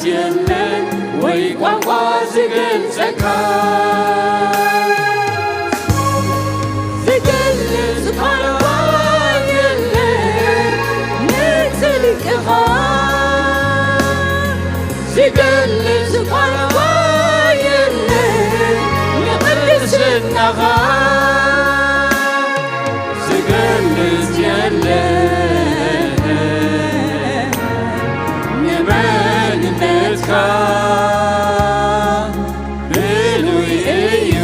የለን ወይ ቋንቋ ዝገልጸካ፣ ዝገልጽ ቋንቋ የለን ንጽድቅኻ፣ ዝገልጽ ቋንቋ የለን ንቕድስናኻ፣ ዝገልጽ የለን ንመንነትካ፣ ብሉይ እዩ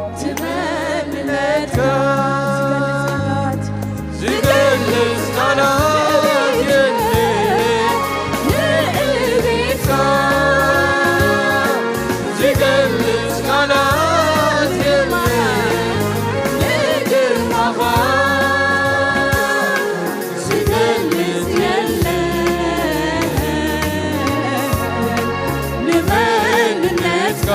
እቲ መንነትካ። ዝገልጽ ቃላት የለን ንእቤትካ፣ ዝገልጽ ቃላት የለን ንግርማኻ፣ ዝገልጽ የለን ንመንነትካ፣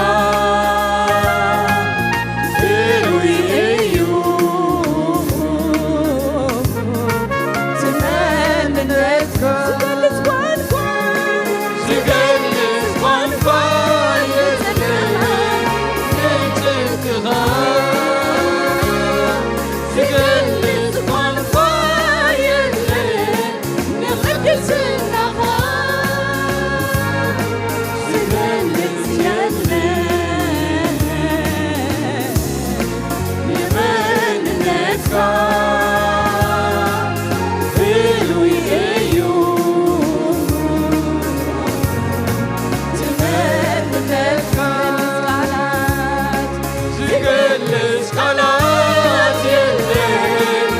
ብሉይ እዩ እቲ መንነትካ። ዝገልጽ ቋንቋ፣ ዝገልጽ ቋንቋ የለን ንጽድቅኻ፣ ዝገልጽ ቋንቋ የለን ንቕድስናኻ፣ ዝገልጽ የለን ንመንነትካ፣ ብሉይ እዩ እቲ መንነትካ። ዝገልጽ ቃላት የለን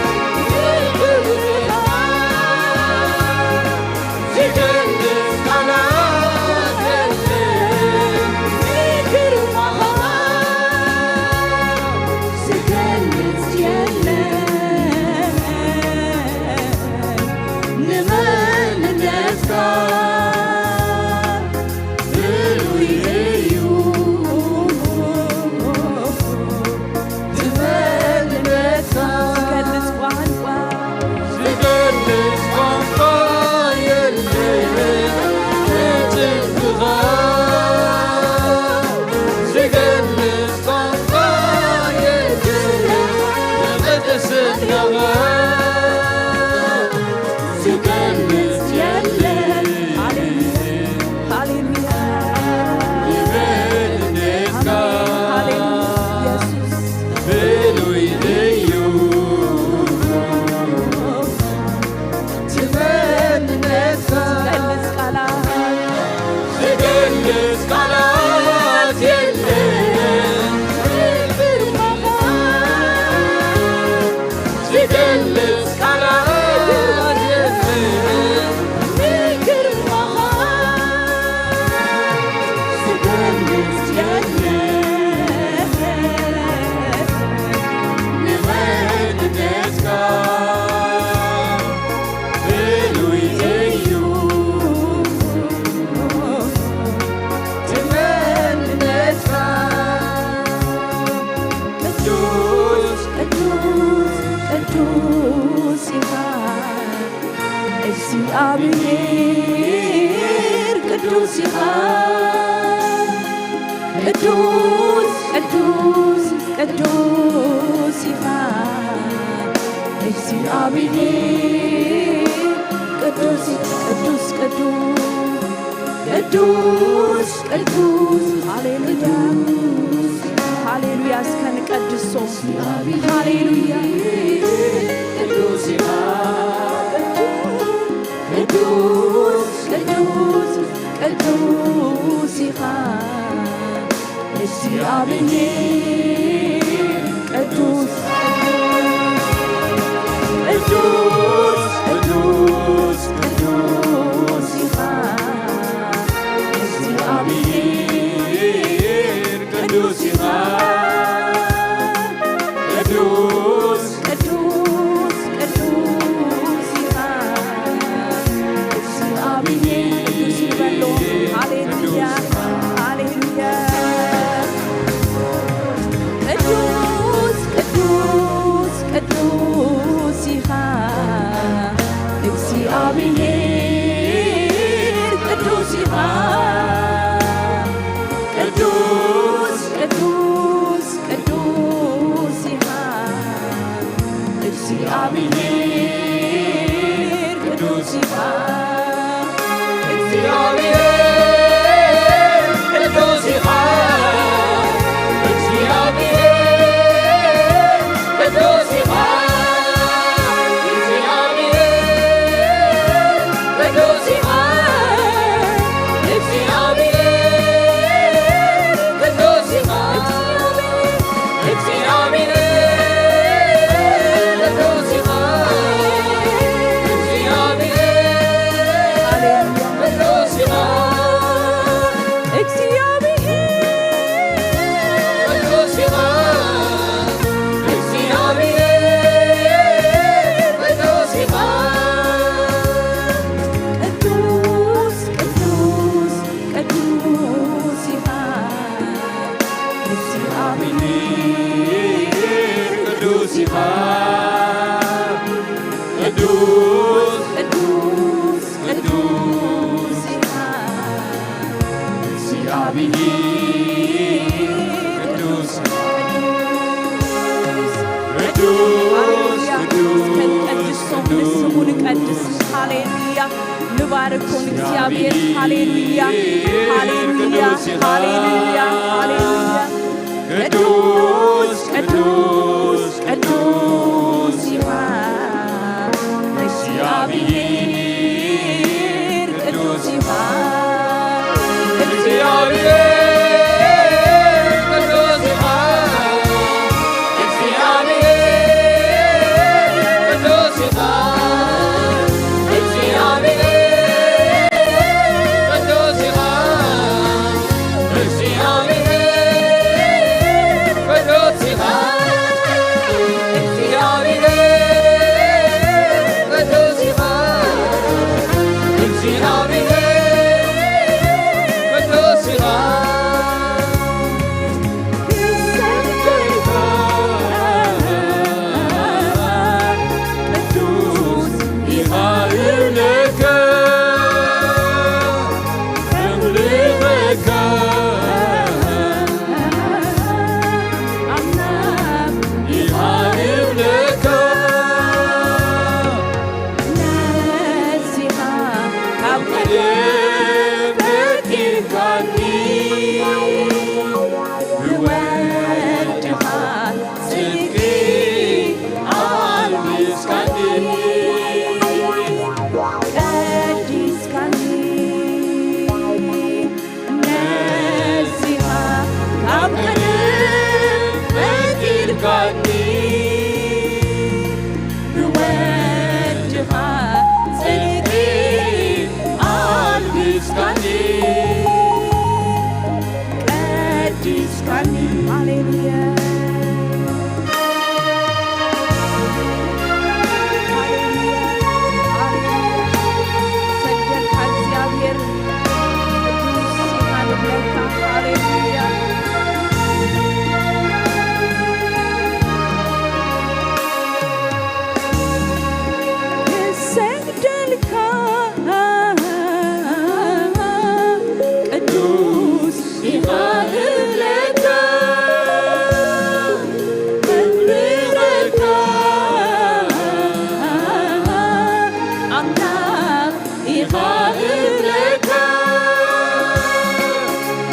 ንክብርኻ፣ ዝገልጽ ቃላት የለን ንግርማኻ፣ ዝገልጽ የለን ንመንነትካ። ብሉይ እዩ እቲ መንነትካ። ዝገልጽ ቋንቋ፣ ዝገልጽ ቋንቋ የለን ንጽድቅኻ፣ ዝገልጽ ቋንቋ የለን ንቅድስናኻ። ዝገልጽ የለን። ሃሌሉያ፣ ሃሌሉያ። ንመንነትካ፣ ሃሌሉያ፣ ኢየሱስ። ብሉይ እዩ እቲ መንነትካ። ዝገልጽ ቃላት፣ ዝገልጽ ቃላት የለን። ዝገልጽ ቃላት የለን። ግርማኻ ዝገልጽ የለን። ንመንነትካ ብሉይ እዩ እቲ መንነትካ። ቅዱስ፣ ቅዱስ፣ ቅዱስ ኢኻ እግዚኣብሔር፣ ቅዱስ ኢኻ። ቅዱስ፣ ቅዱስ፣ ቅዱስ ኢኻ እግዚኣብሔር፣ ቅዱስ፣ ቅዱስ፣ ቅዱስ፣ ቅዱስ፣ ቅዱስ። ሃሌሉያ፣ ሃሌሉያ። እስከ ንቀድሶ። ሃሌሉያ። ቅዱስ ኢኻ፣ ቅዱስ፣ ቅዱስ፣ ቅዱስ ኢኻ እግዚኣብሔር። ቅዱስ፣ ቅዱስ፣ ቅዱስ፣ ቅዱስ ኢኻ እግዚኣብሔር። ቅዱስ ኢኻ፣ ቅዱስ፣ ቅዱስ፣ ቅዱስ ኢኻ እግዚኣብሔር። ቅዱስ ይበሎ። ሃሌሉያ፣ ሃሌሉያ። ቅዱስ ኢኻ፣ ቅዱስ፣ ቅዱስ፣ ቅዱስ ኢኻ። እግዚኣብሔር ቅዱስ፣ ቅዱስ፣ ሃሌሉያ። ቅዱስ፣ እስከ ንቀድሶም፣ ቅዱስ፣ ንስሙ ንቀድስ። ሃሌሉያ። ንባርኮ ንእግዚኣብሔር። ሃሌሉያ፣ ሃሌሉያ፣ ቅዱስ ኢኻ። ሃሌሉያ፣ ሃሌሉያ። ቅዱስ፣ ቅዱስ፣ ቅዱስ ኢኻ። እግዚኣብሔር ቅዱስ ኢኻ። እግዚኣብሔር ቅዱስ ኢኻ። እግዚኣብሔር ቅዱስ ኢኻ። እግዚኣብሔር ቅዱስ ኢኻ። እግዚኣብሔር ቅዱስ ኢኻ። እግዚኣብሔር ቅዱስ ኢኻ። እግዚኣብሔር ቅዱስ ኢኻ። ቅዱስ ኢኻ እብለካ፣ እምልኸካ፣ ኣምላኽ ኢኻ እብለካ። ነዚኻ ካብ ቀደም ፈጢርካኒ፣ ብወድኻ ጽድቂ ኣልቢስካኒ፣ ቀዲስካኒ። ነዚኻ ካብ ቀደም ፈጢርካኒ፣ ብወድኻ ጽድቂ ኣልቢስካኒ፣ ቀዲስካኒ። ሃሌሉያ። ሃሌሉያ። ሃሌሉያ። ሰግደልካ እግዚኣብሔር፣ ቅዱስ ኢኻ ንብለካ። ሃሌሉያ። ንሰግደልካ ቅዱስ ኢኻ እብለካ፣ እምልኸካ ኣምላኽ ኢኻ እብለካ።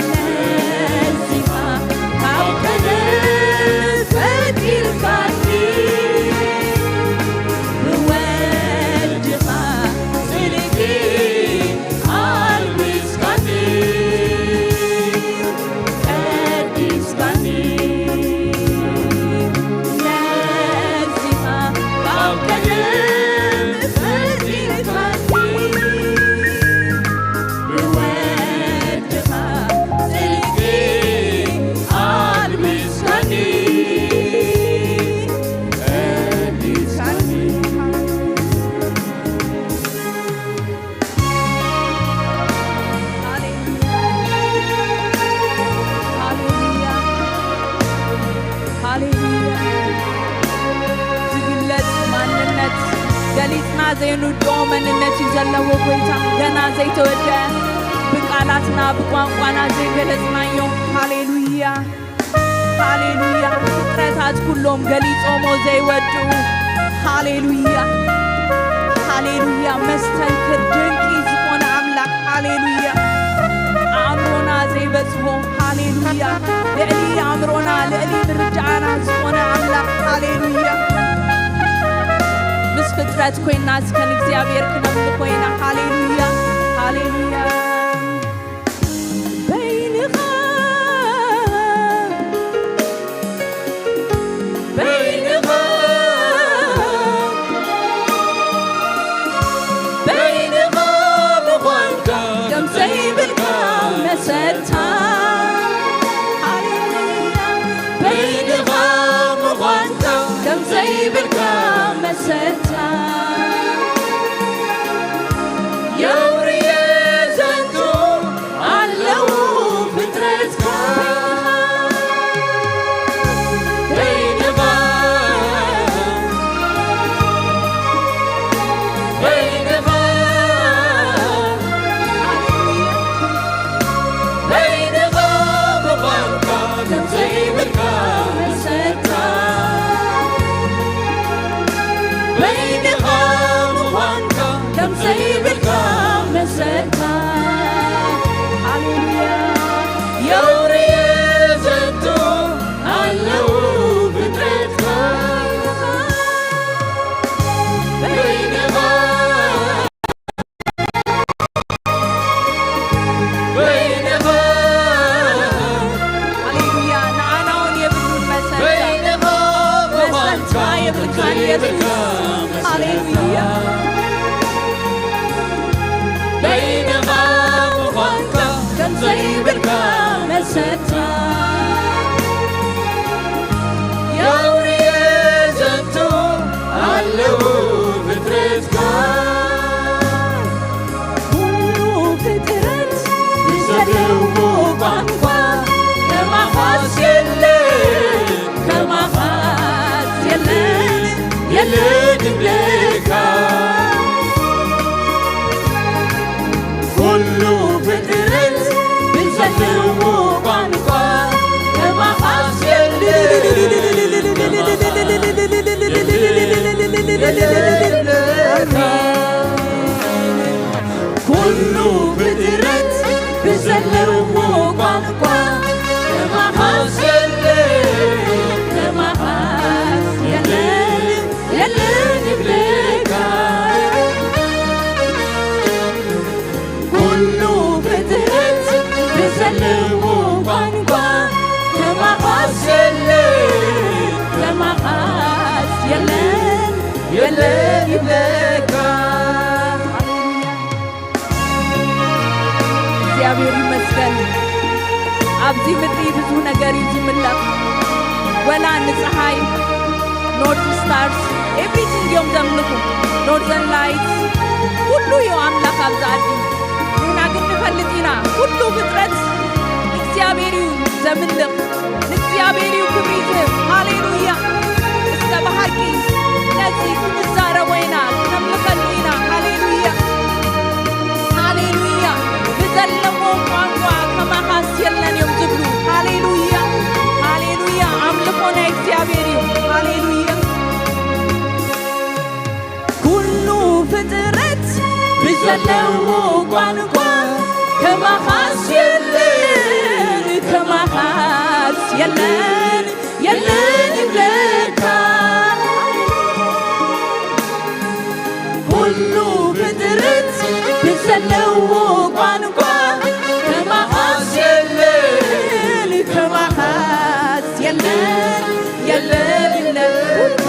ነዚኻ ካብ ቀደም ፈጢርካኒ፣ ብወድኻ ጽድቂ ኣልቢስካኒ፣ ቀዲስካኒ። ነዚኻ ካብ ቀደም ፈጢርካኒ፣ ብወድኻ ጽድቂ ኣልቢስካኒ፣ ቀዲስካኒ። ሃሌሉያ። ሃሌሉያ። ሃሌሉያ። ዝግለጽ ማንነት፣ ገሊጽና ዘይንውድኦ መንነት እዩ ዘለዎ ጎይታ። ገና ዘይተወድአ፣ ብቃላትና ብቋንቋና ዘይገለጽናዮ። ሃሌሉያ። ሃሌሉያ። ፍጥረታት ኩሎም ገሊጾሞ ዘይወድኡ። ሃሌሉያ። ሃሌሉያ። መስተንክር ድንቂ ዝኾነ ኣምላኽ። ሃሌሉያ። ኣእምሮና ዘይበጽሖ። ሃሌሉያ። ልዕሊ ኣእምሮና፣ ልዕሊ ምርዳእና ዝኾነ ኣምላኽ። ሃሌሉያ። ምስ ፍጥረት ኮይና እስከ ንእግዚኣብሔር ክነምልኾ ኢና። ሃሌሉያ። ሃሌሉያ። በይንኻ፣ በይንኻ፣ በይንኻ ምዃንካ ከም ዘይብልካ መሰታ። ሃሌሉያ። በይንኻ ምዃንካ ከም ዘይብልካ መሰታ። የውርየ ዘን የብልካን የሱስ። ሃሌሉያ። በይንኻ ምዃንካ ከም ዘይብልካ መሰታ። የውርየ ዘንቱ ኣለዉ ፍጥረትካ። ኩሉ ፍጥረት ብዘለዎ ቋንቋ ከማኻስ የለን፣ ከማኻስ የለን፣ የለን ይብለካ። ኩሉ ፍጥረት ብዘለዎ ቋንቋ ከማኻስ የለን፣ ከማኻስ የለን ይብለካ። ኩሉ ፍጥረት ብዘለዎ ቋንቋ ከማኻስ የለን፣ ከማኻስ የለን፣ የለን ይብለካ። ኩሉ ፍጥረት ብዘለዎ ቋንቋ ከማኻስ የለን፣ ከማኻስ የለን፣ የለን ይብለካ። እግዚኣብሔር ይመስገን። ኣብዚ ምድሪ ብዙ ነገር እዩ ዝምለኽ። ወላ ንፀሓይ፣ ኖርዝ ስታርስ፣ ኤቭሪቲንግ እዮም ዘምልኹ። ኖርዘርን ላይትስ፣ ኩሉ እዩ ኣምላኽ ኣብዚ ዓዲ። ንሕና ግን ንፈልጥ ኢና፣ ኩሉ ፍጥረት እግዚኣብሔር እዩ ዘምልኽ። ንእግዚኣብሔር እዩ ክብሪ ዝህብ። ሃሌሉያ። እስከ ብሓቂ ነዚ ክንዛረቦ ኢና፣ ክነምልኸሉ ኢና። ሃሌሉያ፣ ሃሌሉያ። ብዘለዎ ቋንቋ ከማኻስ የለን እዮም ዝብሉ። ሃሌሉያ፣ ሃሌሉያ። ኣምልኾ ናይ እግዚኣብሔር እዩ። ሃሌሉያ። ኩሉ ፍጥረት ብዘለዎ ቋንቋ ከማኻስ የለን፣ ከማኻስ የለን፣ የለን ይብለካ። ኩሉ ፍጥረት ብዘለዎ ቋንቋ ከማኻስ የለን፣ ከማኻስ የለን፣ የለን ይብለካ።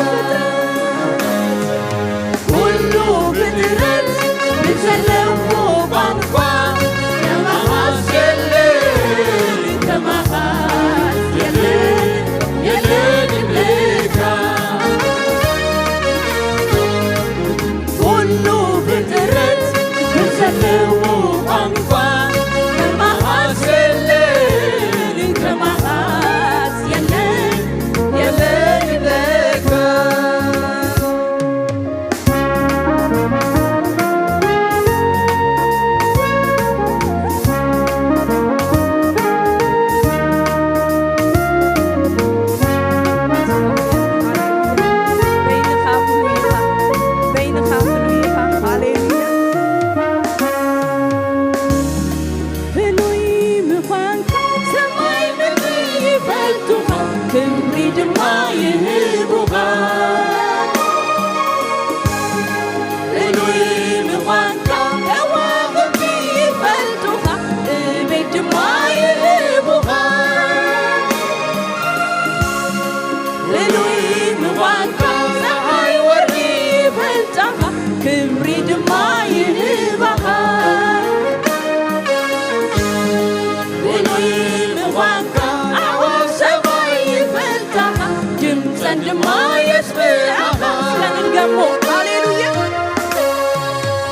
ኩሉ ፍጥረት ብዘለዎ ቋንቋ ከማኻስ የለን፣ ከማኻስ የለን፣ የለን ይብለካ። ኩሉ ፍጥረት ብዘለዎ ቋንቋ ከማኻስ የለን፣ ከማኻስ የለን፣ የለን ይብለካ። በይንኻ ፍሉይ ኢኻ፣ በይንኻ ፍሉይ ኢኻ። ሃሌሉያ። ፍሉይ ምዃንካ ሰማይ ምድሪ ይፈልጡኻ፣ ክብሪ ድማ ይህቡኻ። ፍሉይ ምዃንካ ከዋኽብቲ ይፈልጡኻ፣ እቤት ድማ ይህቡኻ። ፍሉይ ምዃንካ ጸሓይ ወርሒ ይፈልጣኻ፣ ክብሪ ድማ ይህባኻ። ፍሉይ ምዃንካ ኣዕዋፍ ሰማይ ይፈልጣኻ፣ ድምጸን ድማ የስምዓኻ። እስከ ንድገሞ። ሃሌሉያ።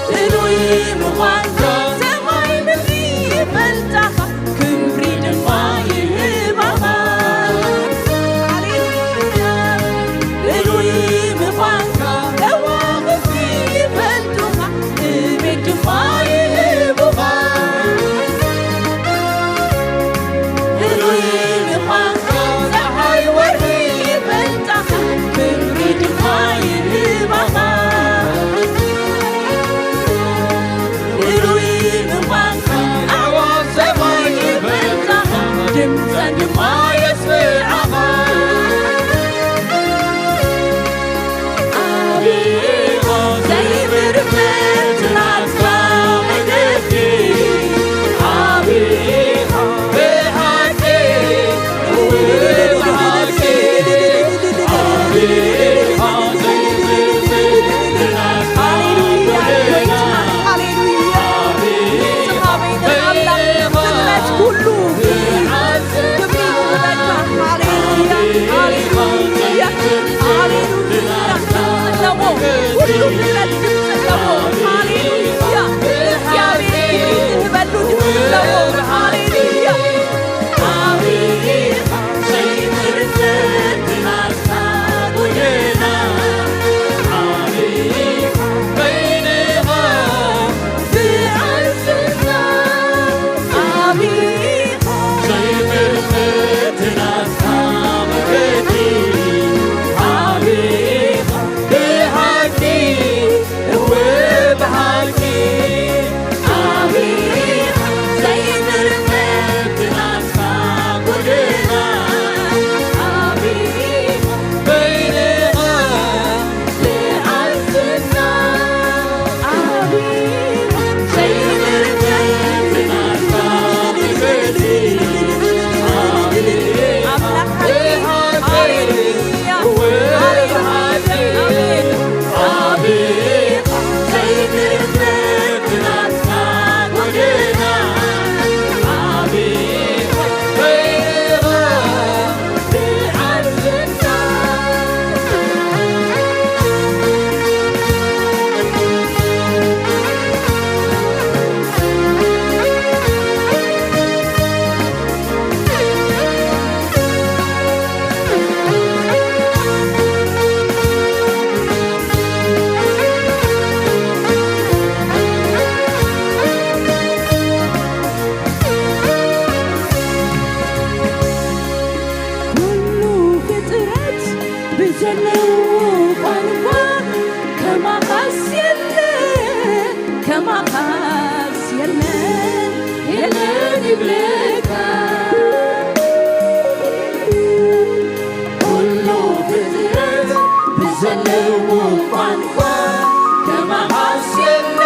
ፍሉይ ምዃንካ ሰማይ ምድሪ ይፈልጣኻ፣ ክብሪ ድማ ይህባኻ። ሃሌሉያ። ፍሉይ ምዃንካ ከዋኽብቲ ይፈልጡኻ፣ እቤት ድማ ይህቡኻ። ፍሉይ ምዃንካ ጸሓይ ወርሒ ይፈልጣኻ፣ ክብሪ ድማ ይህባኻ። ፍሉይ ክብረት ድምፂ ኣለዎ። ሃሌሉያ። ንእግዚኣብሔር ክብሪ ዝህበሉ ድምፂ ኣለዎ። ሃሌሉያ። ኩሉ ፍጥረት ብዘለዎ ቋንቋ ከማኻስ የለ፣ ከማኻስ የለን፣ የለን ይብለካ። ኩሉ ፍጥረት ብዘለዎ ቋንቋ ከማኻስ የለ፣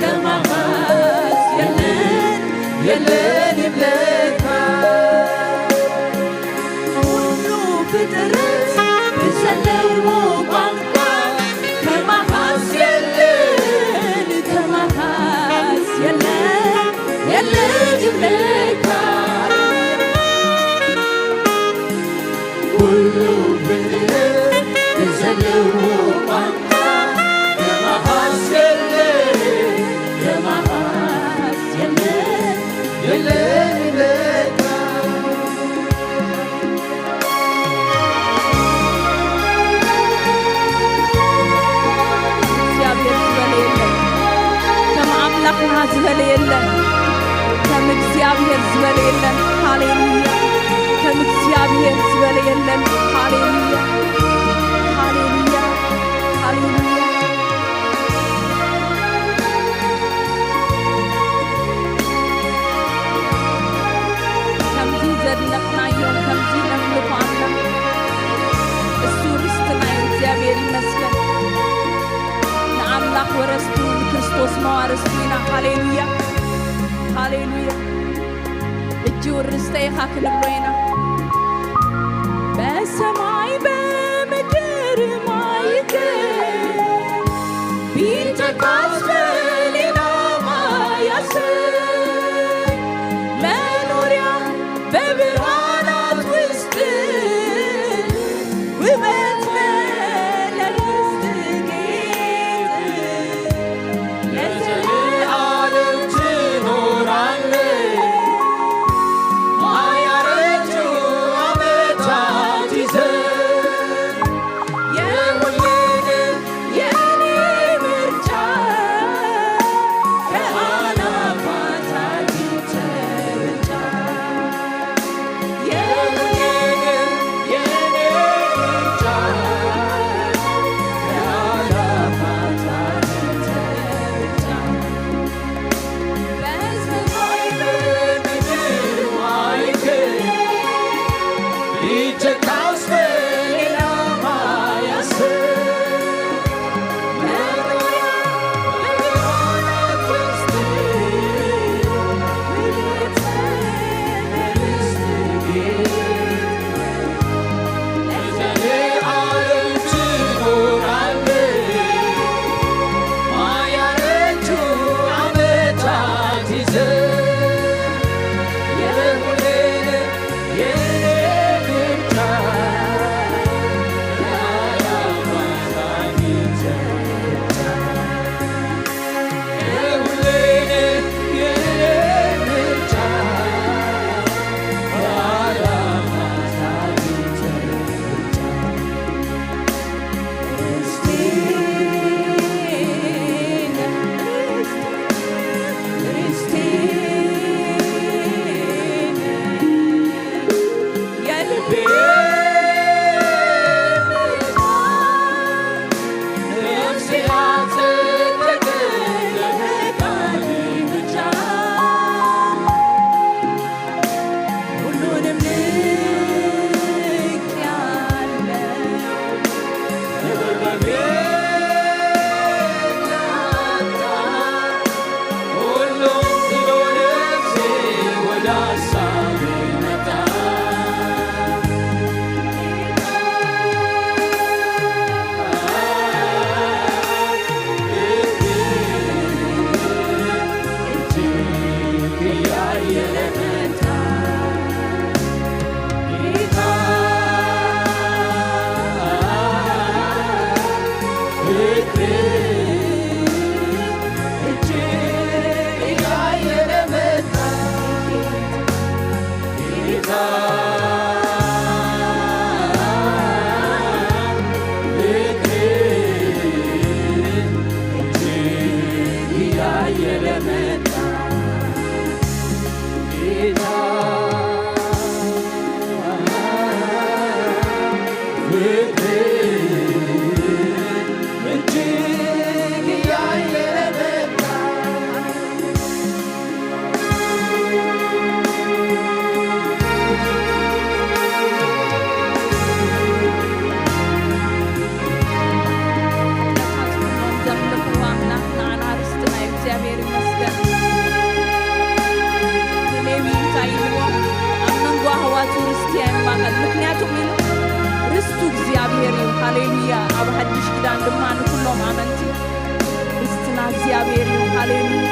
ከማኻስ የለን፣ የለን ይብለካ። ኩሉ ፍጥረት ብዘለዎ ቋንቋ ከማኻስ የለን፣ ከማኻስ የለን፣ የለን ይብለካ። ኩሉ ፍጥረት ብዘለዎ ቋንቋ ከማኻስ የለን፣ ከማኻስ የለን፣ የለን ይብለካ። እግዚኣብሔር ዝበለ የለን። ከም ኣምላኽና ዝበለ የለን። ከም እግዚኣብሔር ዝበለ የለን። ሃሌሉያ። ከም እግዚኣብሔር ዝበለ የለን። ሃሌሉያ። ሃሌሉያ። ሃሌሉያ። ከምዚ ዘድነቕናዮ፣ ከምዚ ነምልኾ ኣምላኽ፣ እሱ ርስትና እዩ። እግዚኣብሔር ይመስገን። ንኣምላኽ ወረስቱ፣ ንክርስቶስ መዋርስቱ ኢና። ሃሌሉያ፣ ሃሌሉያ። እጅ ውርስተይ ኢኻ ክንብሎ ኢና። በሰማይ በምድር ማይከ ቢተካስ በሌላ ማያስ መኖሪያ በብርሃናት ውስጥ ውበት መለኮት ጌጥ ለዘለዓለም ትኖራለህ። ማያረጁ እጅግ እያየለ መጣ። ኃጢኣታት ኩሎም ዘምልኽዎ ኣምላኽ ንዓና ርስትና እዩ። እግዚኣብሔር ይመስገን። ንሌዊ እንታይ ኢልዎ? ኣብ መንጎ ኣሕዋቱ ርስቲ ኣይማቐል። ምኽንያቱም ኢሉ ርስቱ እግዚኣብሔር እዩ። ሃሌሉያ። ኣብ ሓድሽ ኪዳን ድማ ንኩሎም ኣመንቲ ርስትና እግዚኣብሔር እዩ። ሃሌሉያ።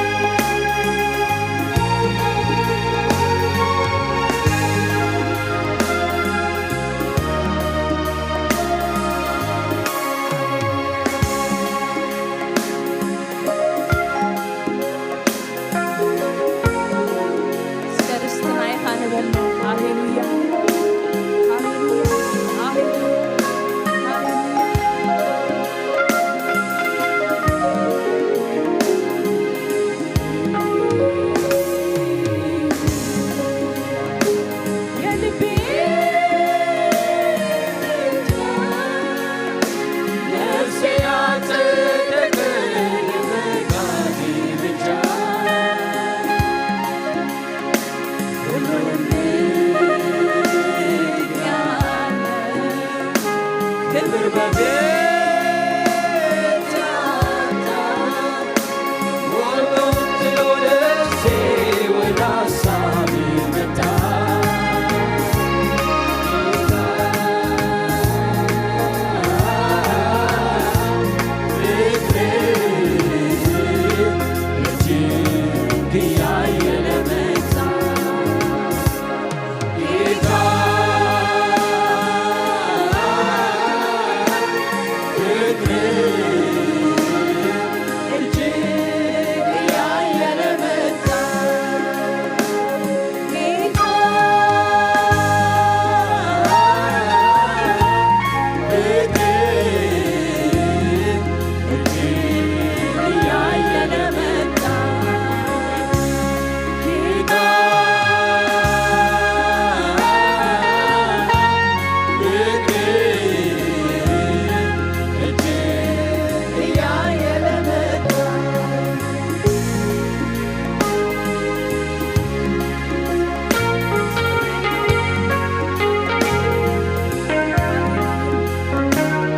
እስከ ርስትና ኢኻ ንበሎ። ሃሌሉያ፣ ሃሌሉያ፣ ሃሌሉያ፣ ሃሌሉያ። የልቤ ምርጫ፣ ነፍሴ ያጸደቀኝ ፈቃድህ ብቻ። ሁሉን ያለ ክብር በጌታ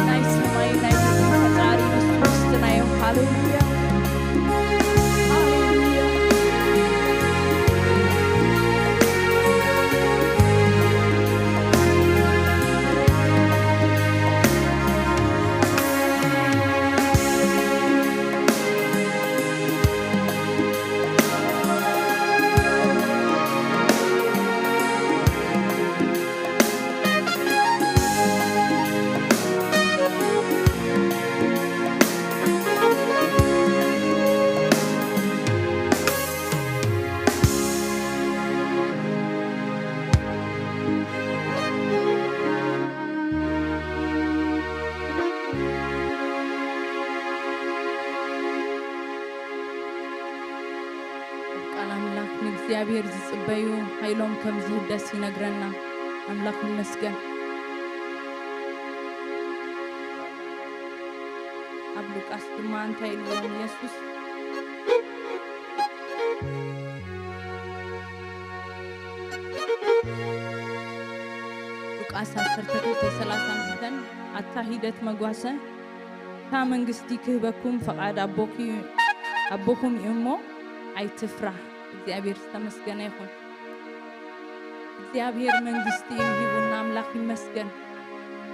ናይ ሰማይ ናይ ምድሪ ፈጣሪ ንሱ ውስጥና እዩ። ሃሌሉያ፣ ሃሌሉያ። ቃል ኣምላኽ ንእግዚኣብሔር ዝጽበዩ ሓይሎም ከም ዝህደስ ይነግረና። ኣምላኽ ይመስገን። ኣብ ሉቃስ ድማ እንታይ ኢልዎም የሱስ? ሉቃስ ዓሰርተ ክልተ ሰላሳ ኣንስተን ኣታ ሂደት መጓሰ እታ መንግስቲ ክህበኩም ፈቓድ ኣቦኪ-፣ ኣቦኹም እዩ እሞ ኣይትፍራህ። እግዚኣብሔር ዝተመስገነ ይኹን። እግዚኣብሔር መንግስቲ እዩ ሂቡና፣ ኣምላኽ ይመስገን።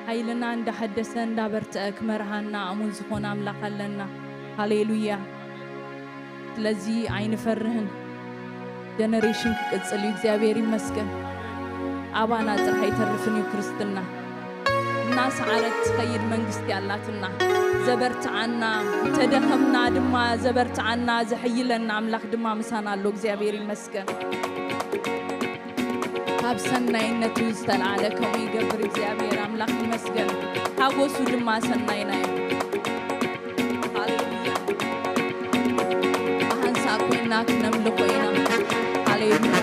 ሓይልና እንዳሐደሰ እንዳበርትዐ ክመርሃና ኣሙን ዝኾነ ኣምላኽ ኣለና። ሃሌሉያ። ስለዚ ኣይንፈርህን። ጀነሬሽን ክቅጽል እዩ። እግዚኣብሔር ይመስገን። ኣባና ጥራሕ ኣይተርፍን እዩ ክርስትና። እናሰዓረት ትኸይድ መንግስቲ ኣላትና። ዘበርትዓና፣ እንተደኸምና ድማ ዘበርትዓና፣ ዘሐይለና ኣምላኽ ድማ ምሳና ኣሎ። እግዚኣብሔር ይመስገን። ካብ ሰናይነቱ ዝተልዓለ ከምኡ ይገብር እግዚኣብሔር ኣምላኽ ይመስገን። ሓጎሱ ድማ ሰናይና እዩ። ሃሌሉያ። ብሓንሳብ ኮይና ክነምልኾ ኢና። ሃሌሉያ።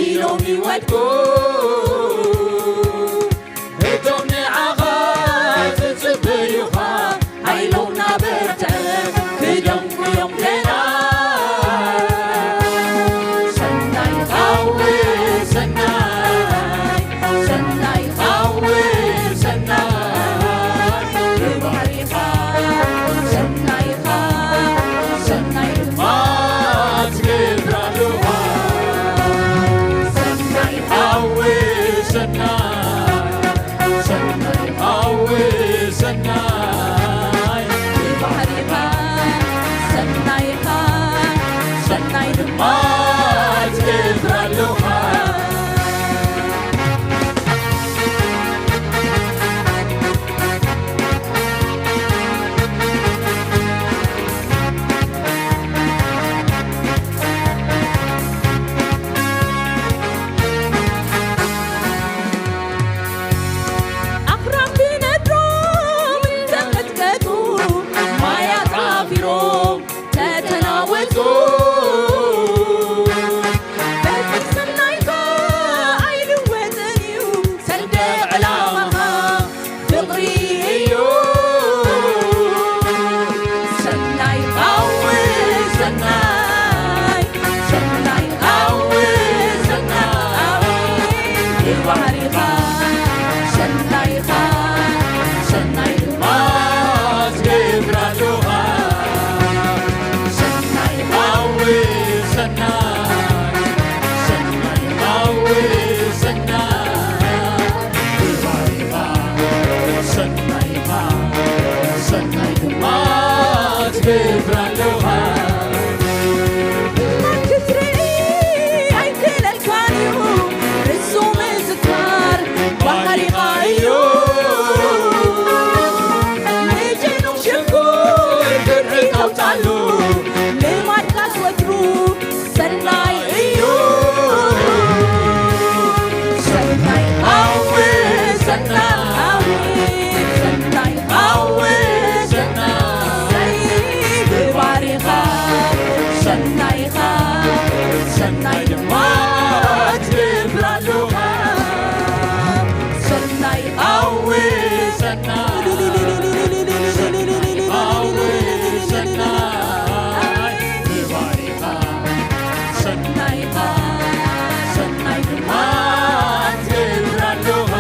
ኢሎም ይወድቁ። እቶም ንዓኻ ዝጽበዩኻ፣ ሓይሎም እናበርትዐ ክደምቁ እዮም ገና። ሰናይ ሓወይ ሰናይ፣ ሰናይ ሓወይ ሰናይ፣ ብባህሪኻ ሰናይ ኢኻ፣ ሰናይ ድማ ትገብር ኣለኻ። ሰናይ ሓወይ ሰናይ፣ ሰናይ ሓወይ ሰናይ፣ ብባህሪኻ ሰናይ ኢኻ፣ ሰናይ ድማ ትገብር ኣለኻ። ኣኽራን ብነድሮም እንተቐጥቀጡ፣ ማያት ዓፊሮም ተተናወጹ። በትር ሰናይካ ኣይልወጥን እዩ፣ ሰንደቕ ዕላማኻ ፍቕሪ እዩ። ሰናይ ሓወይ ሰናይ፣ ሰናይ ሓወይ ሰናይ፣ ብባህሪኻ ሰናይ ኢኻ፣ ሰናይ ድማ ትገብር ኣለኻ። ሰናይ ሓወይ ሰናይ፣ ሰናይ ሓወይ ሰናይ፣ ብባህሪኻ ሰናይ ኢኻ፣ ሰናይ ድማ ትገብር ኣለኻ። ክትርኢ ኣይክእለልካን እዩ፣ ርእሱ ምዝካር ባህሪኻ እዩ። ንጭኑቕ ሽጉር ብርዒ ተውጻሉ፣ ልማድካስ ወትሩ ሰናይ እዩ። ሰናይ ሓወይ ሰናይ፣ ሰናይ ሓወይ ሰናይ፣ ብባህሪኻ ሰናይ ኢኻ፣ ሰናይ ድማ ትገብር ኣለኻ። ሰናይ ሓወይ ሰናይ፣ ሰናይ ሓወይ ሰናይ፣ ብባህሪኻ ሰናይ ኢኻ፣ ሰናይ ድማ ትገብር ኣለኻ።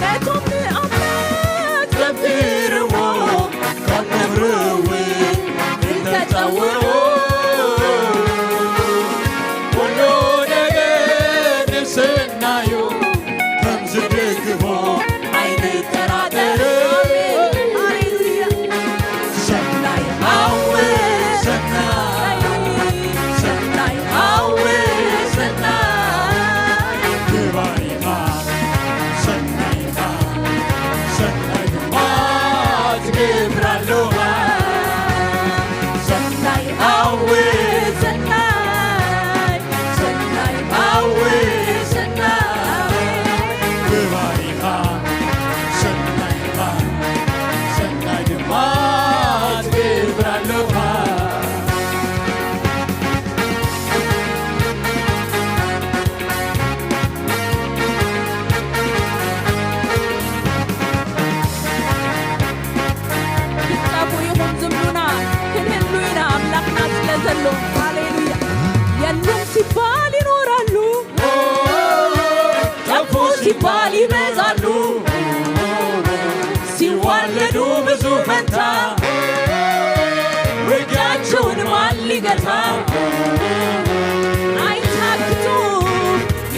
ነቶም ንኣምላኽ ዘፍቅርዎ፣ ካብ ምኽሩ እውን እንተጸውዕዎ፣ ኩሉ ነገር ንሰናዩ ከም ዝድግፎ ኣይንጠራጠር። ሃሌሉያ። ሰናይ ሓወይ ሰናይ፣ ሰናይ ሓወይ ሰናይ፣ ብባህሪኻ ሰናይ ኢኻ፣ ሰናይ ድማ ትገብር ኣለኻ። ሰናይ ሓወይ ሰናይ፣ ሰናይ ሓወይ ሰናይ፣ ብባህሪኻ ሰናይ ኢኻ፣ ሰናይ ድማ ትገብር ኣለኻ። ክትጠፉ ኢኹም ዝብሉና፣ ክንህሉ ኢና ኣምላኽና ስለ ዘሎ። ሃሌሉያ። የሉም ሲባል ይኖራሉ፣ ጠፉ ሲባል ይበዛሉ፣ ሲዋለዱ ብዙ መንታ፣ ውጊያቸውን ማን ሊገታ? አይታክቱም፣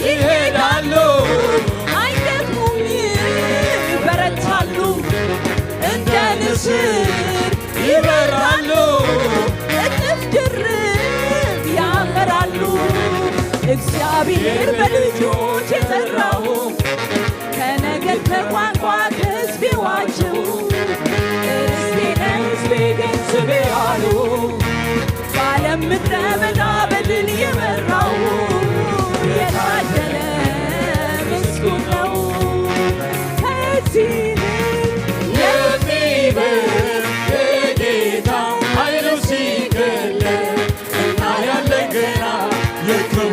ይሄዳሉ፣ አይደክሙም፣ ይበረታሉ፣ እንደ ንስር ይበራሉ፣ እጥፍ ድርብ ያፈራሉ። እግዚአብሔር በልጆች የጠራው፣ ከነገድ ከቋንቋ ከሕዝቤ ዋጀው። ርስቴ ነህ ሕዝቤ ገንዘቤ አሉ። በዓለም ምድረ በዳ በድል የመራው፣ የታደለ ምስጉን ነው። ከዚህ የሚበልጥ የጌታ ኃይሉ ሲገለጥ እናያለን ገና የክብሩ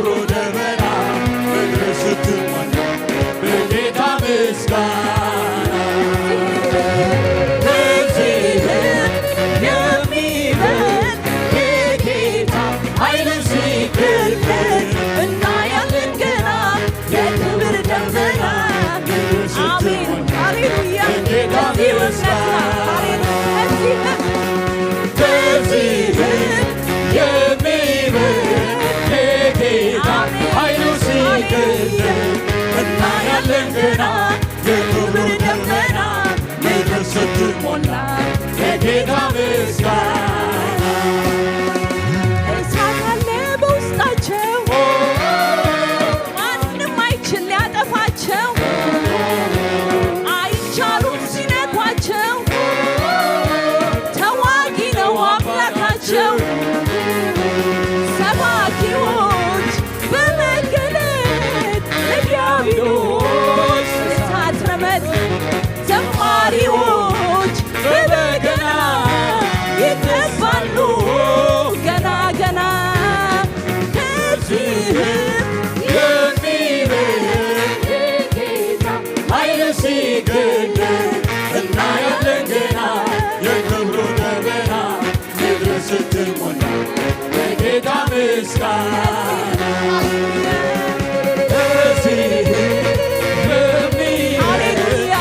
ሃሌሉያ፣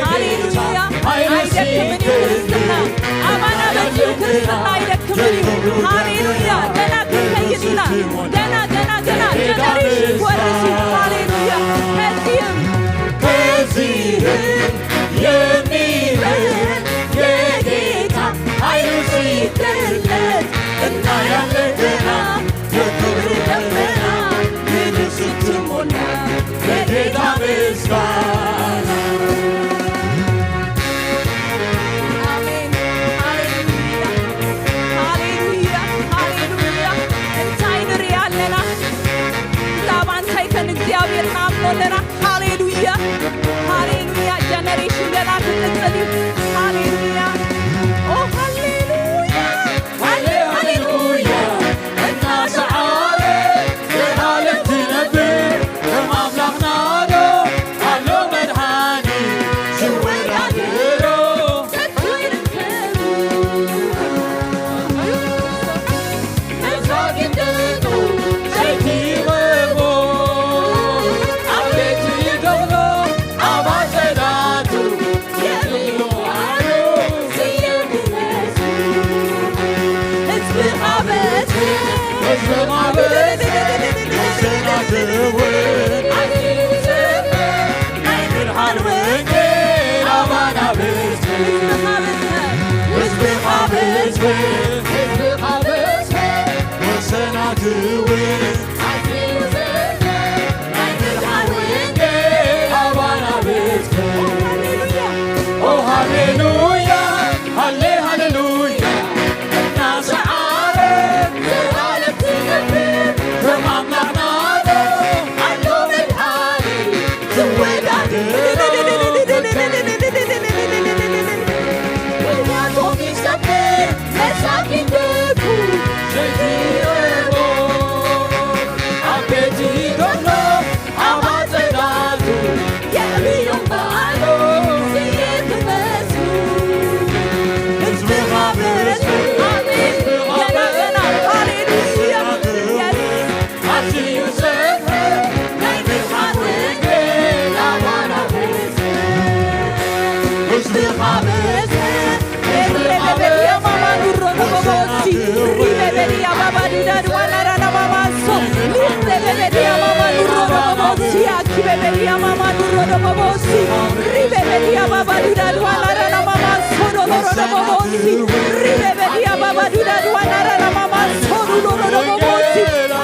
ሃሌሉያ። አይደክምም ክርስትና፣ አማና በዚሁ ክርስትና አይደክምም። ሃሌሉያ። ገና ክንከይድ ኢና። ገና፣ ገና፣ ገና ጀነሬሽን ክወርስ እዩ። ሃሌሉያ። ከዚህም ከዚህም የሚበልጥ የጌታ ኃይሉ ሲገለጥ እናያለን ገና። በክብሩ ደመና ምድር ስትሞላ በጌታ ምስጋና። ኣሜን። ሃሌሉያ፣ ሃሌሉያ፣ ሃሌሉያ። እንታይ ንርኢ ኣለና? ብዛዕባ እንታይ ከም እግዚኣብሔር ንኣምኖ ኣለና? ሃሌሉያ፣ ሃሌሉያ። ጀነሬሽን ገና ክቅጽል እዩ። ሃሌሉያ፣ ኦ ሃሌሉያ። ሃሌ ሃሌሉያ እናሰዓረ ዘላለም ትነብር ከም ኣምላኽና ዶ ኣሎ መድሓኒ ዝወዳደሮ? መሳኪን ደቁ ዘይትበቦ ኣብ ቤት ይገብሮ ኣብ ኣጸዳቱ ሃሌሉያ፣ ሃሌ ሃሌሉያ፣ እናሰዓረ ዘላለም ትነብር ከም ኣምላኽና ዶ ኣሎ መድሓኒ ዝወዳደሮ? ኩላቶም ይሰብር መሳኪን ደቁ ዘይትረቦ ኣብ ቤት ይገብሮ ኣብ ኣጸዳቱ የዕብዮም በዓሉ ዝየክበሱ። ህዝብኻ በዝሑ። ኣሜን። ገና፣ ገና። ሃሌሉያ። ኣዝዩ ዘፍር ናይ ብርሃን ወንጌል ኣባና በዝሑ። ህዝብኻ በዝሑ።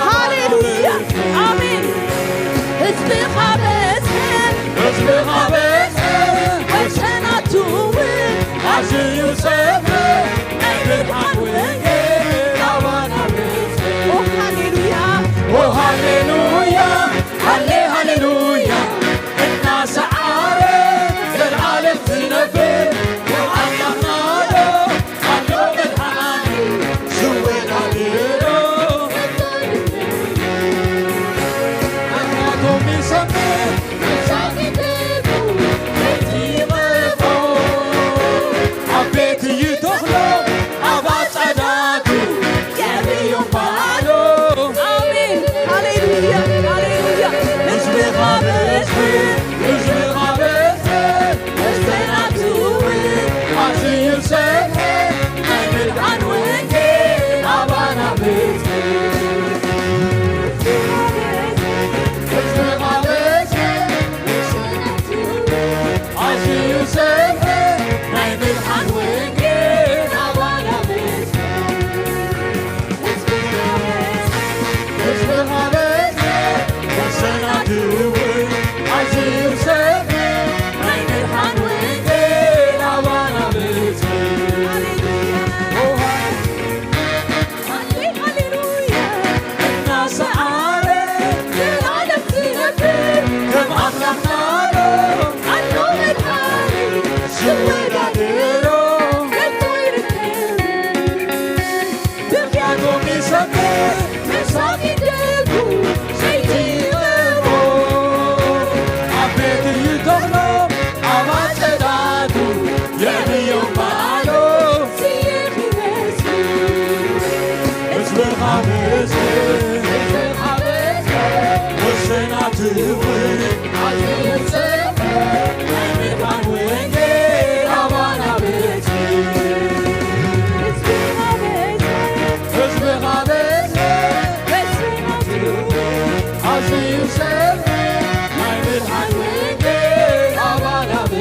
ሃሌሉያ። ኣሜን። ህዝብኻ በዝሐ፣ ህዝብኻ በዝሐ፣ ወሰናቱ እውን ኣዝዩ ሰፍሐ፣ ናይ ብርሃን ወንጌል ኣባና በዝሐ። ኦ ሃሌሉያ፣ ኦ ሃሌሉያ፣ ሃሌ ሃሌሉያ፣ እናሰዓረ ዘልዓለም ዝነብር፣ ከም ኣምላኽና ዶ ኣሎ መድሓኒ ዝወዳደሮ? ኣቶም ይሰምዕ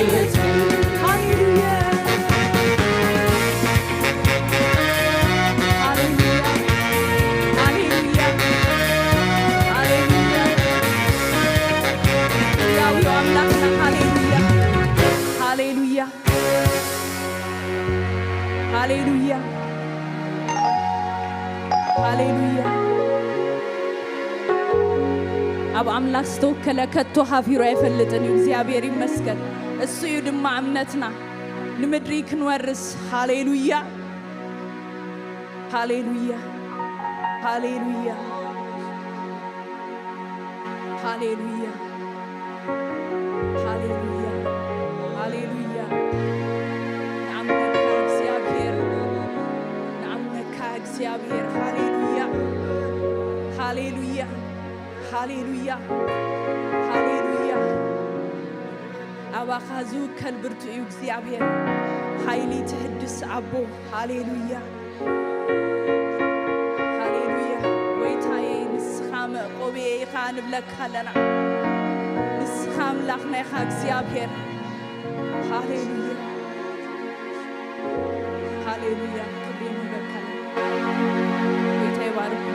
ሃሌሉያ። ሃሌሉያ። ሃሌሉያ። ሃሌሉያ። ያው አምላክና። ሃሌሉያ። ሃሌሉያ። ሃሌሉያ። ሃሌሉያ። ኣብ ኣምላኽ ዝተወከለ ከቶ ሃፊሩ ኣይፈልጥን እዩ። እግዚኣብሔር ይመስገን። እሱ እዩ ድማ እምነትና። ንምድሪ ክንወርስ። ሃሌሉያ። ሃሌሉያ። ሃሌሉያ። ሃሌሉያ። ሃሌሉያ። ሃሌሉያ። ንኣምነካ እግዚኣብሔር። ንኣምነካ እግዚኣብሔር። ሃሌሉያ። ሃሌሉያ። ሃሌሉያ። ሃሌሉያ። ኣባኻ ዝውከል ብርቱ እዩ እግዚኣብሔር። ሓይሊ ትሕድስ ኣቦ። ሃሌሉያ። ሃሌሉያ። ጎይታየ፣ ንስኻ መዕቆብየ ኢኻ ንብለካ ኣለና። ንስኻ ኣምላኽና ኢኻ እግዚኣብሔር። ሃሌሉያ። ሃሌሉያ። ክብሪ ንበካ። ጎይታ ይባርክ።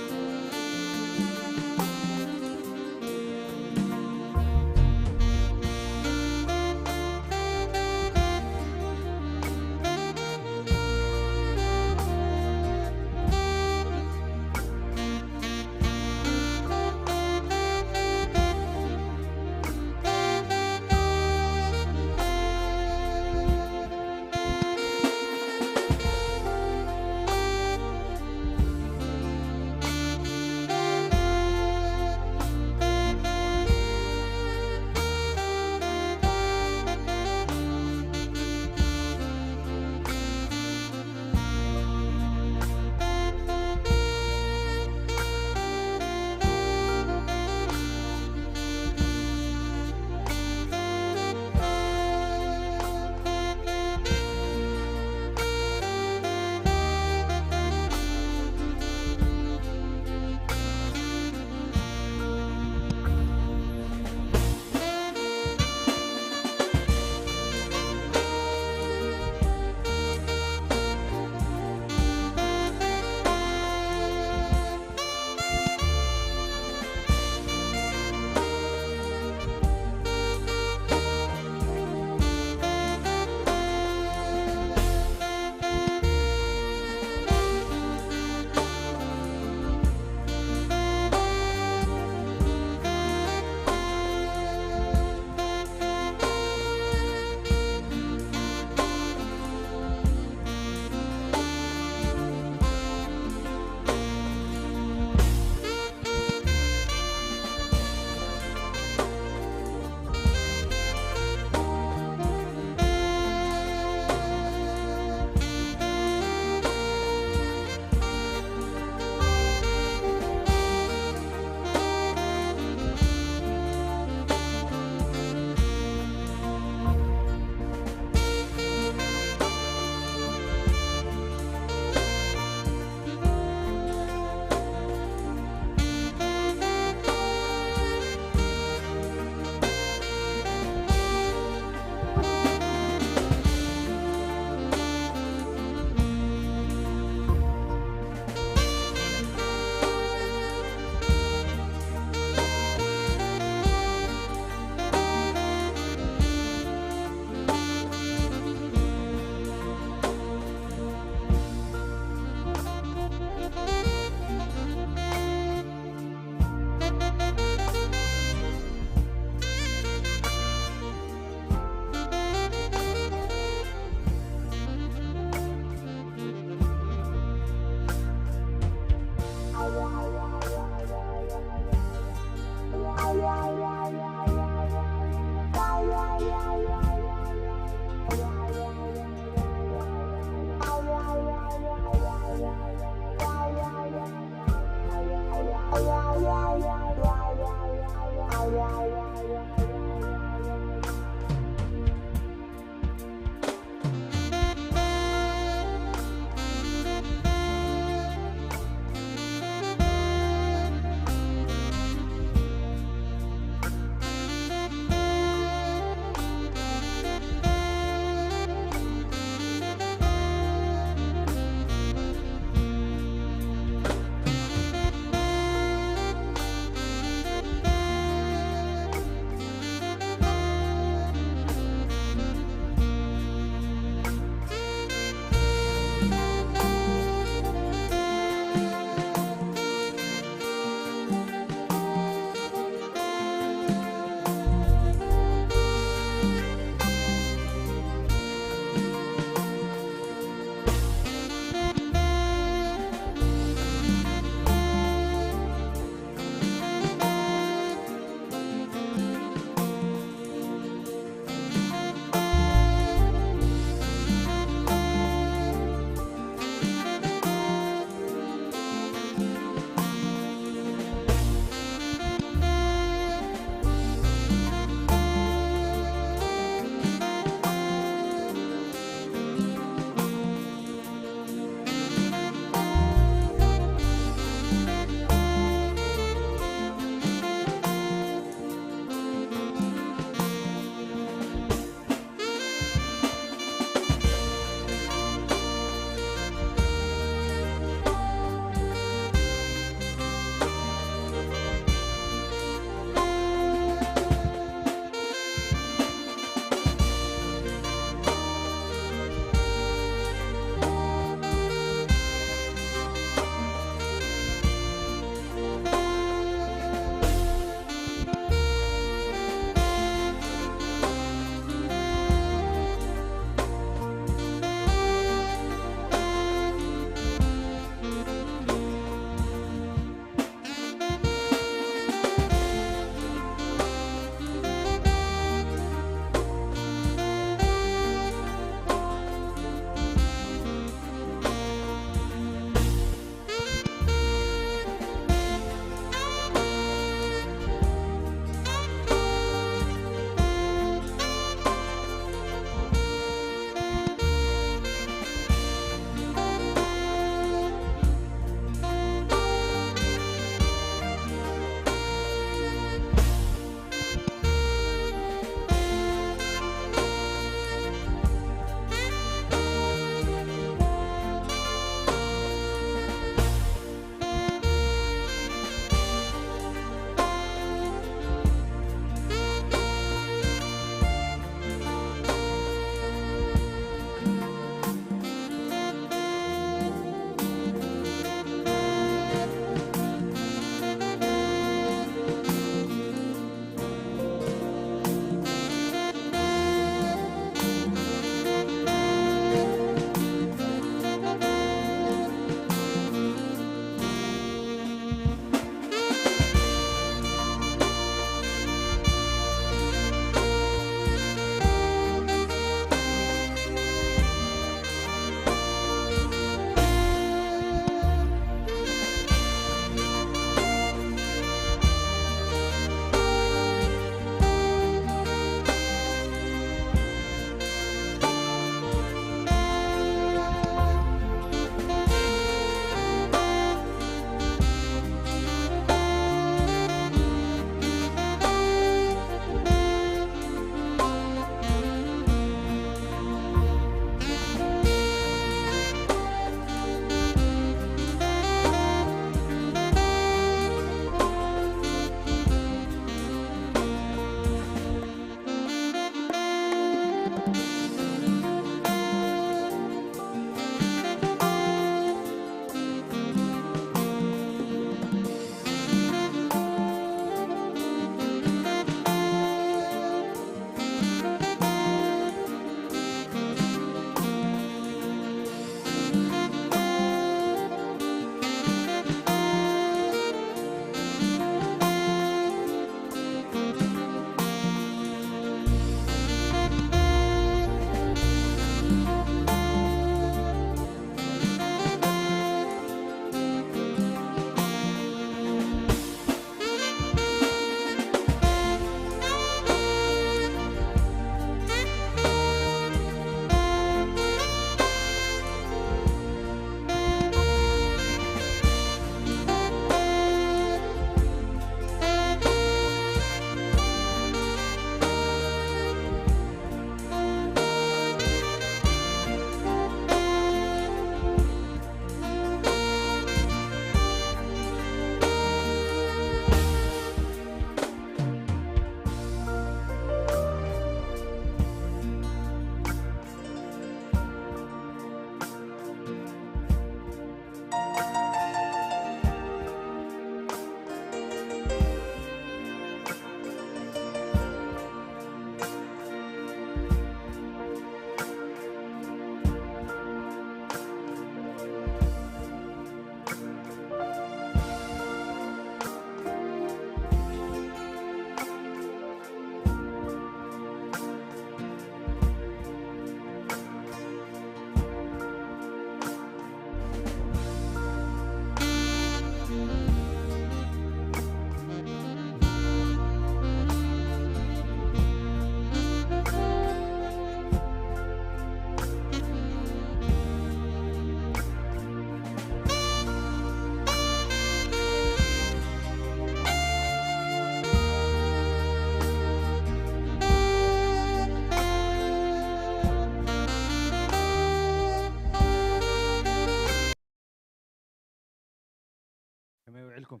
ውዕልኩም።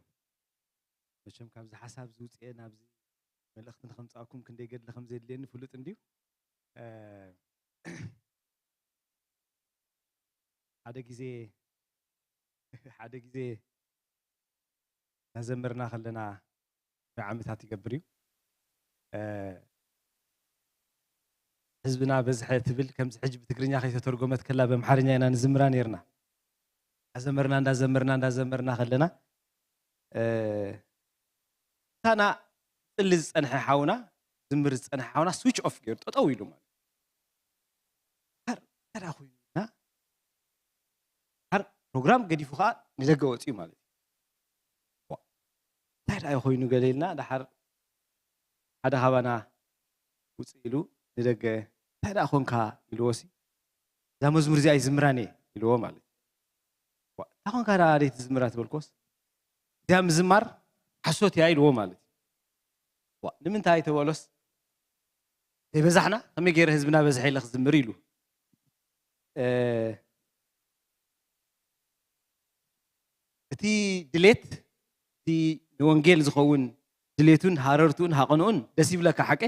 መቸም ካብዚ ሓሳብ ዝውፅኤ ናብዚ መልእኽቲ ንኸምፃእኩም ክንደይ ገድሊ ከም ዘድልየኒ ፍሉጥ እንድዩ። እ፣ ሓደ ግዜ ሓደ ግዜ እናዘመርና ከለና ዓመታት ይገብር እዩ። እ፣ ህዝብና በዝሐ ትብል ከምዚ ሕጂ ብትግርኛ ከይተተርጎመት ከላ በምሓርኛ ኢና ንዝምራ ነርና። እንዳዘመርና እንዳዘመርና እንዳዘመርና ከለና እ፣ ታና ጽሊ ዝጸንሐ ሓውና ዝምር ዝጸንሐ ሓውና ስዊች ኦፍ ገይሩ ጠጠው ኢሉ ማለት እዩ። ዳር ዳር ኮይኑ ኢና ዳር ፕሮግራም ገዲፉ ከዓ ንደገ ወፅዩ ማለት እዩ። ዋ፣ እንታይ ደኣ ኮይኑ ገለ ኢልና ደሓር ሓደ ካባና ውፅእ ኢሉ ንደገ እንታይ ደኣ ኮንካ ኢልዎ ሲ እዛ መዝሙር እዚኣ ይዝምራን እየ ኢልዎ ማለት እዩ። ዋ፣ እንታይ ኮንካ ደኣ ደይ ትዝምራ ትበልኮስ እዚኣ ምዝማር ሓሶት እያ ኢልዎ ማለት እዩ። ዋ፣ ንምንታይ ተበሎስ ዘይበዛሕና ከመይ ገይረ ህዝብና በዝሐ ኢለ ክዝምር ኢሉ እ፣ እቲ ድሌት እቲ ንወንጌል ዝኸውን ድሌቱን ሃረርትኡን ሃቐንኡን ደስ ይብለካ ሓቂ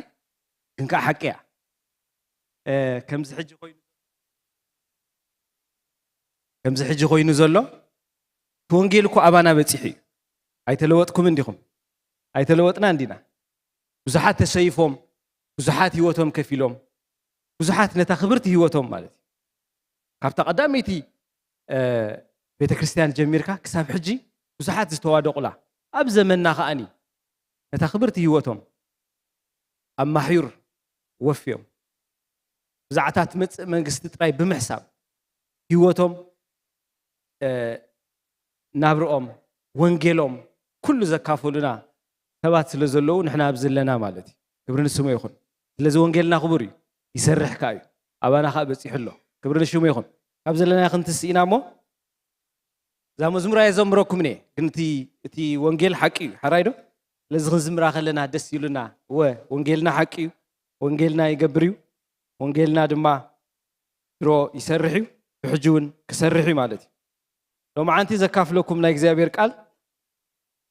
ግን ከዓ ሓቂ እያ። እ፣ ከምዚ ሕጂ ኮይኑ ከምዚ ሕጂ ኮይኑ ዘሎ እቲ ወንጌል እኮ ኣባና በፂሑ እዩ። ኣይተለወጥኩም እንዲኹም? ኣይተለወጥና እንዲና? ብዙሓት ተሰይፎም፣ ብዙሓት ህይወቶም ከፊሎም፣ ብዙሓት ነታ ክብርቲ ህይወቶም ማለት እዩ ካብታ ቀዳመይቲ እ፣ ቤተ ክርስቲያን ጀሚርካ ክሳብ ሕጂ ብዙሓት ዝተዋደቑላ ኣብ ዘመንና ከኣኒ ነታ ክብርቲ ህይወቶም ኣብ ማሕዩር ወፍዮም ብዛዕታ ትመጽእ መንግስቲ ጥራይ ብምሕሳብ ህይወቶም እ፣ ናብርኦም ወንጌሎም ኩሉ ዘካፈሉና ሰባት ስለ ዘለዉ ንሕና ኣብዚ ኣለና ማለት እዩ። ክብሪ ንስሙ ይኹን። ስለዚ ወንጌልና ክቡር እዩ፣ ይሰርሕ ከኣ እዩ። ኣባና ከኣ በጺሑ ኣሎ። ክብሪ ንሽሙ ይኹን። ካብ ዘለና ክንትስ ኢና እሞ እዛ መዝሙር ኣየዘምረኩምን እየ፣ ግን እቲ እቲ ወንጌል ሓቂ እዩ። ሓራይ ዶ? ስለዚ ክንዝምራ ከለና ደስ ይብሉና። እወ ወንጌልና ሓቂ እዩ፣ ወንጌልና ይገብር እዩ፣ ወንጌልና ድማ ድሮ ይሰርሕ እዩ፣ ብሕጂ እውን ክሰርሕ እዩ ማለት እዩ። ሎማዓንቲ ዘካፍለኩም ናይ እግዚኣብሔር ቃል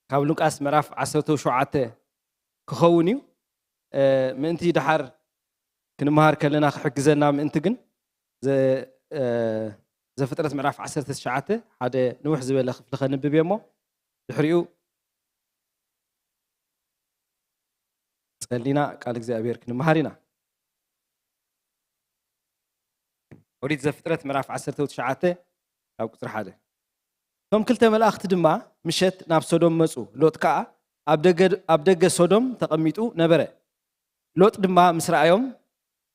ካብ ሉቃስ ምዕራፍ ዓሰርተ ሸውዓተ ክኸውን እዩ። ምእንቲ ደሓር ክንመሃር ከለና ክሕግዘና ምእንቲ ግን ዘፍጥረት ምዕራፍ ዓሰርተ ትሽዓተ ሓደ ንውሕ ዝበለ ክፍሊ ከንብብ እየ እሞ ድሕሪኡ ጸሊና ቃል እግዚኣብሔር ክንመሃር ኢና። ኦሪት ዘፍጥረት ምዕራፍ ዓሰርተ ትሽዓተ ካብ ቁፅሪ ሓደ። እቶም ክልተ መላእኽቲ ድማ ምሸት ናብ ሶዶም መፁ፣ ሎጥ ከዓ ኣብ ደገ ሶዶም ተቐሚጡ ነበረ። ሎጥ ድማ ምስ ረኣዮም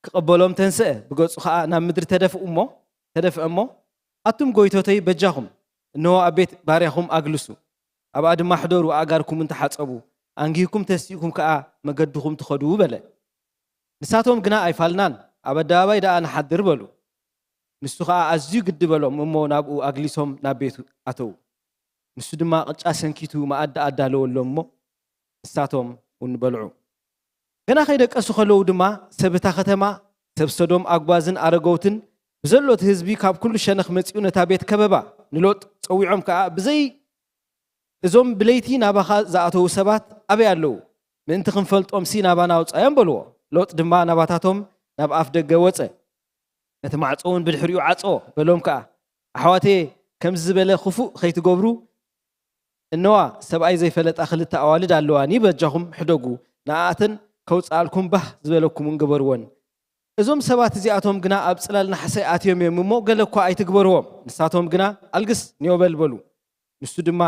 ክቕበሎም ተንስአ፣ ብገፁ ከዓ ናብ ምድሪ ተደፍኡ እሞ ተደፍአ እሞ ኣቱም ጎይቶተይ በጃኹም፣ እንሆ ኣብ ቤት ባርያኹም ኣግልሱ፣ ኣብኣ ድማ ሕደሩ፣ ኣእጋርኩም እንተሓፀቡ ኣንጊህኩም ተሲእኩም ከዓ መገድኹም ትኸዱ በለ። ንሳቶም ግና ኣይፋልናን፣ ኣብ ኣደባባይ ደኣ ንሓድር በሉ። ንሱ ኸኣ ኣዝዩ ግዲ በሎም እሞ ናብኡ ኣግሊሶም ናብ ቤቱ ኣተዉ። ንሱ ድማ ቅጫ ሰንኪቱ መኣዲ ኣዳለወሎም እሞ ንሳቶም እውን በልዑ። ገና ከይደቀሱ ከለዉ ድማ ሰብ እታ ከተማ ሰብ ሰዶም ኣጓዝን ኣረገውትን ብዘሎ እቲ ህዝቢ ካብ ኩሉ ሸነኽ መጺኡ ነታ ቤት ከበባ። ንሎጥ ጸዊዖም ከኣ ብዘይ እዞም ብለይቲ ናባኻ ዝኣተዉ ሰባት ኣበይ ኣለዉ? ምእንቲ ክንፈልጦምሲ ናባና ኣውጻዮም በልዎ። ሎጥ ድማ ናባታቶም ናብ ኣፍ ደገ ወጸ። ነቲ ማዕጾ እውን ብድሕሪኡ ዓጸዎ። በሎም ከኣ፣ ኣሕዋተየ፣ ከምዚ ዝበለ ክፉእ ኸይትገብሩ፣ እነዋ፣ ሰብኣይ ዘይፈለጣ ክልተ ኣዋልድ ኣለዋኒ፣ በጃኹም ሕደጉ፣ ንኣኣተን ከውጽኣልኩም ባህ ዝበለኩምውን ግበርወን። እዞም ሰባት እዚኣቶም ግና ኣብ ጽላል ናሕሰይ ኣትዮም እዮም እሞ፣ ገለ እኳ ኣይትግበርዎም። ንሳቶም ግና፣ ኣልግስ፣ ኔው በል፣ በሉ። ንሱ ድማ፣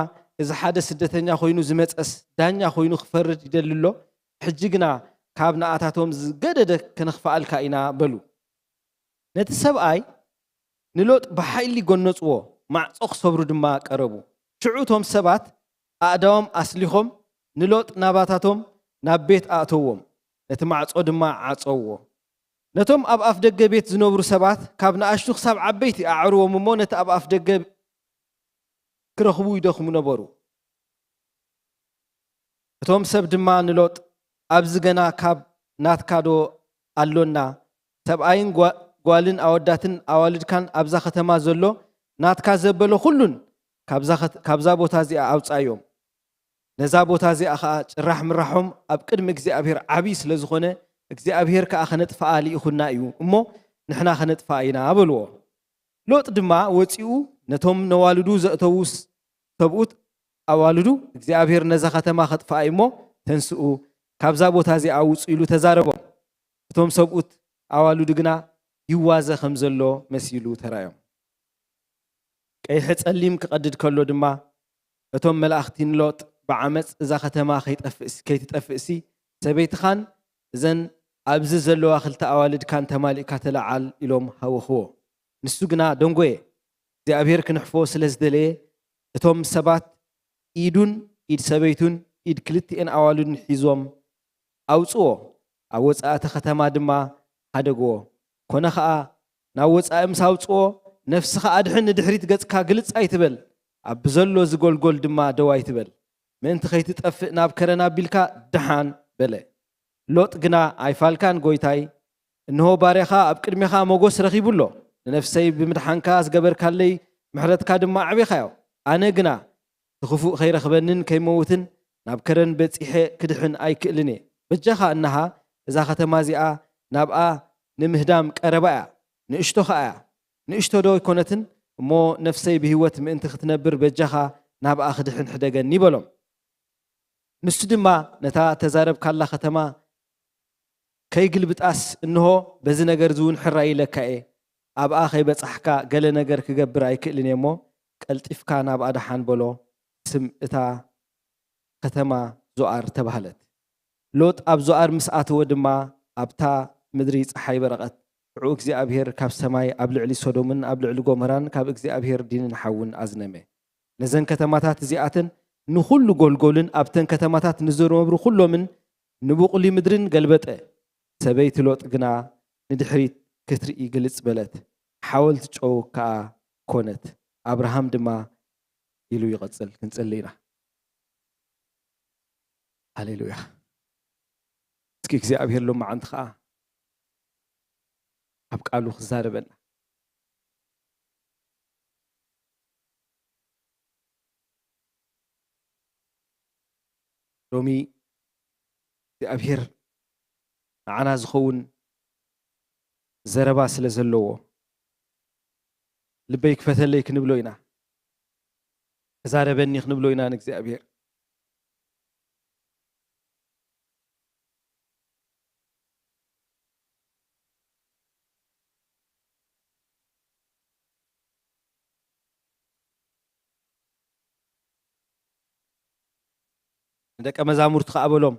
እዚ ሓደ ስደተኛ ኮይኑ ዝመጸስ ዳኛ ኮይኑ ክፈርድ ይደሊ ኣሎ። ሕጂ ግና ካብ ንኣታቶም ዝገደደ ከነኽፍኣልካ ኢና በሉ። ነቲ ሰብኣይ ንሎጥ ብሓይሊ ጎነጽዎ፣ ማዕጾ ክሰብሩ ድማ ቀረቡ። ሽዑ እቶም ሰባት ኣእዳዎም ኣስሊኾም ንሎጥ ናባታቶም ናብ ቤት ኣእተውዎም፣ ነቲ ማዕጾ ድማ ዓጸውዎ። ነቶም ኣብ ኣፍ ደገ ቤት ዝነብሩ ሰባት ካብ ንኣሽቱ ክሳብ ዓበይቲ ኣዕርዎም እሞ ነቲ ኣብ ኣፍ ደገ ክረኽቡ ይደኽሙ ነበሩ። እቶም ሰብ ድማ ንሎጥ፣ ኣብዚ ገና ካብ ናትካ ዶ ኣሎና? ሰብኣይን ጓልን ኣወዳትን ኣዋልድካን ኣብዛ ከተማ ዘሎ ናትካ ዘበለ ኩሉን ካብዛ ቦታ እዚኣ ኣውጻዮም። ነዛ ቦታ እዚኣ ኸኣ ጭራሕ ምራሖም ኣብ ቅድሚ እግዚኣብሔር ዓብዪ ስለ ዝኾነ እግዚኣብሔር ከኣ ኸነጥፍኣ ልኢኹና እዩ እሞ ንሕና ኸነጥፍኣ ኢና በልዎ። ሎጥ ድማ ወጺኡ ነቶም ነዋልዱ ዘእተዉ ሰብኡት ኣዋልዱ እግዚኣብሔር ነዛ ኸተማ ኸጥፍኣ እዩ እሞ ተንስኡ ካብዛ ቦታ እዚኣ ውጹ ኢሉ ተዛረቦም። እቶም ሰብኡት ኣዋልዱ ግና ይዋዘ ከም ዘሎ መሲሉ ተራዮም። ቀይሐ ጸሊም ክቐድድ ከሎ ድማ እቶም መላእኽቲ ንሎጥ ብዓመጽ እዛ ኸተማ ከይጠፍእስ- ከይትጠፍእሲ ሰበይትኻን እዘን ኣብዚ ዘለዋ ክልተ ኣዋልድካን ተማሊእካ ተለዓል ኢሎም ሃወኽዎ። ንሱ ግና ደንጎየ። እግዚኣብሔር ክንሕፎ ስለ ዝደለየ እቶም ሰባት ኢዱን ኢድ ሰበይቱን ኢድ ክልቲኤን ኣዋልዱን ሒዞም ኣውጽዎ። ኣብ ወጻኢ እቲ ኸተማ ድማ ሃደግዎ። ኮነ ኸኣ ናብ ወጻኢ ምስ ኣውጽዎ ነፍስኻ ኣድሕን ንድሕሪት ገጽካ ግልጽ ኣይትበል፣ ኣብ ብዘሎ ዝጎልጎል ድማ ደው ኣይትበል፣ ምእንቲ ኸይትጠፍእ ናብ ከረን ኣቢልካ ደሓን በለ። ሎጥ ግና ኣይፋልካን ጐይታይ፣ እንሆ ባርያኻ ኣብ ቅድሜኻ ሞጎስ ረኺቡ ኣሎ፣ ንነፍሰይ ብምድሓንካ ዝገበርካለይ ምሕረትካ ድማ ኣዕቢኻዮ። ኣነ ግና እቲ ኽፉእ ኸይረኽበንን ከይመውትን ናብ ከረን በጺሐ ክድሕን ኣይክእልን እየ። በጃኻ እንሃ እዛ ኸተማ እዚኣ ናብኣ ንምህዳም ቀረባ እያ፣ ንእሽቶ ኸኣ እያ። ንእሽቶ ዶ ኣይኮነትን? እሞ ነፍሰይ ብህይወት ምእንቲ ክትነብር በጃኻ ናብኣ ክድሕን ሕደገኒ በሎም። ንሱ ድማ ነታ ተዛረብካላ ኸተማ ከይግልብጣስ እንሆ በዚ ነገር እዚ እውን ሕራይ ኢለካ እየ፣ ኣብኣ ከይበጻሕካ ገለ ነገር ክገብር ኣይክእልን እየ እሞ ቀልጢፍካ ናብኣ ደሓን በሎ። ስም እታ ከተማ ዞኣር ተባህለት። ሎጥ ኣብ ዞኣር ምስ ኣተወ ድማ ኣብታ ምድሪ ጸሓይ በረቐት። ሽዑ እግዚኣብሔር ካብ ሰማይ ኣብ ልዕሊ ሶዶምን ኣብ ልዕሊ ጎመራን ካብ እግዚኣብሔር ዲንን ሓውን ኣዝነመ። ነዘን ከተማታት እዚኣተን ንኹሉ ጎልጎልን ኣብተን ከተማታት ንዝነብሩ ኩሎምን ንቡቕሊ ምድርን ገልበጠ። ሰበይቲ ሎጥ ግና ንድሕሪት ክትርኢ ግልጽ በለት፣ ሓወልቲ ጨው ከኣ ኮነት። ኣብርሃም ድማ ኢሉ ይቐጽል። ክንጽሊ ኢና። ሃሌሉያ። እስኪ እግዚኣብሔር ሎማዓንቲ ከኣ ኣብ ቃሉ ክዛረበና። ሎሚ እግዚኣብሔር ንዓና ዝኸውን ዘረባ ስለ ዘለዎ ልበይ ክፈተለይ ክንብሎ ኢና። ተዛረበኒ ክንብሎ ኢና ንእግዚኣብሔር። ንደቀ መዛሙርቱ ከኣ በሎም፣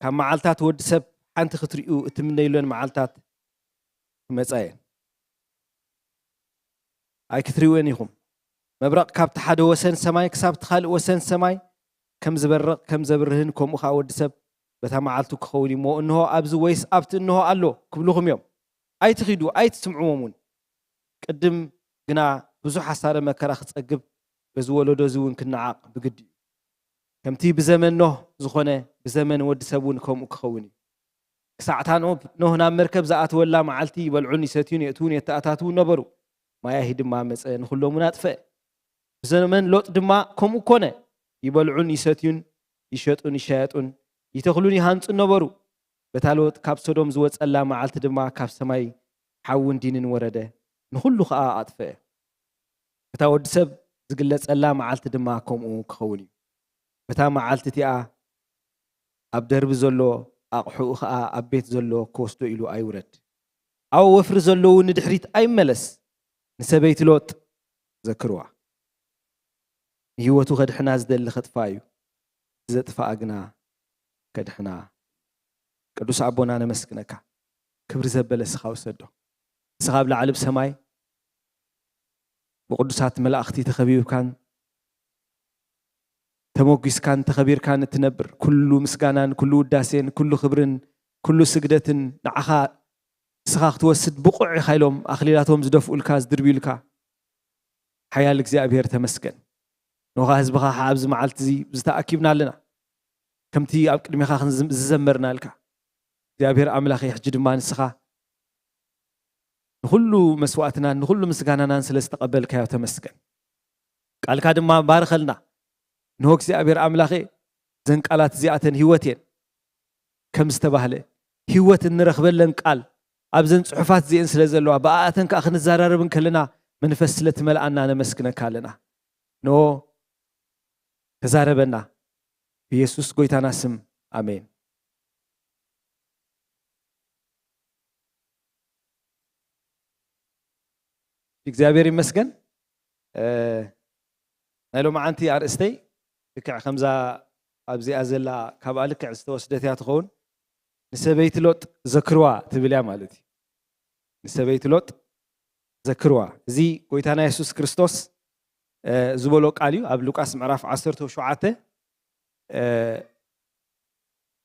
ካብ መዓልታት ወዲ ሰብ ሓንቲ ክትርእዩ እትምነይሎን መዓልታት ክመጻ እየን። ኣይክትርእዩወን ኢኹም። መብረቕ ካብቲ ሓደ ወሰን ሰማይ ክሳብ እቲ ካልእ ወሰን ሰማይ ከም ዝበርቕ ከም ዘብርህን ከምኡ ኸኣ ወዲ ሰብ በታ መዓልቱ ክኸውን እዩ። እሞ እንሆ ኣብዚ ወይስ ኣብቲ እንሆ ኣሎ ክብልኹም እዮም። ኣይትኺዱ፣ ኣይትስምዕዎም እውን። ቅድም ግና ብዙሕ ሓሳረ መከራ ክጸግብ በዚ ወለዶ እዚ እውን ክነዓቕ ብግዲ እዩ። ከምቲ ብዘመን ኖህ ዝኾነ ብዘመን ወዲ ሰብ እውን ከምኡ ክኸውን እዩ። ክሳዕታ ኖህ ናብ መርከብ ዝኣተወላ መዓልቲ ይበልዑን ይሰትዩን የእትዉን የተኣታትዉን ነበሩ። ማያሂ ድማ መጸ ንኹሎም እውን ኣጥፈአ። ብዘመን ሎጥ ድማ ከምኡ ኮነ። ይበልዑን ይሰትዩን ይሸጡን ይሻየጡን ይተኽሉን ይሃንጹን ነበሩ። በታ ሎጥ ካብ ሶዶም ዝወጸላ መዓልቲ ድማ ካብ ሰማይ ሓውን ዲንን ወረደ፣ ንኹሉ ኸኣ ኣጥፈአ። እታ ወዲ ሰብ ዝግለጸላ መዓልቲ ድማ ከምኡ ክኸውን እዩ። በታ መዓልቲ እቲኣ ኣብ ደርቢ ዘሎ ኣቕሑኡ ኸኣ ኣብ ቤት ዘሎ ክወስዶ ኢሉ ኣይውረድ። ኣብ ወፍሪ ዘለዉ ንድሕሪት ኣይመለስ፣ ንሰበይቲ ሎጥ ዘክርዋ። ንህይወቱ ከድሕና ዝደሊ ከጥፍኣ እዩ፣ እቲ ዘጥፍኣ ግና ከድሕና። ቅዱስ ኣቦና ነመስግነካ። ክብሪ ዘበለ እስኻ ውሰዶ። እስኻ ኣብ ላዕሊ ብሰማይ ብቅዱሳት መላእኽቲ ተኸቢብካን ተመጒስካን ተኸቢርካን እትነብር፣ ኩሉ ምስጋናን ኩሉ ውዳሴን ኩሉ ክብርን ኩሉ ስግደትን ንዓኻ እስኻ ክትወስድ ብቑዕ ኢኻ ኢሎም ኣኽሊላቶም ዝደፍኡልካ ዝድርብዩልካ ሓያል እግዚኣብሔር ተመስገን። ንኻ ህዝብኻ ከዓ ኣብዚ መዓልቲ እዚ ዝተኣኪብና ኣለና። ከምቲ ኣብ ቅድሜኻ ክንዝ- ዝዘመርናልካ እግዚኣብሔር ኣምላኽ ሕጂ ድማ ንስኻ ንኹሉ መስዋዕትናን ንኹሉ ምስጋናናን ስለ ዝተቐበልካዮ ተመስገን። ቃልካ ድማ ባርኸልና። ንሆ እግዚኣብሔር ኣምላኸ፣ እዘን ቃላት እዚኣተን ህይወት እየን ከም ዝተባህለ፣ ህይወት እንረኽበለን ቃል ኣብዘን ጽሑፋት እዚአን ስለ ዘለዋ፣ ብኣኣተን ከኣ ክንዘራረብ እንከለና መንፈስ ስለ ትመልኣና ነመስግነካ ኣለና። ንሆ ተዛረበና፣ ብየሱስ ጎይታና ስም፣ ኣሜን። እግዚኣብሔር ይመስገን። እ፣ ናይ ሎማዓንቲ ኣርእስተይ ልክዕ ከምዛ ኣብዚኣ ዘላ፣ ካብኣ ልክዕ ዝተወስደት እያ ትኸውን። ንሰበይቲ ሎጥ ዘክርዋ ትብል እያ ማለት እዩ። ንሰበይቲ ሎጥ ዘክርዋ። እዚ ጎይታና የሱስ ክርስቶስ፣ እ፣ ዝበሎ ቃል እዩ። ኣብ ሉቃስ ምዕራፍ ዓሰርተ ሸውዓተ፣ እ፣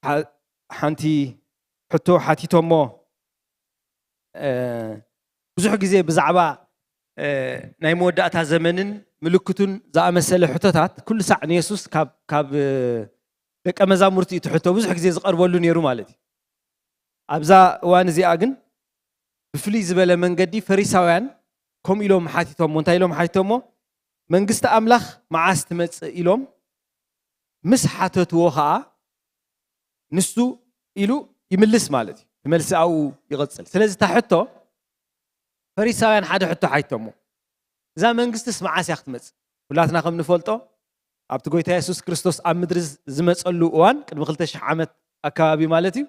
ሓ-፣ ሓንቲ ሕቶ ሓቲቶሞ፣ እ፣ ብዙሕ ግዜ ብዛዕባ፣ እ፣ ናይ መወዳእታ ዘመንን ምልክቱን ዝኣመሰለ ሕቶታት ኩሉ ሳዕ ንየሱስ ካብ፣ ካብ፣ እ፣ ደቀ መዛሙርቲ እቲ ሕቶ ብዙሕ ግዜ ዝቐርበሉ ነይሩ ማለት እዩ። ኣብዛ እዋን እዚኣ ግን ብፍልይ ዝበለ መንገዲ ፈሪሳውያን ከምኡ ኢሎም ሓቲቶሞ። እንታይ ኢሎም ሓቲቶሞ? "መንግስቲ ኣምላኽ መዓስ ትመጽእ?" ኢሎም ምስ ሓተትዎ ኸኣ ንሱ ኢሉ ይምልስ ማለት እዩ። እቲ መልሲ ኣብኡ ይቕጽል። ስለዚ እታ ሕቶ፣ ፈሪሳውያን ሓደ ሕቶ ሓቲቶሞ። "እዛ መንግስትስ መዓስ እያ ክትመጽእ?" ኩላትና ከም ንፈልጦ፣ ኣብቲ ጎይታ የሱስ ክርስቶስ ኣብ ምድሪ ዝ-፣ ዝመጸሉ እዋን፣ ቅድሚ ክልተ ሽሕ ዓመት ኣከባቢ ማለት እዩ፣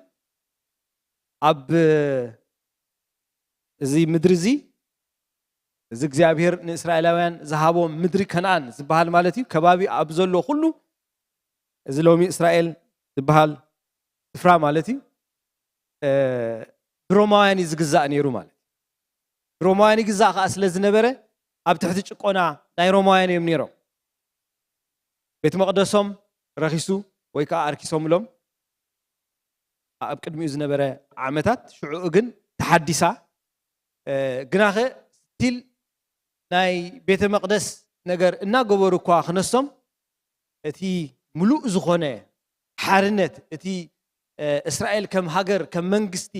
ኣብ እዚ ምድሪ እዚ፣ እዚ እግዚኣብሔር ንእስራኤላውያን ዝሃቦም ምድሪ ከነኣን ዝበሃል ማለት እዩ፣ ከባቢ ኣብ ዘሎ ኩሉ፣ እዚ ሎሚ እስራኤል ዝበሃል ስፍራ ማለት እዩ፣ እ፣ ብሮማውያን እዩ ዝግዛእ ነይሩ ማለት እዩ። ብሮማውያን ይግዛእ ከኣ ስለ ዝነበረ፣ ኣብ ትሕቲ ጭቆና ናይ ሮማውያን እዮም ነይሮም። ቤት መቕደሶም ረኺሱ ወይ ከኣ ኣርኪሶምሎም ኣብ ቅድሚኡ ዝነበረ ዓመታት፣ ሽዑኡ ግን ተሓዲሳ። እ፣ ግናኸ ስቲል ናይ ቤተ መቕደስ ነገር እናገበሩ እኳ ክነሶም፣ እቲ ምሉእ ዝኾነ ሓርነት፣ እቲ፣ እ፣ እስራኤል ከም ሃገር፣ ከም መንግስቲ፣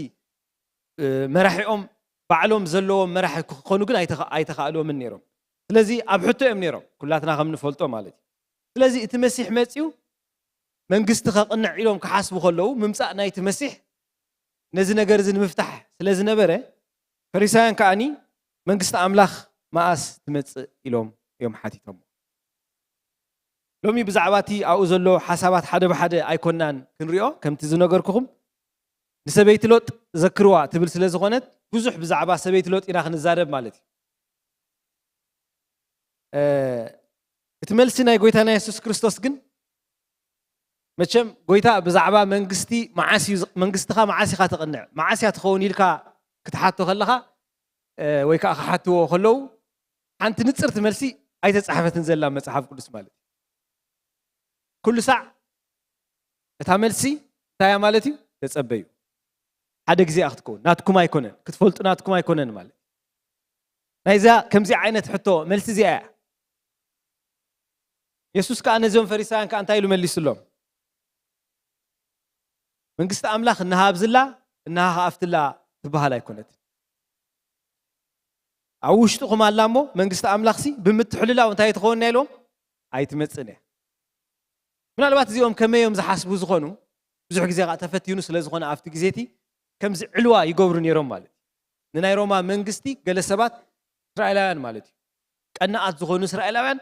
እ፣ መራሒኦም ባዕሎም ዘለዎም መራሒ ክኾኑ ግን ኣይተኸ-፣ ኣይተኻእልዎምን ነይሮም። ስለዚ ኣብ ሕቶ እዮም ነይሮም፣ ኩላትና ከም ንፈልጦ ማለት እዩ። ስለዚ እቲ መሲሕ መጺኡ መንግስቲ ከቕንዕ ኢሎም ክሓስቡ ከለዉ፣ ምምጻእ ናይቲ መሲሕ ነዚ ነገር እዚ ንምፍታሕ ስለ ዝነበረ፣ ፈሪሳውያን ከኣኒ መንግስቲ ኣምላኽ መኣስ ትመጽእ ኢሎም እዮም ሓቲቶሞ። ሎሚ ብዛዕባ እቲ ኣብኡ ዘሎ ሓሳባት ሓደ ብሓደ ኣይኮናን ክንሪኦ፣ ከምቲ ዝነገርኩኹም ንሰበይቲ ሎጥ ዘክርዋ ትብል ስለ ዝኾነት፣ ብዙሕ ብዛዕባ ሰበይቲ ሎጥ ኢና ክንዛረብ ማለት እዩ። እ፣ እቲ መልሲ ናይ ጎይታና የሱስ ክርስቶስ ግን፣ መቸም ጎይታ ብዛዕባ መንግስቲ መዓስ እዩ ዝ-፣ መንግስትኻ መዓስ ኢኻ ተቕንዕ፣ መዓስ እያ ትኸውን ኢልካ ክትሓቶ ከለኻ፣ እ፣ ወይ ከኣ ክሓትዎ ከለዉ፣ ሓንቲ ንጽርቲ መልሲ ኣይተጻሕፈትን ዘላ መጽሓፍ ቅዱስ ማለት እዩ። ኩሉ ሳዕ እታ መልሲ እንታይ እያ ማለት እዩ? ተጸበዩ። ሓደ ግዜ እያ ክትከውን። ናትኩም ኣይኮነን። ክትፈልጡ ናትኩም ኣይኮነን ማለት እዩ። ናይዛ ከምዚ ዓይነት ሕቶ መልሲ እዚኣ እያ። የሱስ ከኣ ነዚኦም ፈሪሳውያን ከኣ እንታይ ኢሉ መሊሱሎም? መንግስቲ ኣምላኽ እነሃ ኣብዝላ፣ እነሃ ከኣ ኣብትላ ትበሃል ኣይኮነትን። ኣብ ውሽጥኹም ኣላ እሞ፣ መንግስቲ ኣምላኽሲ ብምትሕልላው እንታይ ትኸውን እያ ኢልዎም? ኣይትመጽእን እያ። ምናልባት እዚኦም ከመይ እዮም ዝሓስቡ ዝኾኑ? ብዙሕ ግዜ ከኣ ተፈቲኑ ስለ ዝኾነ ኣብቲ ግዜ እቲ ከምዚ ዕልዋ ይገብሩ ነይሮም ማለት እዩ። ንናይ ሮማ መንግስቲ ገለ ሰባት እስራኤላውያን ማለት እዩ። ቀናኣት ዝኾኑ እስራኤላውያን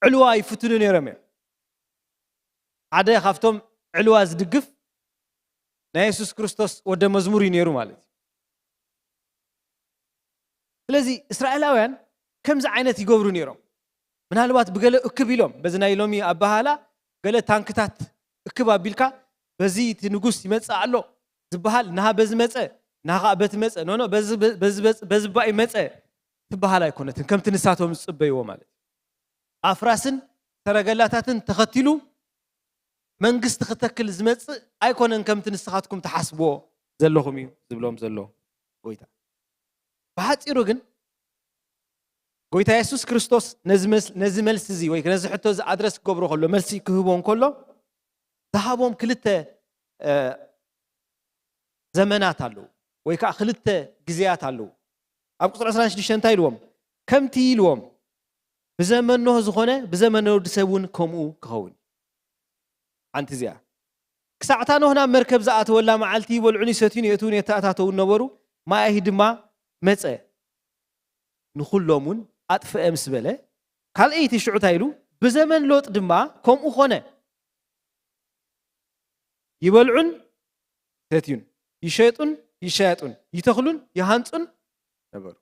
ዕልዋ ይፍትኑ ነይሮም እዮም። ሓደ ካብቶም ዕልዋ ዝድግፍ ናይ የሱስ ክርስቶስ ወደ መዝሙር እዩ ነይሩ ማለት እዩ። ስለዚ እስራኤላውያን ከምዚ ዓይነት ይገብሩ ነይሮም። ምናልባት ብገለ እክብ ኢሎም፣ በዚ ናይ ሎሚ ኣበሃህላ ገለ ታንክታት እክብ ኣቢልካ፣ በዚ እቲ ንጉስ ይመጽእ ኣሎ ዝበሃል፣ ናሃ በዚ መጸ፣ ናሃ ከኣ በቲ መጸ፣ ኖ፣ ኖ፣ በዚ፣ በዚ፣ በዚ፣ በዚ ባይ መጸ ትበሃል ኣይኮነትን፣ ከምቲ ንሳቶም ዝጽበይዎ ማለት እዩ። ኣፍራስን ሰረገላታትን ተኸቲሉ መንግስቲ ክተክል ዝመጽእ ኣይኮነን፣ ከምቲ ንስኻትኩም ትሓስብዎ ዘለኹም እዩ ዝብሎም ዘሎ ጎይታ። ብሓጺሩ ግን ጎይታ የሱስ ክርስቶስ ነዚ መስ-፣ ነዚ መልሲ እዚ ወይ ነዚ ሕቶ እዚ ኣድረስ ክገብሮ ከሎ፣ መልሲ ክህቦ እንከሎ፣ ዝሃቦም ክልተ፣ እ፣ ዘመናት ኣለዉ፣ ወይ ከኣ ክልተ ግዜያት ኣለዉ። ኣብ ቁጽሪ ዕስራን ሽዱሽተን እንታይ ኢልዎም? ከምቲ ኢልዎም፣ ብዘመን ኖህ ዝኾነ ብዘመን ወዲ ሰብ እውን ከምኡ ክኸውን። ሓንቲ እዚኣ። ክሳዕታ ኖህ ናብ መርከብ ዝኣተወላ መዓልቲ ይበልዑን ይሰትዩን የእትውን የተኣታተውን ነበሩ። ማይ ድማ መጸ፣ ንኹሎም እውን ኣጥፍአ ምስ በለ፣ ካልኣይቲ ሽዑ እንታይ ኢሉ? ብዘመን ሎጥ ድማ ከምኡ ኾነ። ይበልዑን ይሰትዩን፣ ይሸጡን ይሻየጡን፣ ይተኽሉን ይሃንጹን ነበሩ።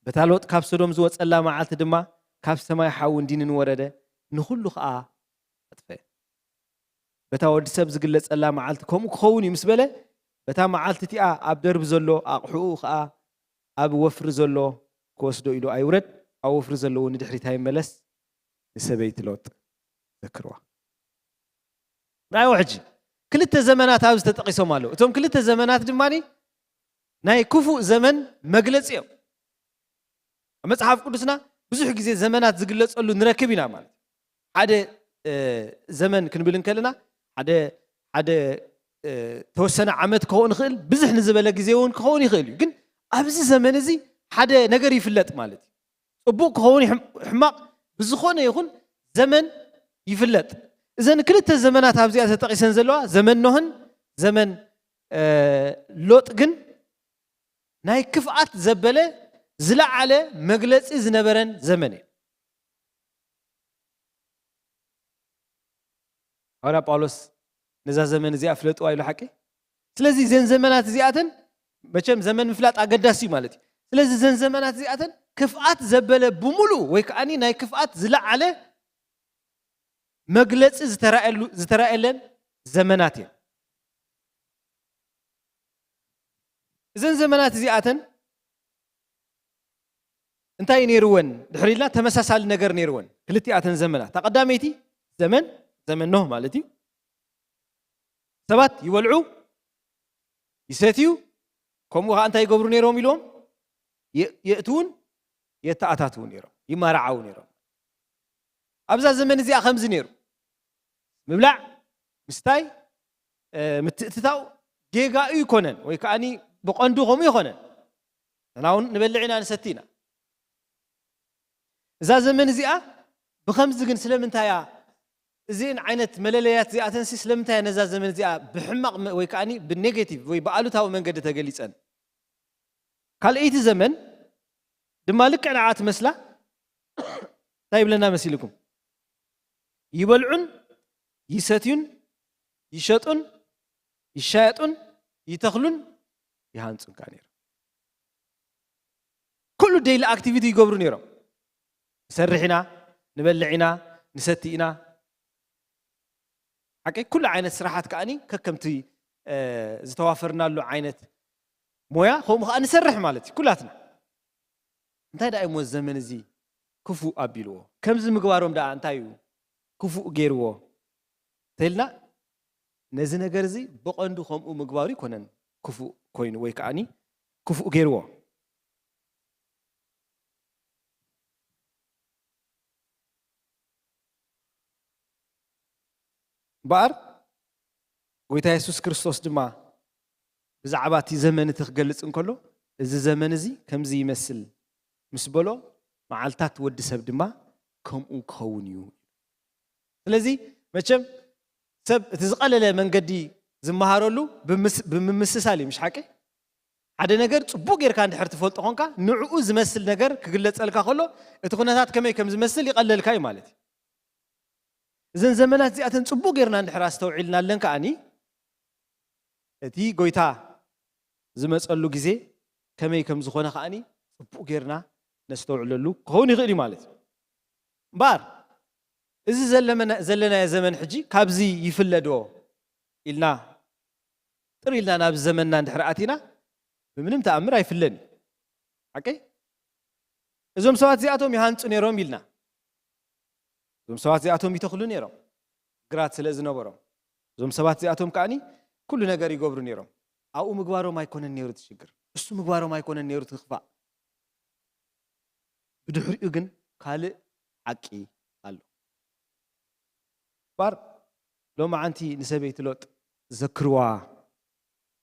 በታ ሎጥ ካብ ሶዶም ዝወጸላ መዓልቲ ድማ ካብ ሰማይ ሓውን ዲንን ወረደ፣ ንኹሉ ኸኣ ኣጥፈአ። በታ ወዲ ሰብ ዝግለጸላ መዓልቲ ከምኡ ክኸውን እዩ ምስ በለ፣ በታ መዓልቲ እቲኣ ኣብ ደርቢ ዘሎ ኣቕሕኡ ኸኣ ኣብ ወፍሪ ዘሎ ክወስዶ ኢሉ ኣይውረድ፣ ኣብ ወፍሪ ዘለዎ ንድሕሪት ኣይመለስ፣ ንሰበይቲ ሎጥ ዘክርዋ። ራእይዎ ሕጂ ክልተ ዘመናት ኣብዚ ተጠቒሶም ኣለዉ። እቶም ክልተ ዘመናት ድማ ናይ ክፉእ ዘመን መግለጺ እዮም። ኣብ መጽሓፍ ቅዱስና ብዙሕ ግዜ ዘመናት ዝግለጸሉ ንረክብ ኢና ማለት እዩ። ሓደ እ፣ ዘመን ክንብል እንከለና ሓደ ሓደ እ፣ ተወሰነ ዓመት ክኸውን ይኽእል፣ ብዝሕ ንዝበለ ግዜ እውን ክኸውን ይኽእል እዩ። ግን ኣብዚ ዘመን እዚ ሓደ ነገር ይፍለጥ ማለት እዩ። ጽቡቕ ክኸውን ይሕም- ሕማቕ ብዝኾነ ይኹን ዘመን ይፍለጥ። እዘን ክልተ ዘመናት ኣብዚኣ ተጠቒሰን ዘለዋ ዘመን ኖህን ዘመን እ፣ ሎጥ ግን ናይ ክፍኣት ዘበለ ዝለዓለ መግለጺ ዝነበረን ዘመን እዩ። ሃዋርያ ጳውሎስ ነዛ ዘመን እዚኣ ፍለጥዋ ኢሉ ሓቂ። ስለዚ እዘን ዘመናት እዚኣተን መቸም ዘመን ምፍላጥ ኣገዳሲ እዩ ማለት እዩ። ስለዚ እዘን ዘመናት እዚኣተን ክፍኣት ዘበለ ብምሉእ ወይ ከዓኒ ናይ ክፍኣት ዝለዓለ መግለጺ ዝተራእየሉ- ዝተራእየለን ዘመናት እየን። እዘን ዘመናት እዚኣተን እንታይ ነይርወን ድሕሪ ኢልና ተመሳሳሊ ነገር ነይርወን። ክልቲኣተን ዘመናት፣ እታ ቀዳመይቲ ዘመን፣ ዘመን ኖህ ማለት እዩ። ሰባት ይበልዑ፣ ይሰትዩ፣ ከምኡ ከዓ እንታይ ይገብሩ ነይሮም ኢልዎም? የ- የእትውን የተኣታትዉ ነይሮም፣ ይመራዓው ነይሮም። ኣብዛ ዘመን እዚኣ ከምዚ ነይሩ፣ ምብላዕ ምስታይ እ፣ ምትእትታው ጌጋ እዩ ይኮነን ወይ ከዓኒ ብቐንዱ ከምኡ ይኮነን። ንሕና እውን ንበልዕ ኢና ንሰቲ ኢና። እዛ ዘመን እዚኣ ብኸምዚ ግን ስለምንታይ እያ እዚን ዓይነት መለለያት እዚኣተንሲ ስለምንታይ እያ ነዛ ዘመን እዚኣ ብሕማቕ መ- ወይ ከዓኒ ብኔጌቲቭ ወይ ብኣሉታዊ መንገዲ ተገሊፀን? ካልኣይቲ ዘመን ድማ ልክዕ ንዓ ትመስላ እንታይ ይብለና መሲልኩም? ይበልዑን ይሰትዩን ይሸጡን ይሻየጡን ይተኽሉን ይሃንጹን ከዓ ነይሮም። ኩሉ ዴይሊ ኣክቲቪቲ ይገብሩ ነይሮም። ንሰርሕ ኢና፣ ንበልዕ ኢና፣ ንሰቲ ኢና። ሓቂ ኩሉ ዓይነት ስራሓት ከዓኒ ከከምቲ ዝተዋፈርናሉ ዓይነት ሞያ ከምኡ ከዓ ንሰርሕ ማለት እዩ ኩላትና። እንታይ ደኣ እሞ ዘመን እዚ ክፉእ ኣቢልዎ? ከምዚ ምግባሮም ደኣ እንታይ እዩ ክፉእ ገይርዎ? ተልና ነዚ ነገር እዚ ብቐንዱ ከምኡ ምግባሩ ይኮነን ክፉእ ኮይኑ ወይ ከዓኒ ክፉእ ገይርዎ። እምበኣር ጎይታ የሱስ ክርስቶስ ድማ ብዛዕባ እቲ ዘመን እቲ ክገልጽ እንከሎ፣ እዚ ዘመን እዚ ከምዚ ይመስል ምስ በሎ፣ መዓልታት ወዲ ሰብ ድማ ከምኡ ክኸውን እዩ። ስለዚ መቸም ሰብ እቲ ዝቐለለ መንገዲ ዝመሃረሉ ብምስ- ብምምስሳል እዩ፣ ምሽ ሓቂ? ሓደ ነገር ጽቡቕ ጌርካ እንድሕር ትፈልጦ ኾንካ፣ ንዕኡ ዝመስል ነገር ክግለጸልካ ከሎ፣ እቲ ኩነታት ከመይ ከም ዝመስል ይቐለልካ እዩ ማለት እዩ። እዘን ዘመናት እዚኣተን ጽቡቕ ጌርና እንድሕር ኣስተውዒልና ኣለን ከኣኒ፣ እቲ ጎይታ ዝመጸሉ ግዜ ከመይ ከም ዝኾነ ከኣኒ ጽቡቕ ጌርና ነስተውዕለሉ ክኸውን ይኽእል እዩ ማለት እዩ። እምበኣር እዚ ዘለመና- ዘለናዮ ዘመን ሕጂ ካብዚ ይፍለ ዶ ኢልና ጥር ኢልና ናብ ዘመንና እንድሕር ኣቲና ብምንም ተኣምር ኣይፍለን እዩ። ሓቀይ? እዞም ሰባት እዚኣቶም ይሃንጹ ነይሮም ኢልና። እዞም ሰባት እዚኣቶም ይተኽሉ ነይሮም፣ ግራት ስለ ዝነበሮም። እዞም ሰባት እዚኣቶም ከኣኒ ኩሉ ነገር ይገብሩ ነይሮም። ኣብኡ ምግባሮም ኣይኮነን ነይሩ እቲ ሽግር፣ እሱ ምግባሮም ኣይኮነን ነይሩ እቲ ክፋእ። ብድሕሪኡ ግን ካልእ ሓቂ ኣሎ። ባር ሎማዓንቲ ንሰበይቲ ሎጥ ዘክርዋ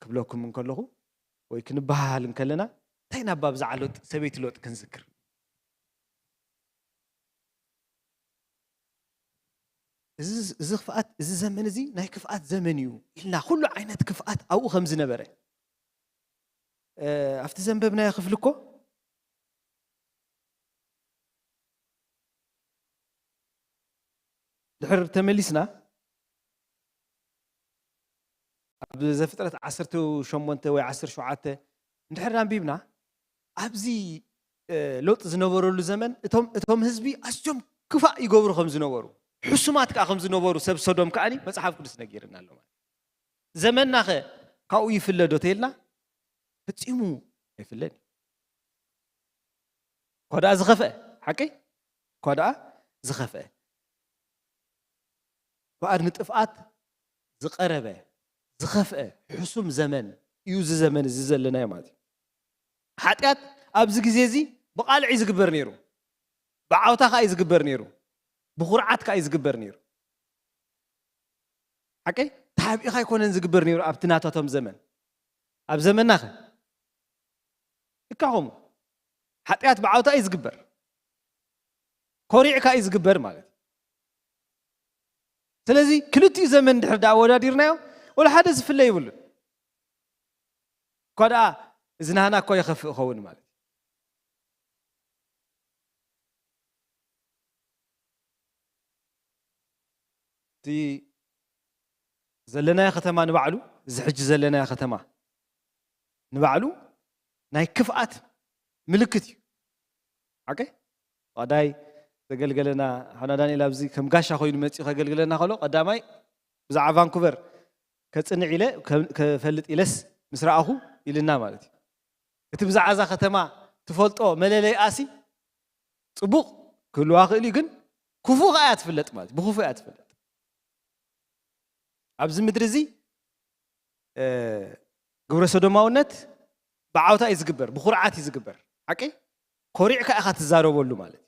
ክብለኩም እንከለኹ ወይ ክንበሃሃል እንከለና እንታይ ናባ ብዛዕባ ሎጥ ሰበይቲ ሎጥ ክንዝክር? እዚ እዚ ክፍኣት፣ እዚ ዘመን እዚ ናይ ክፍኣት ዘመን እዩ ኢልና፣ ኩሉ ዓይነት ክፍኣት ኣብኡ ከም ዝነበረ፣ እ፣ ኣብቲ ዘንበብናዮ ክፍሊ እኮ ድሕር ተመሊስና ኣብ ዘፍጥረት ዓሰርተ ሸሞንተ ወይ ዓሰርተ ሸውዓተ እንድሕር ኣንቢብና፣ ኣብዚ፣ እ፣ ሎጥ ዝነበረሉ ዘመን እቶም፣ እቶም ህዝቢ ኣዝዮም ክፋእ ይገብሩ ከም ዝነበሩ፣ ሕሱማት ከኣ ከም ዝነበሩ ሰብ ሶዶም ከኣኒ መጽሓፍ ቅዱስ ነጊርና ኣሎ ማለት። ዘመንናኸ ካብኡ ይፍለ ዶ ተይልና? ፈጺሙ ኣይፍለን እዩ። እኳ ደኣ ዝኸፍአ፣ ሓቀይ? እኳ ደኣ ዝኸፍአ። እምበኣር ንጥፍኣት ዝቐረበ፣ ዝኸፍአ፣ ሕሱም ዘመን እዩ እዚ ዘመን እዚ ዘለናዮ ማለት እዩ። ሓጢኣት ኣብዚ ግዜ እዚ ብቓልዕ እዩ ዝግበር ነይሩ። ብዓውታ ከኣ እዩ ዝግበር ነይሩ። ብኹርዓት ከኣ እዩ ዝግበር ነይሩ። ሓቀይ? ተሓቢእካ ኣይኮነን ዝግበር ነይሩ ኣብቲ ናታቶም ዘመን። ኣብ ዘመንናኸ? እካ ከምኡ። ሓጢኣት ብዓውታ እዩ ዝግበር። ኮሪዕካ እዩ ዝግበር ማለት እዩ። ስለዚ ክልቲኡ ዘመን እንድሕር ደኣ ኣወዳዲርናዮ፣ ወላ ሓደ ዝፍለ ይብሉን። እኳ ደኣ እዚ ናህና እኮ ይኸፍእ ይኸውን ማለት እዩ። እቲ ዘለናዮ ከተማ ንባዕሉ፣ እዚ ሕጂ ዘለናዮ ከተማ ንባዕሉ ናይ ክፍኣት ምልክት እዩ። ሓቀይ? ቀዳይ ዘገልገለና ሓና ዳንኤል ኣብዚ ከም ጋሻ ኮይኑ መጺኡ ከገልግለና ከሎ፣ ቀዳማይ ብዛዕባ ቫንኩቨር ከጽንዕ ኢለ፣ ከ-፣ ከፈልጥ ኢለስ ምስ ረኣኹ ኢልና ማለት እዩ። እቲ ብዛዕባ እዛ ከተማ ትፈልጦ መለለይኣሲ ጽቡቕ ክህልዋ ክእል እዩ፣ ግን ክፉእ ከኣ እያ ትፍለጥ ማለት እዩ። ብክፉእ እያ ትፍለጥ። ኣብዚ ምድሪ እዚ፣ እ፣ ግብረ ሰዶማውነት ብዓውታ እዩ ዝግበር፣ ብኹርዓት እዩ ዝግበር። ሓቂ? ኮሪዕካ ኢኻ ትዛረበሉ ማለት እዩ።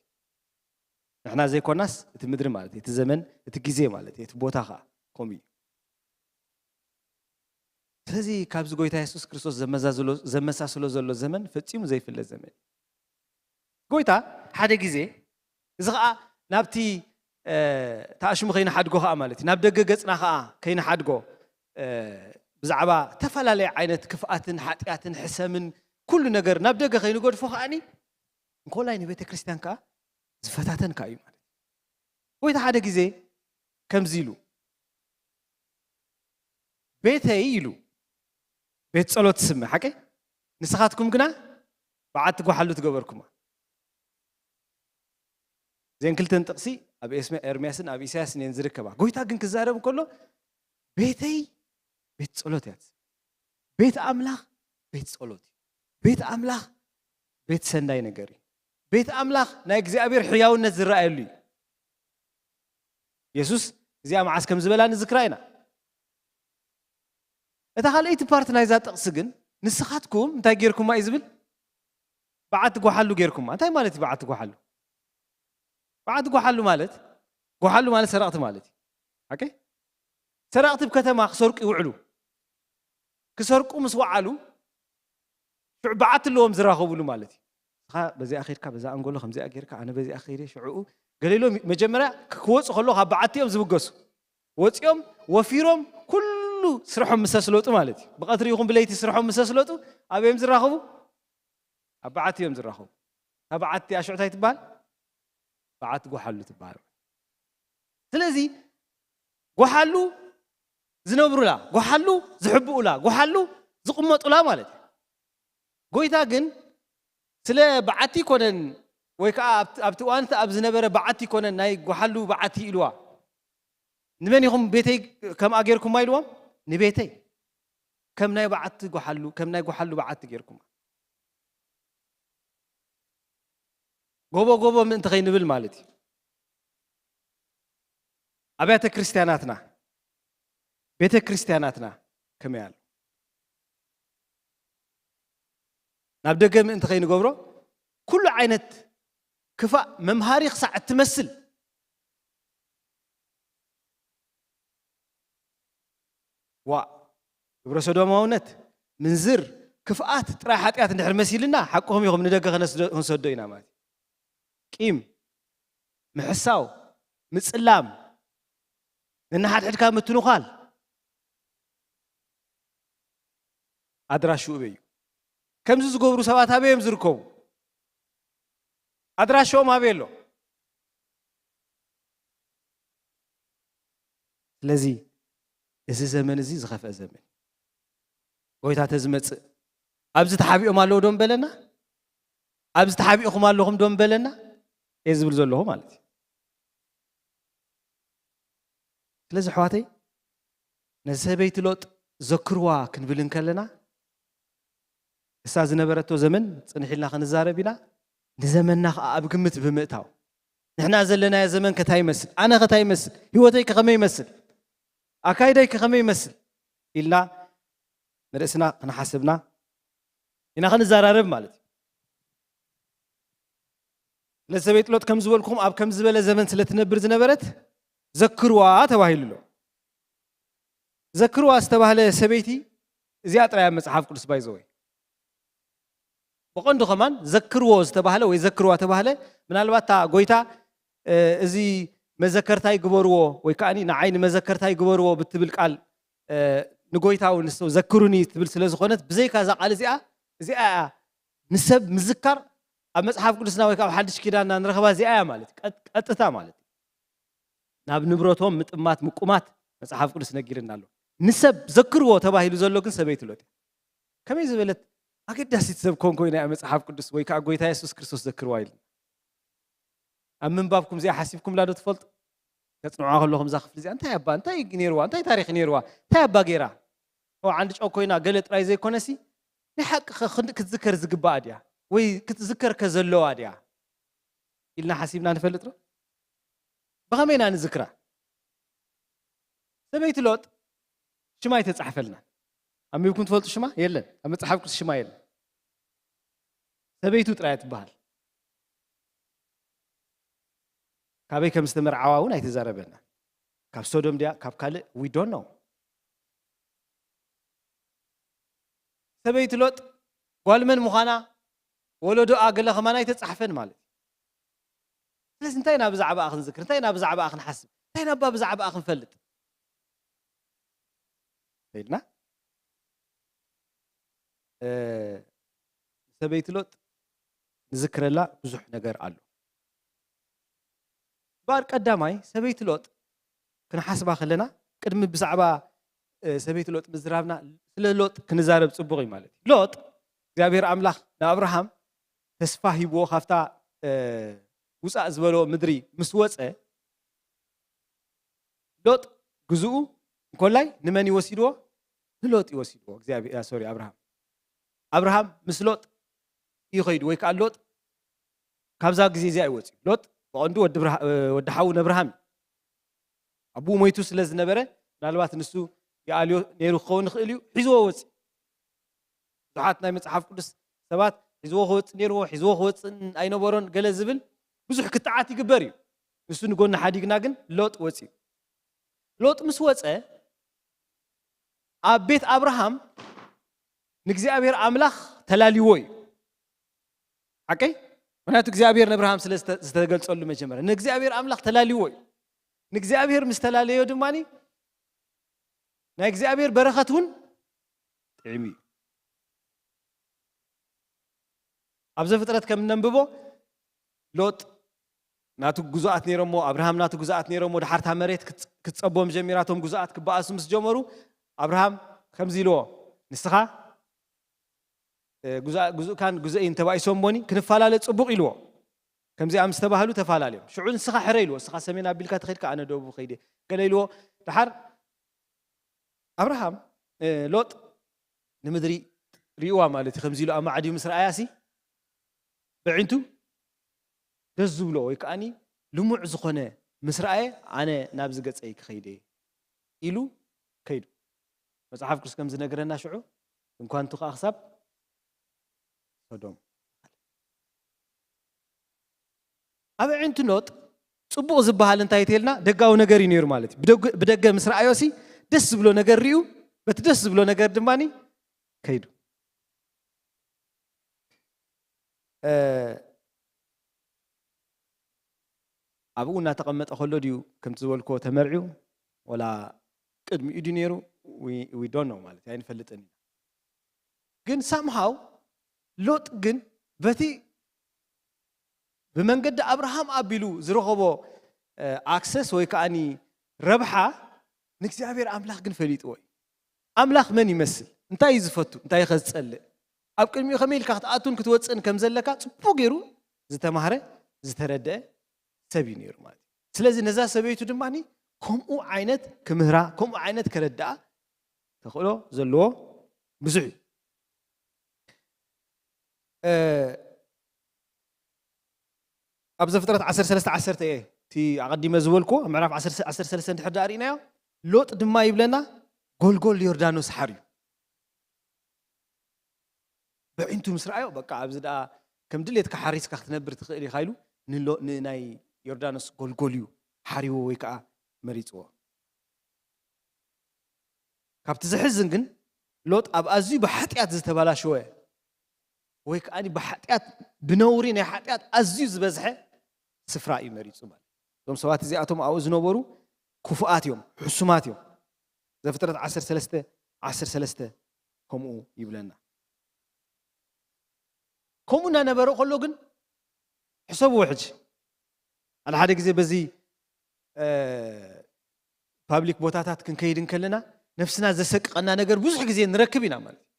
ንሕና ዘይኮናስ እቲ ምድሪ ማለት እዩ፣ እቲ ዘመን፣ እቲ ግዜ ማለት እዩ፣ እቲ ቦታ ከኣ ከምኡ እዩ። ስለዚ ካብዚ ጎይታ የሱስ ክርስቶስ ዘመዛዝሎ-፣ ዘመሳስሎ ዘሎ ዘመን ፈጺሙ ዘይፍለ ዘመን እዩ። ጎይታ ሓደ ግዜ፣ እዚ ኸኣ ናብቲ፣ እ፣ ተኣሽሙ ከይንሓድጎ ኸኣ ማለት እዩ፣ ናብ ደገ ገጽና ኸኣ ከይንሓድጎ፣ እ፣ ብዛዕባ ዝተፈላለየ ዓይነት ክፍኣትን ሓጢኣትን ሕሰምን ኩሉ ነገር ናብ ደገ ከይንገድፎ ኸኣኒ፣ እንኮላይ ንቤተ ክርስቲያን ከኣ ዝፈታተን ከኣ እዩ ማለት እዩ። ጎይታ ሓደ ግዜ ከምዚ ኢሉ፣ "ቤተይ" ኢሉ፣ ቤት ጸሎት ትስምዕ፣ ሓቀይ? "ንስኻትኩም ግና በዓቲ ጓሓሉ ትገበርኩማ።" እዘን ክልተን ጥቕሲ ኣብ ኤስመ-፣ ኤርምያስን ኣብ ኢሳያስን እየን ዝርከባ። ጎይታ ግን ክዛረብ እንከሎ፣ "ቤተይ ቤት ጸሎት እያ ትስምዕ። ቤት ኣምላኽ ቤት ጸሎት እዩ። ቤት ኣምላኽ ቤት ሰናይ ነገር እዩ። ቤት ኣምላኽ ናይ እግዚኣብሔር ሕያውነት ዝረኣየሉ እዩ።" የሱስ እዚኣ መዓስ ከም ዝበላ ንዝክራ ኢና። እታ ካልኣይቲ ፓርት ናይዛ ጥቕሲ ግን፣ "ንስኻትኩም እንታይ ጌርኩማ?" እዩ ዝብል። "በዓቲ ጓሓሉ ጌርኩማ።" እንታይ ማለት እዩ በዓቲ ጓሓሉ? በዓቲ ጓሓሉ ማለት፣ ጓሓሉ ማለት ሰረቕቲ ማለት እዩ። ሓቂ? ሰረቕቲ ኣብ ከተማ ክሰርቁ ይውዕሉ። ክሰርቁ ምስ ወዓሉ፣ ሽዑ በዓቲ ኣለዎም ዝራኸቡሉ ማለት እዩ። ንስኻ በዚኣ ኸይድካ፣ በዛ ኣንጎሎ ከምዚኣ ጌርካ፣ ኣነ በዚኣ ኸይደ፣ ሽዑኡ ገለ ኢሎም መጀመርያ ክወፁ ከለዉ ካብ በዓቲ እዮም ዝብገሱ። ወፂኦም፣ ወፊሮም፣ ኩሉ ስርሖም ምስ ኣስለጡ ማለት እዩ። ብቐትሪ ይኹን ብለይቲ ስርሖም ምስ ኣስለጡ፣ ኣበይ እዮም ዝራኸቡ? ኣብ በዓቲ እዮም ዝራኸቡ። እታ በዓቲ እቲኣ ሽዑ እንታይ ትበሃል? በዓቲ ጓሓሉ ትበሃል። ስለዚ ጓሓሉ ዝነብሩላ፣ ጓሓሉ ዝሕብኡላ፣ ጓሓሉ ዝቕመጡላ ማለት እዩ። ጎይታ ግን ስለ በዓቲ ይኮነን፣ ወይ ከዓ ኣብቲ፣ ኣብቲ እዋን እቲ ኣብ ዝነበረ በዓቲ ይኮነን፣ ናይ ጓሓሉ በዓቲ ኢልዋ። "ንመን ኢኹም ቤተይ ከምኣ ጌርኩማ?" ኢልዎም። "ንቤተይ ከም ናይ በዓቲ ጓሓሉ፣ ከም ናይ ጓሓሉ በዓቲ ጌርኩማ።" ጎቦ ጎቦ ምእንቲ ከይንብል ማለት እዩ። ኣብያተ ክርስቲያናትና፣ ቤተ ክርስቲያናትና ከመይ ኣሎ? ናብ ደገ ምእንቲ ከይንገብሮ፣ ኩሉ ዓይነት ክፋእ መምሃሪ ክሳዕ እትመስል፣ ዋእ፣ ግብረ ሰዶማውነት፣ ምንዝር፣ ክፍኣት ጥራይ ሓጢኣት እንድሕር መሲልና፣ ሓቅኹም ኢኹም፣ ንደገ ከነስዶ-፣ ክንሰዶ ኢና ማለት እዩ። ቂም፣ ምሕሳው፣ ምጽላም፣ ነንሓድሕድካ ምትንዃል ኣድራሽኡ ኣበይ እዩ? ከምዚ ዝገብሩ ሰባት ኣበይ እዮም ዝርከቡ? ኣድራሽኦም ኣበይ ኣሎ? ስለዚ እዚ ዘመን እዚ ዝኸፍአ ዘመን እዩ። ጎይታ ተዝመጽእ ኣብዚ ተሓቢኦም ኣለዉ ዶ ምበለና? ኣብዚ ተሓቢእኹም ኣለኹም ዶ ምበለና? እየ ዝብል ዘለኹ ማለት እዩ። ስለዚ ኣሕዋተይ፣ ነዚ ሰበይቲ ሎጥ ዘክርዋ ክንብል እንከለና፣ እሳ ዝነበረቶ ዘመን ጽንሕ ኢልና ክንዛረብ ኢና። ንዘመንና ከኣ ኣብ ግምት ብምእታው፣ ንሕና ዘለናዮ ዘመን ከታይ ይመስል? ኣነ ከታይ ይመስል? ህይወተይ ከ ከመይ ይመስል? ኣካይደይ ከ ከመይ ይመስል? ኢልና ንርእስና ክንሓስብና ኢና ክንዘራረብ ማለት እዩ። ስለዚ ሰበይቲ ሎጥ ከም ዝበልኩም ኣብ ከም ዝበለ ዘመን ስለ ትነብር ዝነበረት ዘክርዋ ተባሂሉ ኣሎ። ዘክርዋ ዝተባህለ ሰበይቲ እዚኣ ጥራይ ኣብ መጽሓፍ ቅዱስ ባይዘወይ። ብቐንዱ ከማን ዘክርዎ ዝተባህለ ወይ ዘክርዋ ተባህለ ምናልባት እታ ጎይታ፣ እ፣ እዚ መዘከርታይ ግበርዎ ወይ ከኣ ንዓይ ንመዘከርታይ ግበርዎ ብትብል ቃል፣ እ፣ ንጎይታ እውን ንሱ ዘክሩኒ ትብል ስለ ዝኾነት ብዘይካ እዛ ቃል እዚኣ፣ እዚኣ እያ ንሰብ ምዝካር ኣብ መጽሓፍ ቅዱስና ወይ ካብ ሓድሽ ኪዳንና ንረኽባ እዚኣ እያ ማለት እዩ። ቀጥ-፣ ቀጥታ ማለት እዩ። ናብ ንብረቶም ምጥማት ምቁማት መጽሓፍ ቅዱስ ነጊርና ኣሎ። ንሰብ ዘክርዎ ተባሂሉ ዘሎ ግን ሰበይቲ ሎጥ እያ። ከመይ ዝበለት ኣገዳሲት ሰብ ኮን ኮይና እያ መጽሓፍ ቅዱስ ወይ ከዓ ጎይታ የሱስ ክርስቶስ ዘክርዋ ኢልና። ኣብ ምንባብኩም እዚኣ ሓሲብኩምላ ዶ ትፈልጡ? ከጽንዖ ከለኹም እዛ ክፍሊ እዚኣ እንታይ ኣባ፣ እንታይ ነይርዋ፣ እንታይ ታሪኽ ነይርዋ፣ እንታይ ኣባ ገይራ? ኦ ዓንዲ ጨው ኮይና ገለ ጥራይ ዘይኮነሲ ናይ ሓቂ ከ ክንዲ ክትዝከር ዝግባኣ ድያ? ወይ ክትዝከር ከ ዘለዋ ድያ? ኢልና ሓሲብና ንፈልጥ ዶ? ብኸመይ ኢና ንዝክራ? ሰበይቲ ሎጥ ሽማ ኣይተጻሕፈልና። ኣንቢብኩም ትፈልጡ ሽማ? የለን። ኣብ መጽሓፍ ቅዱስ ሽማ የለን። ሰበይቱ ጥራይ እያ ትበሃል። ካበይ ከም ዝተመርዓዋ እውን ኣይተዛረበና። ካብ ሶዶም ድያ ካብ ካልእ? We don't know። ሰበይቲ ሎጥ ጓል መን ምዃና፣ ወለዶኣ ገለ ከማን ኣይተጻሕፈን ማለት እዩ። ስለዚ እንታይ ኢና ብዛዕባኣ ክንዝክር? እንታይ ኢና ብዛዕባኣ ክንሓስብ? እንታይ ኢና እባ ብዛዕባኣ ክንፈልጥ? ኢልና፣ እ፣ ሰበይቲ ሎጥ ንዝክረላ ብዙሕ ነገር ኣሎ። እምበኣር ቀዳማይ ሰበይቲ ሎጥ ክንሓስባ ከለና፣ ቅድሚ ብዛዕባ፣ እ፣ ሰበይቲ ሎጥ ምዝራብና፣ ስለ ሎጥ ክንዛረብ ጽቡቕ እዩ ማለት እዩ። ሎጥ እግዚኣብሔር ኣምላኽ ንኣብርሃም ተስፋ ሂብዎ፣ ካብታ፣ እ፣ ውጻእ ዝበሎ ምድሪ ምስ ወጸ፣ ሎጥ ግዝኡ እንኮላይ ንመን እዩ ወሲድዎ? ንሎጥ እዩ ወሲድዎ። እግዚኣብሔር፣ ሶሪ፣ ኣብርሃም። ኣብርሃም ምስ ሎጥ እዩ ከይዱ፣ ወይ ከዓ ሎጥ ካብዛ ግዜ እዚኣ እዩ ወፂኡ። ሎጥ ብቐንዱ ወዲ ብርሃ-፣ ወዲ ሓዉ ነብርሃም እዩ። ኣቡኡ ሞይቱ ስለ ዝነበረ፣ ምናልባት ንሱ ይኣልዮ ነይሩ ክኸውን ይኽእል እዩ፣ ሒዝዎ ወፂኡ። ብዙሓት ናይ መጽሓፍ ቅዱስ ሰባት ሒዝዎ ክወፅእ ነይርዎ፣ ሒዝዎ ክወፅእ ኣይነበሮን፣ ገለ ዝብል ብዙሕ ክትዓት ይግበር እዩ። ንሱ ንጎኒ ሓዲግና ግን ሎጥ ወፂኡ። ሎጥ ምስ ወፀ፣ ኣብ ቤት ኣብርሃም ንእግዚኣብሔር ኣምላኽ ተላልይዎ እዩ። ሓቀይ? ምኽንያቱ እግዚኣብሔር ነብርሃም ስለ ዝተ-፣ ዝተገልጸሉ መጀመርያ ንእግዚኣብሔር ኣምላኽ ተላልይዎ እዩ። ንእግዚኣብሔር ምስ ተላለዮ ድማ ናይ እግዚኣብሔር በረኸት እውን ጥዕም እዩ። ኣብ ዘፍጥረት ከም እነንብቦ ሎጥ ናቱ ግዙኣት ነይሮሞ፣ ኣብርሃም ናቱ ግዙኣት ነይሮሞ፣ ድሓር እታ መሬት ክት-፣ ክትጸቦም ጀሚራ፣ እቶም ግዙኣት ክበኣሱ ምስ ጀመሩ ኣብርሃም ከምዚ ኢልዎ፣ ንስኻ፣ እ፣ ግዙኣ-፣ ግዙእካን ግዙእይን ተባኢሶም እሞኒ ክንፈላለ ጽቡቕ ኢልዎ። ከምዚኣ ምስ ተባህሉ ተፈላለዮም። ሽዑ ንስኻ ሕረ ኢልዎ፣ ንስኻ ሰሜን ኣቢልካ ተኸድካ ኣነ ደቡብ ኸይደ ገለ ኢልዎ። ድሓር ኣብርሃም፣ እ፣ ሎጥ ንምድሪ ሪእዋ ማለት እዩ። ከምዚ ኢሉ ኣማዕድዩ ምስ ረኣያሲ ብዕንቱ ደስ ዝብሎ ወይ ከኣኒ ልሙዕ ዝኾነ ምስ ረኣየ ኣነ ናብዚ ገጸይ ክኸይደ ኢሉ ከይዱ። መጽሓፍ ቅዱስ ከም ዝነግረና ሽዑ ድንኳንቱ ከኣ ክሳብ ሶዶም። ኣብ ኣዒንቲ ሎጥ ጽቡቕ ዝበሃል እንታይ ተልና ደጋዊ ነገር እዩ ነይሩ ማለት እዩ። ብደገ፣ ብደገ ምስ ረኣዮሲ ደስ ዝብሎ ነገር ሪኡ በቲ ደስ ዝብሎ ነገር ድማ ከይዱ። እ፣ ኣብኡ እናተቐመጠ ከሎ ድዩ ከምቲ ዝበልክዎ ተመርዕዩ? ወላ ቅድሚኡ ድዩ ነይሩ? We don't know ማለት እዩ፣ ኣይንፈልጥን ኢና። ግን ሳምሃው ሎጥ ግን በቲ ብመንገዲ ኣብርሃም ኣቢሉ ዝረኸቦ ኣክሰስ ወይ ከዓኒ ረብሓ ንእግዚኣብሔር ኣምላኽ ግን ፈሊጥዎ እዩ። ኣምላኽ መን ይመስል? እንታይ እዩ ዝፈቱ? እንታይ ከ ዝጸልእ? ኣብ ቅድሚኡ ከመይ ኢልካ ክትኣቱን ክትወጽእን ከም ዘለካ ጽቡቕ ገይሩ ዝተማህረ ዝተረድአ ሰብ እዩ ነይሩ ማለት እዩ። ስለዚ ነዛ ሰበይቱ ድማ ከምኡ ዓይነት ክምህራ፣ ከምኡ ዓይነት ከረድኣ ተኽእሎ ዘለዎ ብዙሕ እዩ። ኣብ ዘፍጥረት ዓሰርተ ሰለስተ ዓሰርተ እየ እቲ ኣቐዲመ ዝበልኩ ምዕራፍ ዓሰርተ ሰለስተ ድሕር ዳኣ ርኢናዮ። ሎጥ ድማ ይብለና ጎልጎል ዮርዳኖስ ሓርዩ። ብዒንቱ ምስ ረኣዮ በቃ ኣብዚ ደኣ ከም ድሌትካ ሓሪስካ ክትነብር ትኽእል ኢኻ ኢሉ ንናይ ዮርዳኖስ ጎልጎል እዩ ሓሪዎ ወይ ከዓ መሪፅዎ። ካብቲ ዘሕዝን ግን ሎጥ ኣብ ኣዝዩ ብሓጢኣት ዝተባላሸወ ወይ ከዓ ብሓጢኣት ብነውሪ ናይ ሓጢኣት ኣዝዩ ዝበዝሐ ስፍራ እዩ መሪፁ ማለት። እዞም ሰባት እዚኣቶም ኣብኡ ዝነበሩ ክፉኣት እዮም፣ ሕሱማት እዮም። ዘፍጥረት ዓሰርተ ሰለስተ ዓሰርተ ሰለስተ ከምኡ ይብለና። ከምኡ እናነበረ ከሎ ግን ሕሰብዎ ሕጂ። ሓደ ሓደ ግዜ በዚ ፓብሊክ ቦታታት ክንከይድ እንከለና ነፍስና ዘሰቅቐና ነገር ብዙሕ ግዜ ንረክብ ኢና ማለት እዩ።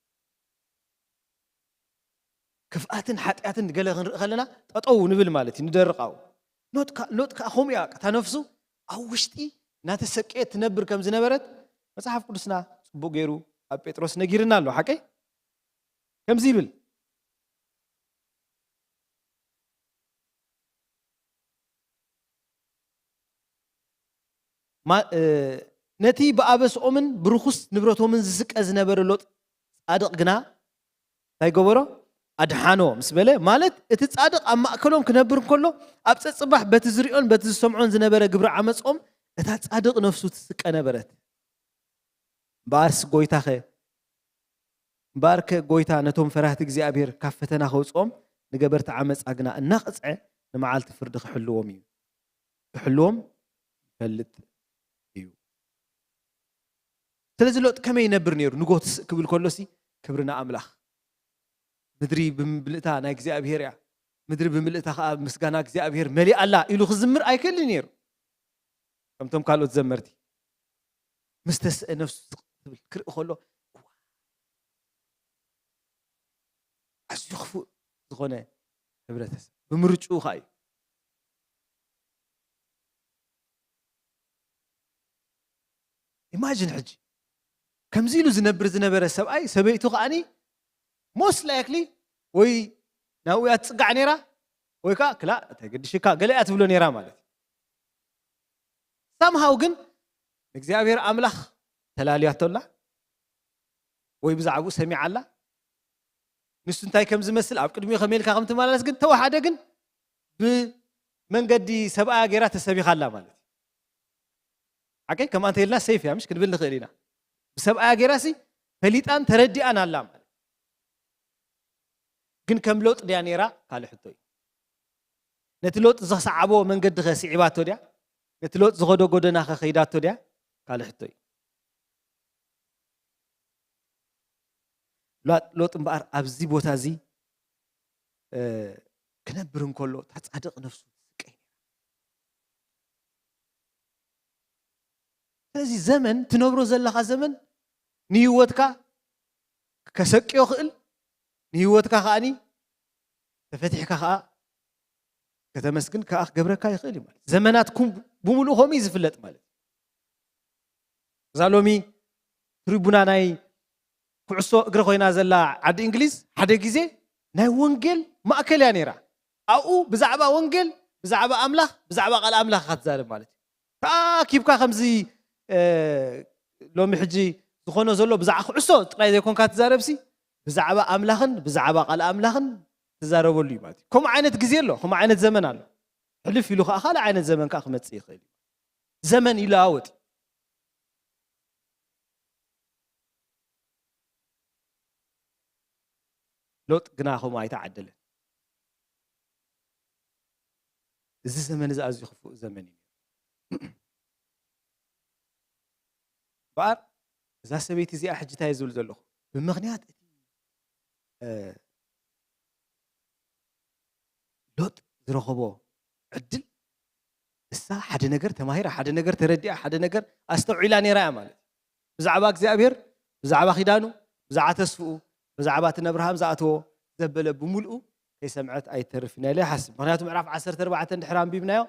ክፍኣትን ሓጢኣትን ገለ ክንርኢ ከለና ጠጠው ንብል ማለት እዩ፣ ንደርቕ ኣብኡ። ሎጥ ከ- ሎጥ ከዓ ከምኡ እያ፣ እታ ነፍሱ ኣብ ውሽጢ እናተሰቀየት ትነብር ከም ዝነበረት መጽሓፍ ቅዱስና ጽቡቕ ገይሩ ኣብ ጴጥሮስ ነጊርና ኣሎ። ሓቀይ ከምዚ ይብል፣ ነቲ ብኣበስኦምን ብርኹስ ንብረቶምን ዝስቀ ዝነበረ ሎጥ ጻድቕ ግና እንታይ ገበሮ? ኣድሓኖ ምስ በለ፣ ማለት እቲ ጻድቕ ኣብ ማእከሎም ክነብር እንከሎ ኣብ ጸጽባሕ በቲ ዝሪኦን በቲ ዝሰምዖን ዝነበረ ግብሪ ዓመጾም እታ ጻድቕ ነፍሱ ትስቀ ነበረት። እምበኣርስ ጎይታኸ እምበኣርከ ጎይታ ነቶም ፈራህቲ እግዚኣብሔር ካብ ፈተና ከውፅኦም ንገበርቲ ዓመፃ ግና እናቐፅዐ ንመዓልቲ ፍርዲ ክሕልዎም እዩ። ክሕልዎም ይፈልጥ እዩ። ስለዚ ሎጥ ከመይ ይነብር ነይሩ? ንጎት ክብል ከሎሲ ክብሪ ንኣምላኽ፣ ምድሪ ብምልእታ ናይ እግዚኣብሔር እያ፣ ምድሪ ብምልእታ ከዓ ምስጋና እግዚኣብሔር መሊኣ ኣላ ኢሉ ክዝምር ኣይክእልን ነይሩ። ከምቶም ካልኦት ዘመርቲ ምስ ተስአ ነፍሱ ስቕ ትብል ክርኢ ከሎ ኣዝዩ ክፉእ ዝኾነ ሕብረተሰብ ብምርጭኡ ከዓ እዩ። ኢማጂን ሕጂ ከምዚ ኢሉ ዝነብር ዝነበረ ሰብኣይ ሰበይቱ ከዓኒ ሞስት ላይክሊ ወይ ናብኡ እያ ትፅጋዕ ነይራ ወይ ከዓ ክላ ተገድሽካ ገለ እያ ትብሎ ነይራ ማለት እዩ። ሳምሃው ግን እግዚኣብሔር ኣምላኽ ተላልያቶ ኣላ ወይ ብዛዕባኡ ሰሚዓ ኣላ። ንሱ እንታይ ከም ዝመስል ኣብ ቅድሚኡ ከመይ ኢልካ ከም ትመላለስ ግን ተወሓደ ግን ብመንገዲ ሰብኣያ ገይራ ተሰቢኻ ኣላ ማለት እዩ። ሓቀይ ከምኣ እንተኢልና ሴፍ እያ ምሽ ክንብል ንኽእል ኢና። ብሰብኣያ ገይራሲ ፈሊጣን ተረዲኣን ኣላ ማለት ግን ከም ሎጥ ድያ ነይራ ካልእ ሕቶ እዩ። ነቲ ሎጥ ዘስዓቦ መንገዲ ከ ስዒባቶ ድያ? ነቲ ሎጥ ዝኸዶ ጎደና ከ ከይዳቶ ድያ? ካልእ ሕቶ እዩ። ሎጥ እምበኣር ኣብዚ ቦታ እዚ ክነብር እንከሎ እታ ጻድቕ ነፍሱ ትስቀይ ነይራ። ስለዚ ዘመን ትነብሮ ዘለኻ ዘመን ንህይወትካ ከሰቅዮ ክእል ንህይወትካ ከዓኒ ተፈቲሕካ ከዓ ከተመስግን ከዓ ክገብረካ ይኽእል እዩ ማለት ዘመናትኩም ብምሉእ ከምኡ እዩ ዝፍለጥ ማለት እዛ ሎሚ ትሪቡና ናይ ኩዕሶ እግሪ ኮይና ዘላ ዓዲ እንግሊዝ ሓደ ግዜ ናይ ወንጌል ማእከል እያ ነይራ ኣብኡ ብዛዕባ ወንጌል ብዛዕባ ኣምላኽ ብዛዕባ ቃል ኣምላኽ ኢኻ ትዛረብ ማለት እዩ ተኣኪብካ ከምዚ ሎሚ ሕጂ ዝኾኖ ዘሎ ብዛዕባ ኩዕሶ ጥራይ ዘይኮንካ ትዛረብሲ ብዛዕባ ኣምላኽን ብዛዕባ ቃል ኣምላኽን ትዛረበሉ እዩ ማለት እዩ ከምኡ ዓይነት ግዜ ኣሎ ከምኡ ዓይነት ዘመን ኣሎ ሕልፍ ኢሉ ከዓ ካልእ ዓይነት ዘመን ከዓ ክመፅእ ይኽእል እዩ ዘመን ይለዋወጥ ሎጥ ግና ከምኡ ኣይተዓደለን እዚ ዘመን እዚ ኣዝዩ ክፉእ ዘመን እዩ እምበኣር እዛ ሰበይቲ እዚኣ ሕጂ እንታይ እየ ዝብል ዘለኹ? ብምኽንያት እቲ፣ እ፣ ሎጥ ዝረኸቦ ዕድል፣ ንሳ ሓደ ነገር ተማሂራ፣ ሓደ ነገር ተረዲኣ፣ ሓደ ነገር ኣስተውዒላ ነይራ እያ ማለት እዩ። ብዛዕባ እግዚኣብሔር፣ ብዛዕባ ኪዳኑ፣ ብዛዕባ ተስፍኡ፣ ብዛዕባ እቲ ንኣብርሃም ዝኣተዎ ዘበለ ብምልኡ ከይሰምዐት ኣይተርፍን እያ ኢለ ይሓስብ። ምኽንያቱ ምዕራፍ ዓሰርተ ኣርባዕተ እንድሕር ኣንቢብናዮ፣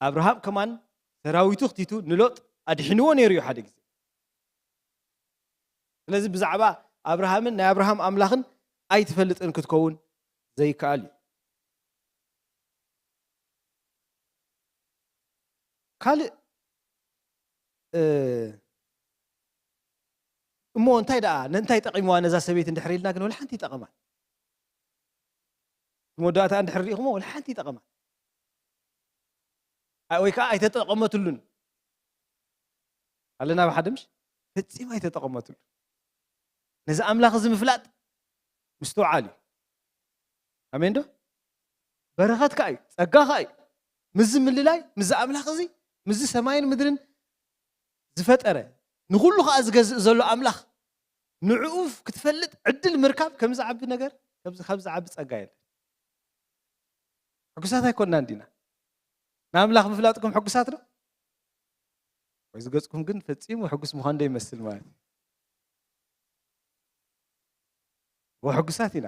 ኣብርሃም ከማን ሰራዊቱ ክቲቱ ንሎጥ ኣድሒንዎ ነይሩ እዩ ሓደ ግዜ። ስለዚ ብዛዕባ ኣብርሃምን ናይ ኣብርሃም ኣምላኽን ኣይትፈልጥን ክትከውን ዘይከኣል እዩ። ካልእ፣ እ፣ እሞ እንታይ ደኣ፣ ንእንታይ ጠቒምዋ ነዛ ሰበይቲ እንድሕር ኢልና ግን ወላ ሓንቲ ይጠቐማ። መወዳእታ እንድሕር ርኢኹሞ ወላ ሓንቲ ይጠቐማ። ኣ-፣ ወይ ከዓ ኣይተጠቐመትሉን። ኣለና ብሓደ ምሽ? ፈጺማ ኣይተጠቐመትሉን። ነዚ ኣምላኽ እዚ ምፍላጥ ምስትውዓል እዩ። ኣሜን ዶ? በረኸት ከኣ እዩ፣ ጸጋ ከኣ እዩ። ምስዚ ምልላይ፣ ምስዚ ኣምላኽ እዚ፣ ምስዚ ሰማይን ምድርን ዝፈጠረ፣ ንኹሉ ከኣ ዝገዝእ ዘሎ ኣምላኽ፣ ንዕኡ ክትፈልጥ ዕድል ምርካብ ከም ዝዓቢ ነገር፣ ከም ዝ-፣ ከም ዝዓቢ ጸጋ የለን። ሕጉሳት ኣይኮንናን ዲና? ንኣምላኽ ምፍላጥኩም ሕጉሳት ዶ? ወይ ዝገጽኩም ግን ፈጺሙ ሕጉስ ምዃን ዶ ይመስል ማለት እዩ? ወሕጉሳት ኢና።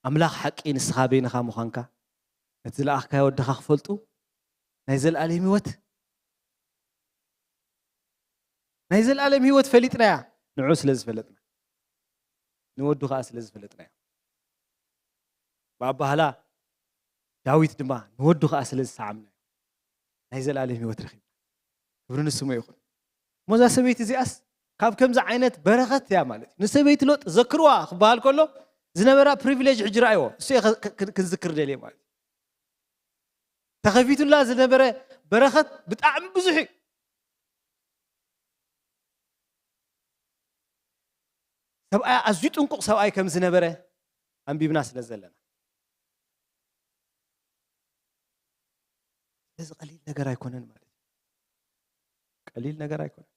ኣምላኽ ሓቂ ንስኻ በይንኻ ምዃንካ፣ ነቲ ዝለኣኽካዮ ወድኻ ክፈልጡ፣ ናይ ዘለኣለም ህይወት፣ ናይ ዘለኣለም ህይወት ፈሊጥናያ፣ ንዑ ስለ ዝፈለጥና፣ ንወዱ ኸኣ ስለ ዝፈለጥናዮ። ብኣባህላ ዳዊት ድማ ንወዱ ኸኣ ስለ ዝሰዓምናዮ፣ ናይ ዘለኣለም ህይወት ረኺብና። ክብሪ ንስሙ ይኹን። እሞ እዛ ሰበይቲ እዚኣስ ካብ ከምዚ ዓይነት በረኸት እያ ማለት እዩ። ንሰበይቲ ሎጥ ዘክርዋ ክበሃል ከሎ ዝነበራ ፕሪቪሌጅ ሕጂ ረኣይዎ። እሱ እየ ከ-፣ ከ-፣ ክንዝክር ደልየ ማለት እዩ። ተኸፊቱላ ዝነበረ በረኸት ብጣዕሚ ብዙሕ እዩ። ሰብኣያ ኣዝዩ ጥንቁቕ ሰብኣይ ከም ዝነበረ ኣንቢብና ስለ ዘለና። ስለዚ ቀሊል ነገር ኣይኮነን ማለት እዩ። ቀሊል ነገር ኣይኮነን።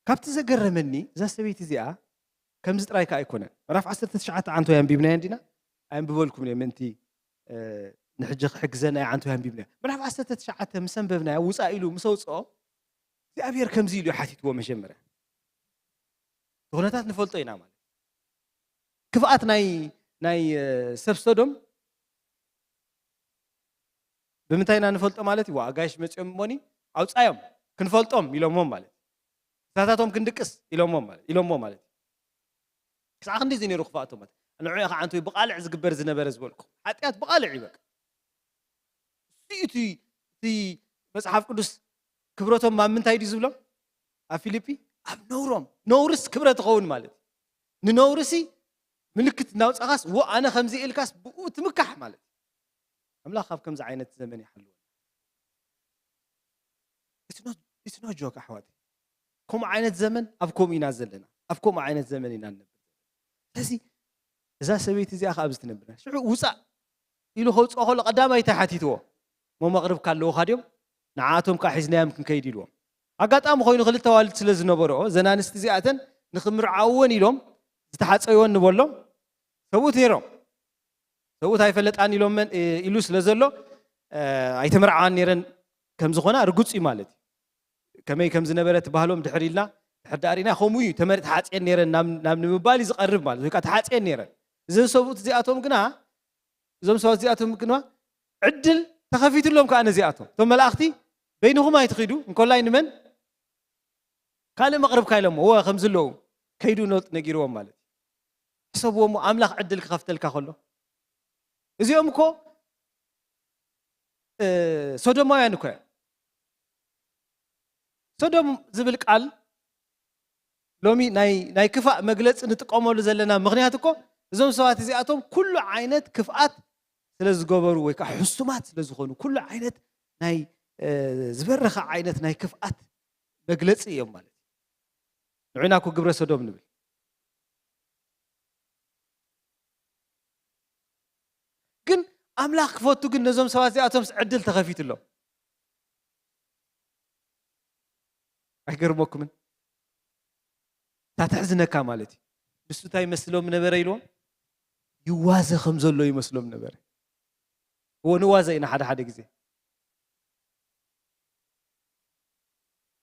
ካብቲ ዘገረመኒ እዛ ሰበይቲ እዚኣ ከምዚ ጥራይ ከኣ ኣይኮነን። ምዕራፍ ዓሰርተ ትሽዓተ ዓንቶ ኣንቢብናዮ እንዲና? ኣየንብበልኩምን እየ ምእንቲ፣ እ፣ ንሕጂ ክሕግዘና እየ ዓንቶ ኣንቢብናዮ። ምዕራፍ ዓሰርተ ትሽዓተ ምስ ኣንበብናዮ ውጻእ ኢሉ ምስ ኣውጽኦ እግዚኣብሔር ከምዚ ኢሉ እዩ ሓቲትዎ መጀመርያ። እቲ ኩነታት ንፈልጦ ኢና ማለት። ክፍኣት ናይ፣ ናይ፣ እ፣ ሰብ ሶዶም ብምንታይ ኢና ንፈልጦ ማለት እዩ? ዋ፣ ኣጋይሽ መጺኦም እሞኒ ኣውጻዮም ክንፈልጦም ኢሎምዎም ማለት እዩ። ክሳታቶም ክንድቅስ ኢሎምዎም ማለት፣ ኢሎምዎ ማለት እዩ። ክሳዕ ክንደይ እዩ ነይሩ ክፍኣቶም ማለት። ንዑ ኢኻ ዓንቶ ብቓልዕ ዝግበር ዝነበረ ዝበልኩ። ሓጢኣት ብቓልዕ እዩ በቃ። እሱ እዩ እቲ፣ እቲ መጽሓፍ ቅዱስ ክብረቶም ኣብ ምንታይ ድዩ ዝብሎም? ኣብ ፊልጲ ኣብ ነውሮም። ነውርስ ክብረት ይኸውን ማለት እዩ። ንነውርሲ ምልክት እናውጻኻስ፣ "ዎ፣ ኣነ ከምዚ" ኢልካስ ብኡ ትምካሕ ማለት እዩ። ኣምላኽ ካብ ከምዚ ዓይነት ዘመን ይሓልወና። It's not፣ it's not joke ኣሕዋተይ። ከምኡ ዓይነት ዘመን ኣብ ከምኡ ኢና ዘለና። ኣብ ከምኡ ዓይነት ዘመን ኢና ንነብር። ስለዚ እዛ ሰበይቲ እዚኣ ከኣ ኣብዚ ትነብር። ሽዑ ውጻእ ኢሉ ከውጽኦ ከሎ ቀዳማይ እንታይ ሓቲትዎ? "እሞ መቕርብካ ኣለዉኻ ድዮም? ንዓኣቶም ከኣ ሒዝናዮም ክንከይድ" ኢልዎም። ኣጋጣሚ ኮይኑ ክልተ ኣዋልድ ስለ ዝነበርኦ፣ እዘን ኣንስቲ እዚኣተን ንኽምርዓውወን ኢሎም ዝተሓጸይወን ንበሎም ሰብኡት ነይሮም። ሰብኡት ኣይፈለጣን ኢሎመን፣ እ፣ ኢሉ ስለ ዘሎ፣ እ፣ ኣይተመርዓዋን ነይረን ከም ዝኾና ርጉጽ እዩ ማለት እዩ። ከመይ ከም ዝነበረ እቲ ባህሎም ድሕር ኢልና፣ ድሕር ዳኣ ሪእና፣ ከምኡ እዩ፣ ተመሪ-፣ ተሓጽየን ነይረን ናብ፣ ናብ ንምባል እዩ ዝቐርብ ማለት እዩ። ወይ ከኣ ተሓጽየን ነይረን። እዞም ሰብኡት እዚኣቶም ግና፣ እዞም ሰባት እዚኣቶም ግና ዕድል ተኸፊትሎም ከኣ ነዚኣቶም። እቶም መላእኽቲ፣ "በይንኹም ኣይትኺዱ፣ እንኮላይ ንመን? ካልእ መቕርብካ" ኢሎሞ። እወ፣ ከም ዘለዉ ከይዱ ሎጥ ነጊርዎም ማለት እዩ። ሕሰብዎ እሞ፣ ኣምላኽ ዕድል ክኸፍተልካ ከሎ። እዚኦም እኮ፣ እ፣ ሶዶማውያን እኮ እዮም። ሶዶም ዝብል ቃል ሎሚ ናይ፣ ናይ ክፋእ መግለጺ ንጥቀመሉ ዘለና ምኽንያት እኮ፣ እዞም ሰባት እዚኣቶም ኩሉ ዓይነት ክፍኣት ስለ ዝገበሩ ወይ ከዓ ሕሱማት ስለ ዝኾኑ፣ ኩሉ ዓይነት ናይ፣ እ፣ ዝበረኸ ዓይነት ናይ ክፍኣት መግለጺ እዮም ማለት እዩ። ንዑና እኮ ግብረ ሶዶም ንብል። ኣምላኽ ክፈቱ ግን ነዞም ሰባት እዚኣቶምስ ዕድል ተኸፊትሎም። ኣይገርመኩምን? እታ ተሕዝነካ ማለት እዩ። ንሱ እንታይ ይመስሎም ነበረ ኢልዎም? ይዋዘ ከም ዘሎ ይመስሎም ነበረ። እዎ ንዋዘ ኢና ሓደ ሓደ ግዜ።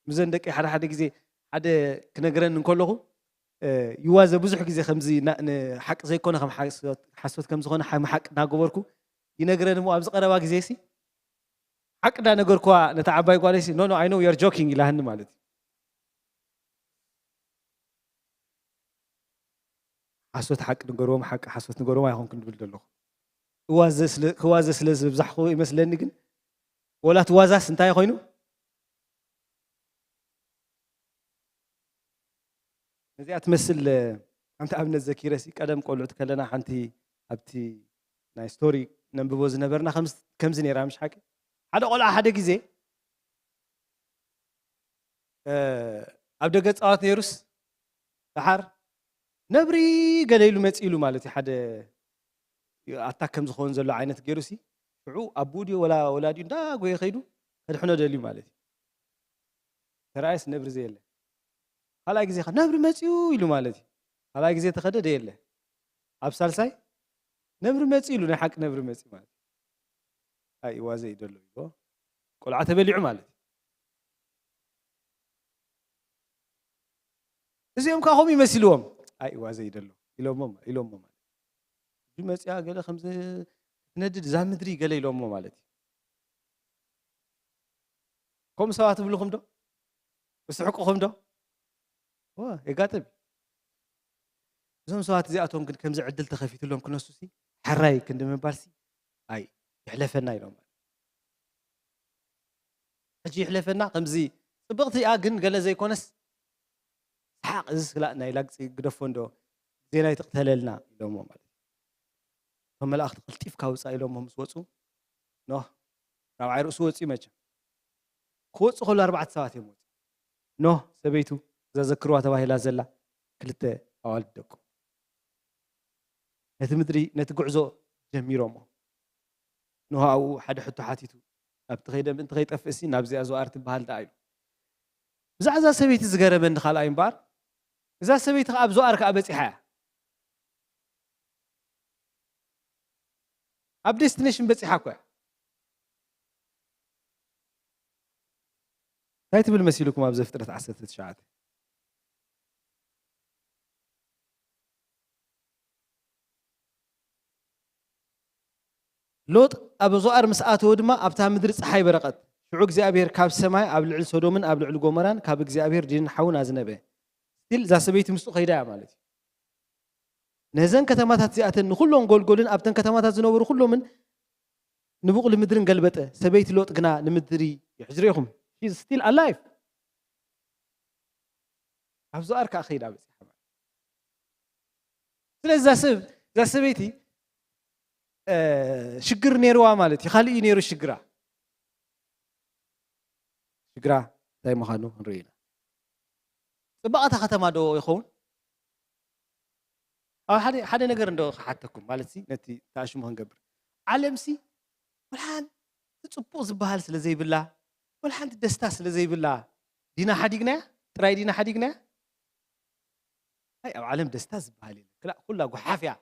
ምዘን ደቂ ሓደ ሓደ ግዜ ሓደ ክነግረን እንከለኹ፣ እ፣ ይዋዘ ብዙሕ ግዜ ከምዚ ና-፣ ንሓቂ ዘይኮነ ከም ሓሶት፣ ሓሶት ከም ዝኾነ ሓ-፣ ሓቂ እናገበርኩ ይነግረን እሞ ኣብዚ ቀረባ ግዜ ሲ ሓቂ እንዳነገርኩዋ ነታ ዓባይ ጓለይ ሲ፣ "No, no, I know you're joking" ኢላሃኒ ማለት እዩ። ሓሶት ሓቂ ንገርዎም፣ ሓቂ ሓሶት ንገርዎም ኣይኮንኩን ድብል ዘለኹ። ክዋዘ ስለ፣ ክዋዘ ስለ ዝበዛሕኩ ይመስለኒ ግን ወላ እቲ ዋዛስ እንታይ ኮይኑ? ነዚኣ ትመስል፣ እ፣ ሓንቲ ኣብነት ዘኪረ ሲ፣ ቀደም ቆልዑት ከለና ሓንቲ ኣብቲ ናይ ስቶሪ ነንብቦ ዝነበርና ከምዚ፣ ከምዚ ነይራ፣ ምሽ ሓቂ? ሓደ ቆልዓ ሓደ ግዜ፣ እ፣ ኣብ ደገ ጻወት ነይሩስ፣ ደሓር ነብሪ ገለ ኢሉ መጺኡ ኢሉ ማለት እዩ። ሓደ ኣታክ ከም ዝኸውን ዘሎ ዓይነት ገይሩ ሲ፣ ሽዑ ኣቦኡ ድዩ ወላ ወላዲኡ እንዳጎየ ከይዱ ከድሕኖ ደልዩ ማለት እዩ። ተራእየስ ነብሪ ዘየለ። ካልኣይ ግዜ ከ ነብሪ መጺኡ ኢሉ ማለት እዩ። ካልኣይ ግዜ ተኸደ ደየለ። ኣብ ሳልሳይ ነብሪ መጺኡ ኢሉ፣ ናይ ሓቂ ነብሪ መጺኡ ማለት እዩ። ኣይ ዋዘ እዩ ደሎ ኢሉ። ቆልዓ ተበሊዑ ማለት እዩ። እዚኦም ከኣ ከምኡ ይመሲልዎም። ኣይ ዋዘ እዩ ደሎ ኢሎሞ፣ ኢሎሞ ማለት እዩ። ሕጂ መጺኣ ገለ ከምዚ ክትነድድ እዛ ምድሪ ገለ ኢሎሞ ማለት እዩ። ከምኡ ሰባት ትብልኹም ዶ? እስሕቁኹም ዶ? ዋ፣ የጋጥም። እዞም ሰባት እዚኣቶም ግን ከምዚ ዕድል ተኸፊትሎም ክነሱሲ፣ ሕራይ ክንዲ ምባልሲ፣ ኣይ፣ ይሕለፈና ኢሎም። ሕጂ ይሕለፈና፣ ከምዚ ጽብቕቲ እያ፣ ግን ገለ ዘይኮነስ፣ ሰሓቕ፣ እዚ ስላ ናይ ላግጺ ግደፎ እንዶ፣ ግዜና ኣይትቕተለልና ኢሎሞ ማለት እዩ። እቶም መላእኽቲ ቀልጢፍካ ውጻእ ኢሎሞ ምስ ወጹ፣ ኖህ ራብዓይ ርእሱ ወጺኡ መቸም። ክወጽእ ከሎ ኣርባዕተ ሰባት እዮም ወጺኦም። ኖህ፣ ሰበይቱ፣ እዛ ዘክርዋ ተባሂላ ዘላ፣ ክልተ ኣዋልድ ደቁ። ነቲ ምድሪ፣ ነቲ ጉዕዞ ጀሚሮሞ። ኖህ ኣብኡ ሓደ ሕቶ ሓቲቱ፣ "ናብቲ ከይደ ምእንቲ ከይጠፍእሲ ናብዚኣ ዞኣር ትበሃል ደኣ?" ኢሉ። ብዛዕባ እዛ ሰበይቲ ዝገረመኒ ካልኣይ እምበኣር፣ እዛ ሰበይቲ ከኣ ኣብ ዞኣር ከኣ በጺሓ እያ። ኣብ ዴስቲኔሽን በጺሓ እኮ እያ። እንታይ ትብል መሲልኩም ኣብ ዘፍጥረት ዓሰርተ ትሽዓተ? ሎጥ ኣብ ዞኣር ምስ ኣተወ ድማ ኣብታ ምድሪ ጸሓይ በረቐት። ሽዑ እግዚኣብሔር ካብ ሰማይ ኣብ ልዕሊ ሶዶምን ኣብ ልዕሊ ጎመራን ካብ እግዚኣብሔር ዲንን ሓውን ኣዝነበ። ስቲል እዛ ሰበይቲ ምስኡ ከይዳ እያ ማለት እዩ። ነዘን ከተማታት እዚኣተን ንኹሎም ጎልጎልን ኣብተን ከተማታት ዝነበሩ ኩሎምን ንብቑሊ ምድርን ገልበጠ። ሰበይቲ ሎጥ ግና ንምድሪ ይሕዝሬኹም። She's still alive። ኣብ ዞኣር ከኣ ከይዳ በጺሓ ማለት። ስለዚ እዛ ሰብ፣ እዛ ሰበይቲ፣ እ፣ ሽግር ነይርዋ ማለት እዩ። ካልእ እዩ ነይሩ ሽግራ። ሽግራ እንታይ ምዃኑ ክንርኢ ኢና። ጽባቐ እታ ከተማ ዶ ይኸውን? ኣብ ሓደ፣ ሓደ ነገር እንዶ ክሓተኩም፣ ማለት ሲ፣ ነቲ ተኣሽሙ ክንገብር። ዓለም ሲ፣ ወላ ሓንቲ ጽቡቕ ዝበሃል ስለ ዘይብላ፣ ወላ ሓንቲ ደስታ ስለ ዘይብላ፣ ዲና ሓዲግናያ? ጥራይ ዲና ሓዲግናያ? ኣይ፣ ኣብ ዓለም ደስታ ዝበሃል የለን። ክላእ ኩላ ጓሓፍ እያ።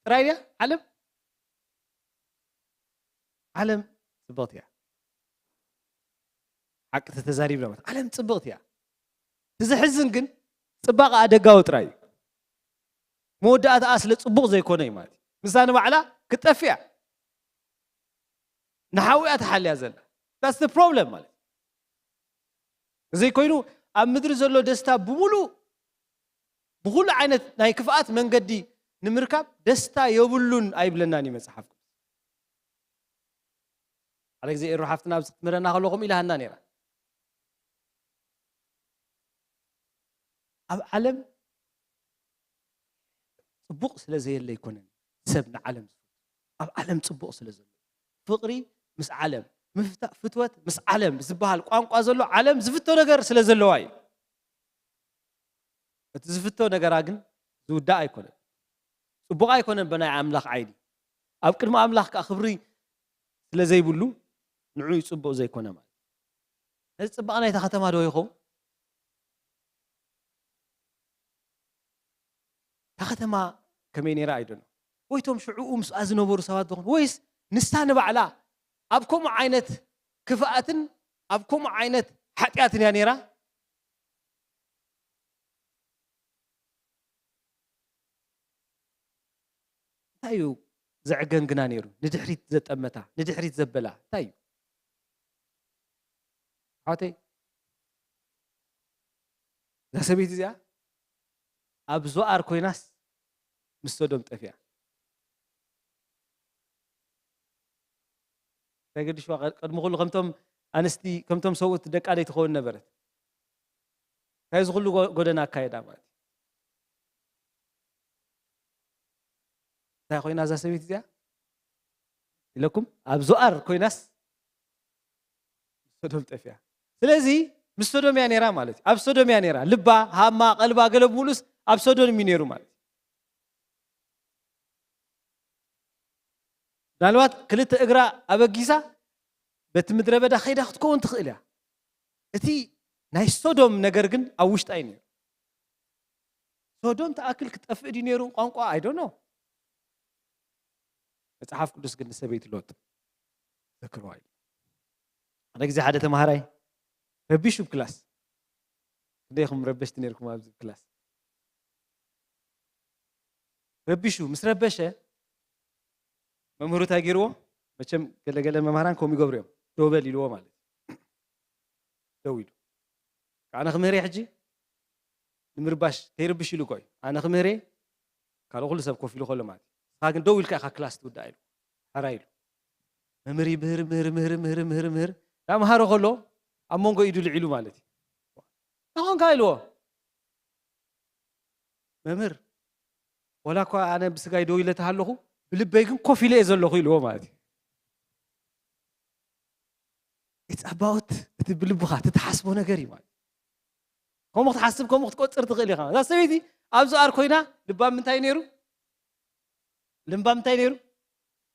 ጥራይ ድያ ዓለም? ዓለም ጽብቕቲ እያ። ሓቂ ተተዛሪብና ማለት፣ ዓለም ጽብቕቲ እያ። እቲ ዘሕዝን ግን ጽባቐኣ ደጋዊ ጥራይ እዩ። መወዳእታኣ ስለ ጽቡቕ ዘይኮነ እዩ ማለት እዩ። ንሳ ንባዕላ ክትጠፍእ እያ። ንሓዊ እያ ተሓልያ ዘላ። That's the problem ማለት እዩ። ዘይኮይኑ ኣብ ምድሪ ዘሎ ደስታ ብምሉእ፣ ብኹሉ ዓይነት ናይ ክፍኣት መንገዲ ንምርካብ ደስታ የብሉን ኣይብለናን እዩ መጽሓፍ ቅዱስ። ሓደ ግዜ ኤሩ ሓፍትና ኣብዚ ክትምህረና ከሎ ከምኡ ኢላሃና ነይራ። ኣብ ዓለም ጽቡቕ ስለ ዘየለ ኣይኮነን ሰብ ንዓለም ዝፈቱ። ኣብ ዓለም ጽቡቕ ስለ ዘሎ። ፍቕሪ ምስ ዓለም፣ ምፍታ-፣ ፍትወት ምስ ዓለም ዝበሃል ቋንቋ ዘሎ ዓለም ዝፍቶ ነገር ስለ ዘለዋ እዩ። እቲ ዝፍቶ ነገራ ግን ዝውዳእ ኣይኮነን። ጽቡቕ ኣይኮነን ብናይ ኣምላኽ ዓይኒ። ኣብ ቅድሚ ኣምላኽ ከዓ ክብሪ ስለ ዘይብሉ ንዑ ጽቡቕ ዘይኮነ ማለት። ነዚ ጽባቐ ናይታ ከተማ ዶ ይኸውን? እታ ከተማ ከመይ ነይራ ኣይደኖ? ወይ ቶም ሽዕኡ ምስኣ ዝነበሩ ሰባት ዝኾኑ? ወይስ ንሳ ንባዕላ ኣብ ከምኡ ዓይነት ክፍኣትን ኣብ ከምኡ ዓይነት ሓጢኣትን እያ ነይራ? እንታይ እዩ ዘዕገንግና ነይሩ? ንድሕሪት ዘጠመታ፣ ንድሕሪት ዘበላ እንታይ እዩ? ኣሕዋተይ፣ እዛ ሰበይቲ እዚኣ ኣብ ዞኣር ኮይናስ ምስ ሶዶም ጠፊኣ። እንታይ ገዲሽዋ? ቀ-፣ ቅድሚ ኩሉ ከምቶም ኣንስቲ፣ ከምቶም ሰብኡት ደቃ ደይ ትኸውን ነበረት። እንታይ እዚ ኩሉ ጎ-፣ ጎደና ኣካየዳ ማለት እዩ? እንታይ ኮይና እዛ ሰበይቲ እዚኣ? ኢለኩም፣ ኣብ ዞኣር ኮይናስ ምስ ሶዶም ጠፊኣ። ስለዚ ምስ ሶዶም እያ ነይራ ማለት እዩ። ኣብ ሶዶም እያ ነይራ። ልባ፣ ሃማ፣ ቀልባ፣ ገለ ብምሉስ ኣብ ሶዶም እዩ ነይሩ ማለት እዩ። ምናልባት ክልተ እግራ ኣበጊሳ በቲ ምድረ በዳ ከይዳ ክትከውን ትኽእል እያ። እቲ ናይ ሶዶም ነገር ግን ኣብ ውሽጣ እዩ ነይሩ። ሶዶም ትኣክል ክጠፍእ ድዩ ነይሩ ቋንቋ? I don't know። መጽሓፍ ቅዱስ ግን ንሰበይቲ ሎጥ ዘክርዋ እዩ። ሓደ ግዜ ሓደ ተማሃራይ ረቢሹ ኣብ ክላስ፣ ክንደይኹም ረበሽቲ ነይርኩም ኣብዚ ክላስ? ረቢሹ ምስ ረበሸ መምህሩ እንታይ ገይርዎ? መቸም ገለገለ መምህራን ከምኡ ይገብሩ እዮም። ደው በል ኢልዎ ማለት እዩ። ደው ኢሉ። ኣነ ክምህር እየ ሕጂ ንምርባሽ ከይርብሽ ኢሉ እኮ እዩ። ኣነ ክምህር እየ ካልእ ኩሉ ሰብ ኮፍ ኢሉ ከሎ ማለት እዩ። ንስኻ ግን ደው ኢልካ ኢኻ ክላስ ትውዳእ ኢሉ። ሓራ ኢሉ። መምህር ይምህር ምህር ምህር ምህር ምህር ምህር እንዳምሃረ ከሎ ኣብ መንጎ ኢዱ ልዒሉ ማለት እዩ። እንታይ ኾንካ ኢልዎ። መምህር፣ ወላ እኳ ኣነ ብስጋይ ደው ኢለ ተሃለኹ፣ ብልበይ ግን ኮፍ ኢለ እየ ዘለኹ ኢልዎ ማለት እዩ። It's about እቲ ብልብኻ እቲ ትሓስቦ ነገር እዩ ማለት እዩ። ከምኡ ክትሓስብ፣ ከምኡ ክትቆጽር ትኽእል ኢኻ። እዛ ሰበይቲ ኣብ ዞኣር ኮይና ልባ ምንታይ ነይሩ? ልባ ምንታይ ነይሩ?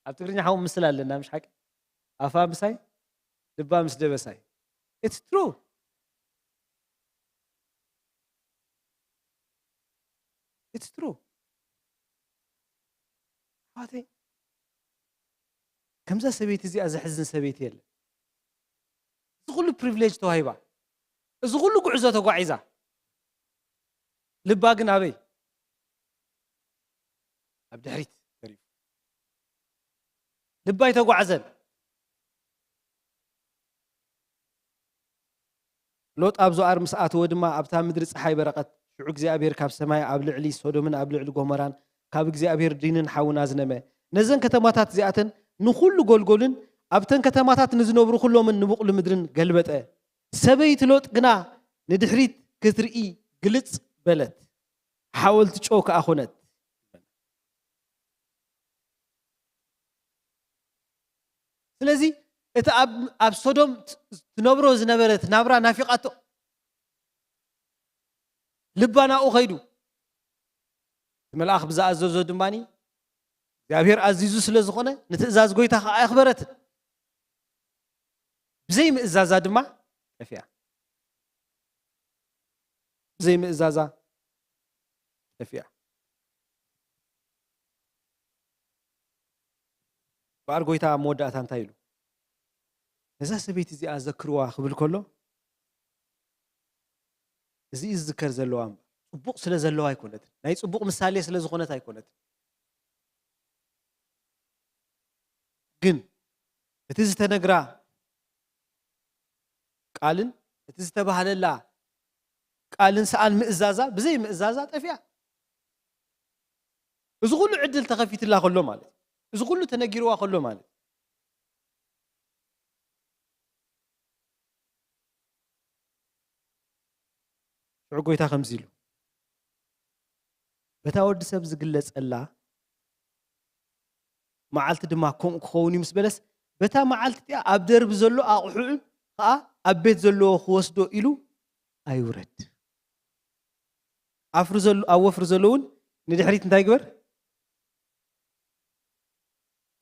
ኣብ ትግርኛ ሓው ምስል ኣለና፣ ምሽ ሓቂ? ኣፋ ምሳይ፣ ልባ ምስ ደበሳይ። It's true። It's true። ኣሕዋተይ፣ ከምዛ ሰበይቲ እዚኣ ዘሕዝን ሰበይቲ የለን። እዚ ኩሉ ፕሪቪሌጅ ተዋሂባ፣ እዚ ኩሉ ጉዕዞ ተጓዒዛ፣ ልባ ግን ኣበይ? ኣብ ድሕሪት ተሪፉ። ልባ ኣይተጓዕዘን። ሎጥ ኣብ ዞኣር ምስ ኣተወ ድማ ኣብታ ምድሪ ጸሓይ በረቐት። ሽዑ እግዚኣብሔር ካብ ሰማይ ኣብ ልዕሊ ሶዶምን ኣብ ልዕሊ ጎሞራን ካብ እግዚኣብሔር ዲንን ሓውን ኣዝነመ። ነዘን ከተማታት እዚኣተን ንኹሉ ጎልጎልን ኣብተን ከተማታት ንዝነብሩ ኩሎምን ንቡቕሊ ምድርን ገልበጠ። ሰበይቲ ሎጥ ግና ንድሕሪት ክትርኢ ግልጽ በለት፣ ሓወልቲ ጨው ከኣ ኾነት። ስለዚ እቲ ኣብ፣ ኣብ ሶዶም ት-፣ ትነብሮ ዝነበረት ናብራ ናፊቓቶ፣ ልባ ናብኡ ኸይዱ። እቲ መልኣኽ ብዝኣዘዞ ድማ እግዚኣብሔር ኣዚዙ ስለ ዝኾነ ንትእዛዝ ጎይታ ኸዓ ኣየኽበረትን። ብዘይ ምእዛዛ ድማ ጠፊኣ። ብዘይ ምእዛዛ ጠፊኣ። በኣር ጎይታ ኣብ መወዳእታ እንታይ ኢሉ? ነዛ ሰበይቲ እዚኣ ዘክርዋ ክብል ከሎ፣ እዚ እዩ ዝዝከር ዘለዋ እምበር፣ ጽቡቕ ስለ ዘለዋ ኣይኮነትን። ናይ ጽቡቕ ምሳሌ ስለ ዝኾነት ኣይኮነትን። ግን እቲ ዝተነግራ ቃልን እቲ ዝተባህለላ ቃልን ሰኣን ምእዛዛ፣ ብዘይ ምእዛዛ ጠፊኣ። እዚ ኩሉ ዕድል ተኸፊትላ ከሎ ማለት እዩ። እዚ ኩሉ ተነጊርዋ ከሎ ማለት እዩ። ሽዑ ጎይታ ከምዚ ኢሉ፣ በታ ወዲ ሰብ ዝግለጸላ መዓልቲ ድማ ከምኡ ክኸውን እዩ ምስ በለስ፣ በታ መዓልቲ እቲኣ ኣብ ደርቢ ዘሎ ኣቑሑን ከኣ ኣብ ቤት ዘለዎ ክወስዶ ኢሉ ኣይውረድ። ኣፍሪ ዘሎ፣ ኣብ ወፍሪ ዘሎ እውን ንድሕሪት እንታይ ግበር?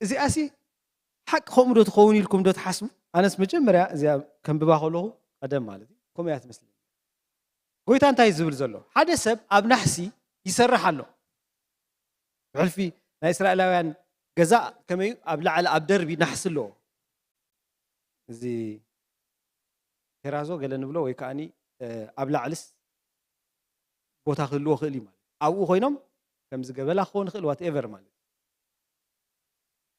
እዚኣሲ ሓቂ ከምኡ ዶ ትኸውን ኢልኩም ዶ ትሓስቡ? ኣነስ መጀመርያ እዚኣ ከንብባ ከለኹ ቀደም ማለት እዩ ከምኡ እያ ትመስለኒ። ጎይታ እንታይ እዩ ዝብል ዘሎ? ሓደ ሰብ ኣብ ናሕሲ ይሰርሕ ኣሎ። ብሕልፊ ናይ እስራኤላውያን ገዛ ከመይ ኣብ ላዕሊ ኣብ ደርቢ ናሕሲ ኣለዎ። እዚ ቴራዞ ገለ ንብሎ ወይ ከዓኒ ኣብ ላዕልስ ቦታ ክህልዎ ክእል እዩ ማለት ኣብኡ ኮይኖም ከምዚ ገበላ ክኸውን ይኽእል ዋትኤቨር ማለት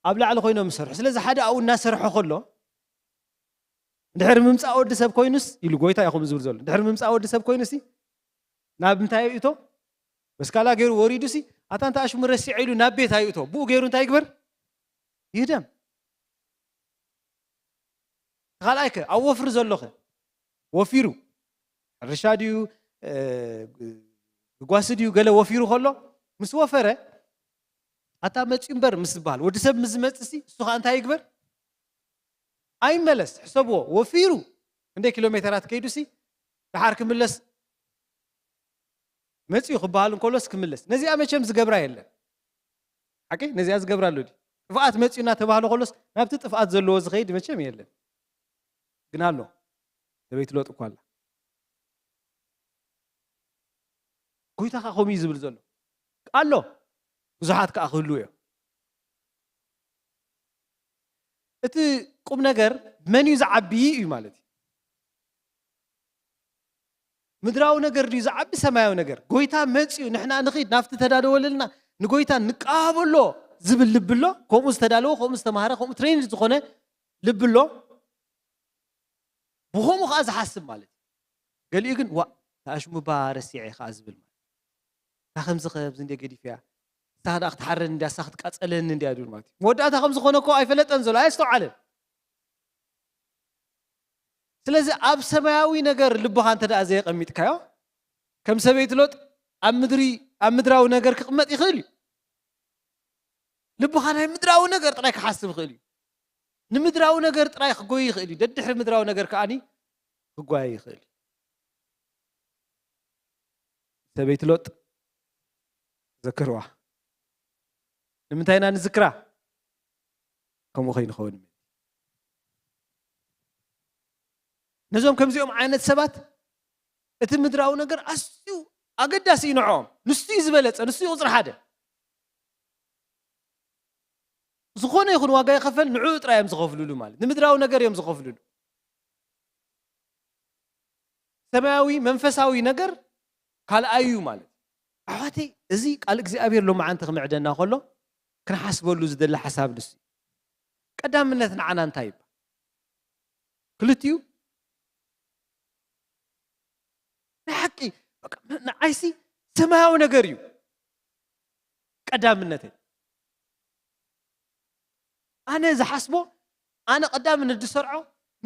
ኣብ ላዕሊ ኮይኖም ይሰርሑ። ስለዚ ሓደ ኣብኡ እናሰርሖ ከሎ እንድሕር ምምፃእ ወዲ ሰብ ኮይኑስ ኢሉ ጎይታ ኢኹም ዝብል ዘሎ እንድሕር ምምፃእ ወዲ ሰብ ኮይኑሲ ናብ ምንታይ ይእቶ? በስካላ ገይሩ ወሪዱሲ ኣታ እንተ ኣሽሙ ረሲዐ ኢሉ ናብ ቤት ኣይእቶ። ብኡ ገይሩ እንታይ ይግበር? ይህደም። ካልኣይከ ኣብ ወፍሪ ዘሎኸ ወፊሩ ሕርሻ ድዩ ጓሲ ድዩ ገለ ወፊሩ ከሎ ምስ ወፈረ ኣታ መፅዩ እምበር ምስ ዝበሃል ወዲ ሰብ ምስ ዝመፅሲ እሱ ከዓ እንታይ ይግበር? ኣይመለስ። ሕሰብዎ፣ ወፊሩ ክንደይ ኪሎ ሜተራት ከይዱሲ ደሓር ክምለስ መፅዩ ክበሃል እንከሎስ ክምለስ። ነዚኣ መቸም ዝገብራ የለን። ሓቂ ነዚኣ ዝገብራ ኣሎ ድዩ? ጥፍኣት መፅዩ እናተባህለ ከሎስ ናብቲ ጥፍኣት ዘለዎ ዝኸይድ መቸም የለን። ግን ኣሎ ሰበይቲ ሎጥ እኳ ኣላ። ጎይታ ከዓ ከምኡ እዩ ዝብል ዘሎ ኣሎ። ብዙሓት ከዓ ክህልዉ እዮም። እቲ ቁም ነገር መን እዩ ዝዓቢ እዩ ማለት እዩ። ምድራዊ ነገር ድዩ ዝዓቢ ሰማያዊ ነገር? ጎይታ መፅዩ ንሕና ንኺድ ናብቲ ተዳለወለልና ንጎይታ ንቃበሎ ዝብል ልቢ ኣሎ። ከምኡ ዝተዳለወ ከምኡ ዝተማሃረ ከምኡ ትሬንድ ዝኾነ ልቢ ኣሎ። ብኸምኡ ከዓ ዝሓስብ ማለት እዩ። ገሊኡ ግን ዋ ተኣሽሙባ ረሲዐ ከዓ ዝብል ማለት እታ ከምዚ ከብዚ እንደ ገዲፍያ እሳ ደኣ ክትሓረን እንድያ እሳ ክትቃፀለኒ እንድያ ድብል ማለት እዩ። መወዳእታ ከም ዝኾነ እኮ ኣይፈለጠን ዘሎ ኣየስተውዓለን። ስለዚ ኣብ ሰማያዊ ነገር ልብኻ እንተ ደኣ ዘየቐሚጥካዮ ከም ሰበይቲ ሎጥ ኣብ ምድሪ ኣብ ምድራዊ ነገር ክቕመጥ ይኽእል እዩ። ልብኻ ናይ ምድራዊ ነገር ጥራይ ክሓስብ ይኽእል እዩ። ንምድራዊ ነገር ጥራይ ክጎይ ይኽእል እዩ። ደድሕሪ ምድራዊ ነገር ከዓኒ ክጓየ ይኽእል እዩ። ሰበይቲ ሎጥ ዘክርዋ ንምንታይ ኢና ንዝክራ? ከምኡ ከይንኸውን ነዞም ከምዚኦም ዓይነት ሰባት እቲ ምድራዊ ነገር ኣዝዩ ኣገዳሲ እዩ ንዕኦም። ንሱ እዩ ዝበለፀ፣ ንሱ እዩ ቁፅሪ ሓደ። ዝኾነ ይኹን ዋጋ ይኸፈል ንዕኡ ጥራይ እዮም ዝኸፍልሉ ማለት ንምድራዊ ነገር እዮም ዝኸፍልሉ። ሰማያዊ መንፈሳዊ ነገር ካልኣይ እዩ ማለት ኣሕዋተይ። እዚ ቃል እግዚኣብሔር ሎማዓንቲ ክምዕደና ከሎ ክንሓስበሉ ዝደሊ ሓሳብ ንሱ እዩ። ቀዳምነት ንዓና እንታይ ይባል? ክልቲኡ ናይ ሓቂ ንዓይሲ ሰማያዊ ነገር እዩ ቀዳምነተይ። ኣነ ዝሓስቦ ኣነ ቀዳምነት ዝሰርዖ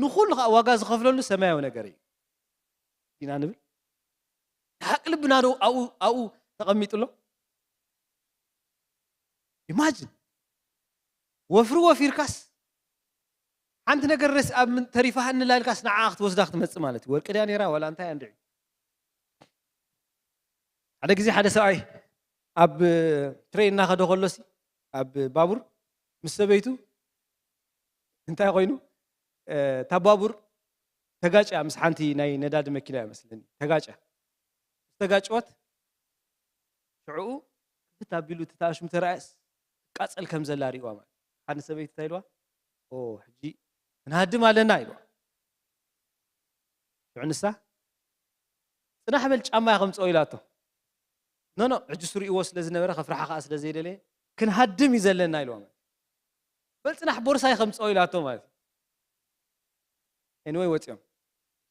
ንኩሉ ከዓ ዋጋ ዝኸፍለሉ ሰማያዊ ነገር እዩ ኢና ንብል። ሓቂ ልብና ዶ ኣብኡ ኣብኡ ተቐሚጡ ኣሎ? ኢማጅን ወፍሪ ወፊርካስ ሓንቲ ነገር ረስ ኣብ ምን- ተሪፋሃኒ ላልካስ ንዓ ክትወስዳ ክትመፅእ ማለት እዩ። ወርቂ ድያ ነይራ ዋላ እንታይ እንድዒ ሓደ ግዜ ሓደ ሰብኣይ ኣብ ትሬን እናኸደ ከሎሲ ኣብ ባቡር ምስ ሰበይቱ እንታይ ኮይኑ እታ ባቡር ተጋጭያ ምስ ሓንቲ ናይ ነዳዲ መኪና እያ መስለኒ ተጋጭያ ምስ ተጋጭወት ሽዕኡ ክፍት ኣቢሉ እቲ ተኣሽሙ ተረኣየስ ትቃፀል ከም ዘላ ሪእዋ ማለት ሓንቲ ሰበይቲ እንታይ ኢልዋ ሕጂ ክንሃድም ኣለና ኢልዋ ሽዑ ንሳ ጽናሕ በል ጫማ ከምጽኦ ኢላቶ ኖኖ ሕጂ ስሪእዎ ስለ ዝነበረ ከፍርሓ ከዓ ስለ ዘይደለየ ክንሃድም እዩ ዘለና ኢልዋ ማለት በል ጽናሕ ቦርሳይ ከምጽኦ ኢላቶ ማለት ኤንወይ ወፂኦም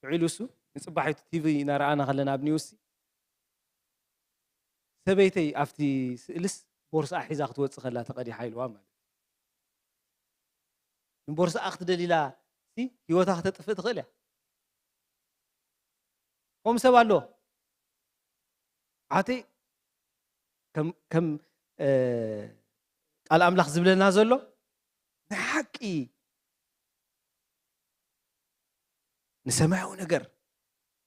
ውዒሉ እሱ ንፅባሒቱ ቲቪ እናረኣና ከለና ኣብ ኒውሲ ሰበይተይ ኣብቲ ስእልስ ቦርስኣ ሒዛ ክትወፅእ ከላ ተቐዲሓ ኢልዋ ማለት ንቦርስኣ ክትደሊላ ሲ ህይወታ ክተጥፍእ ትኽእል እያ ከም ሰብ ኣሎ ኣቲ ከም ቃል ኣምላኽ ዝብለና ዘሎ ናይ ሓቂ ንሰማያዊ ነገር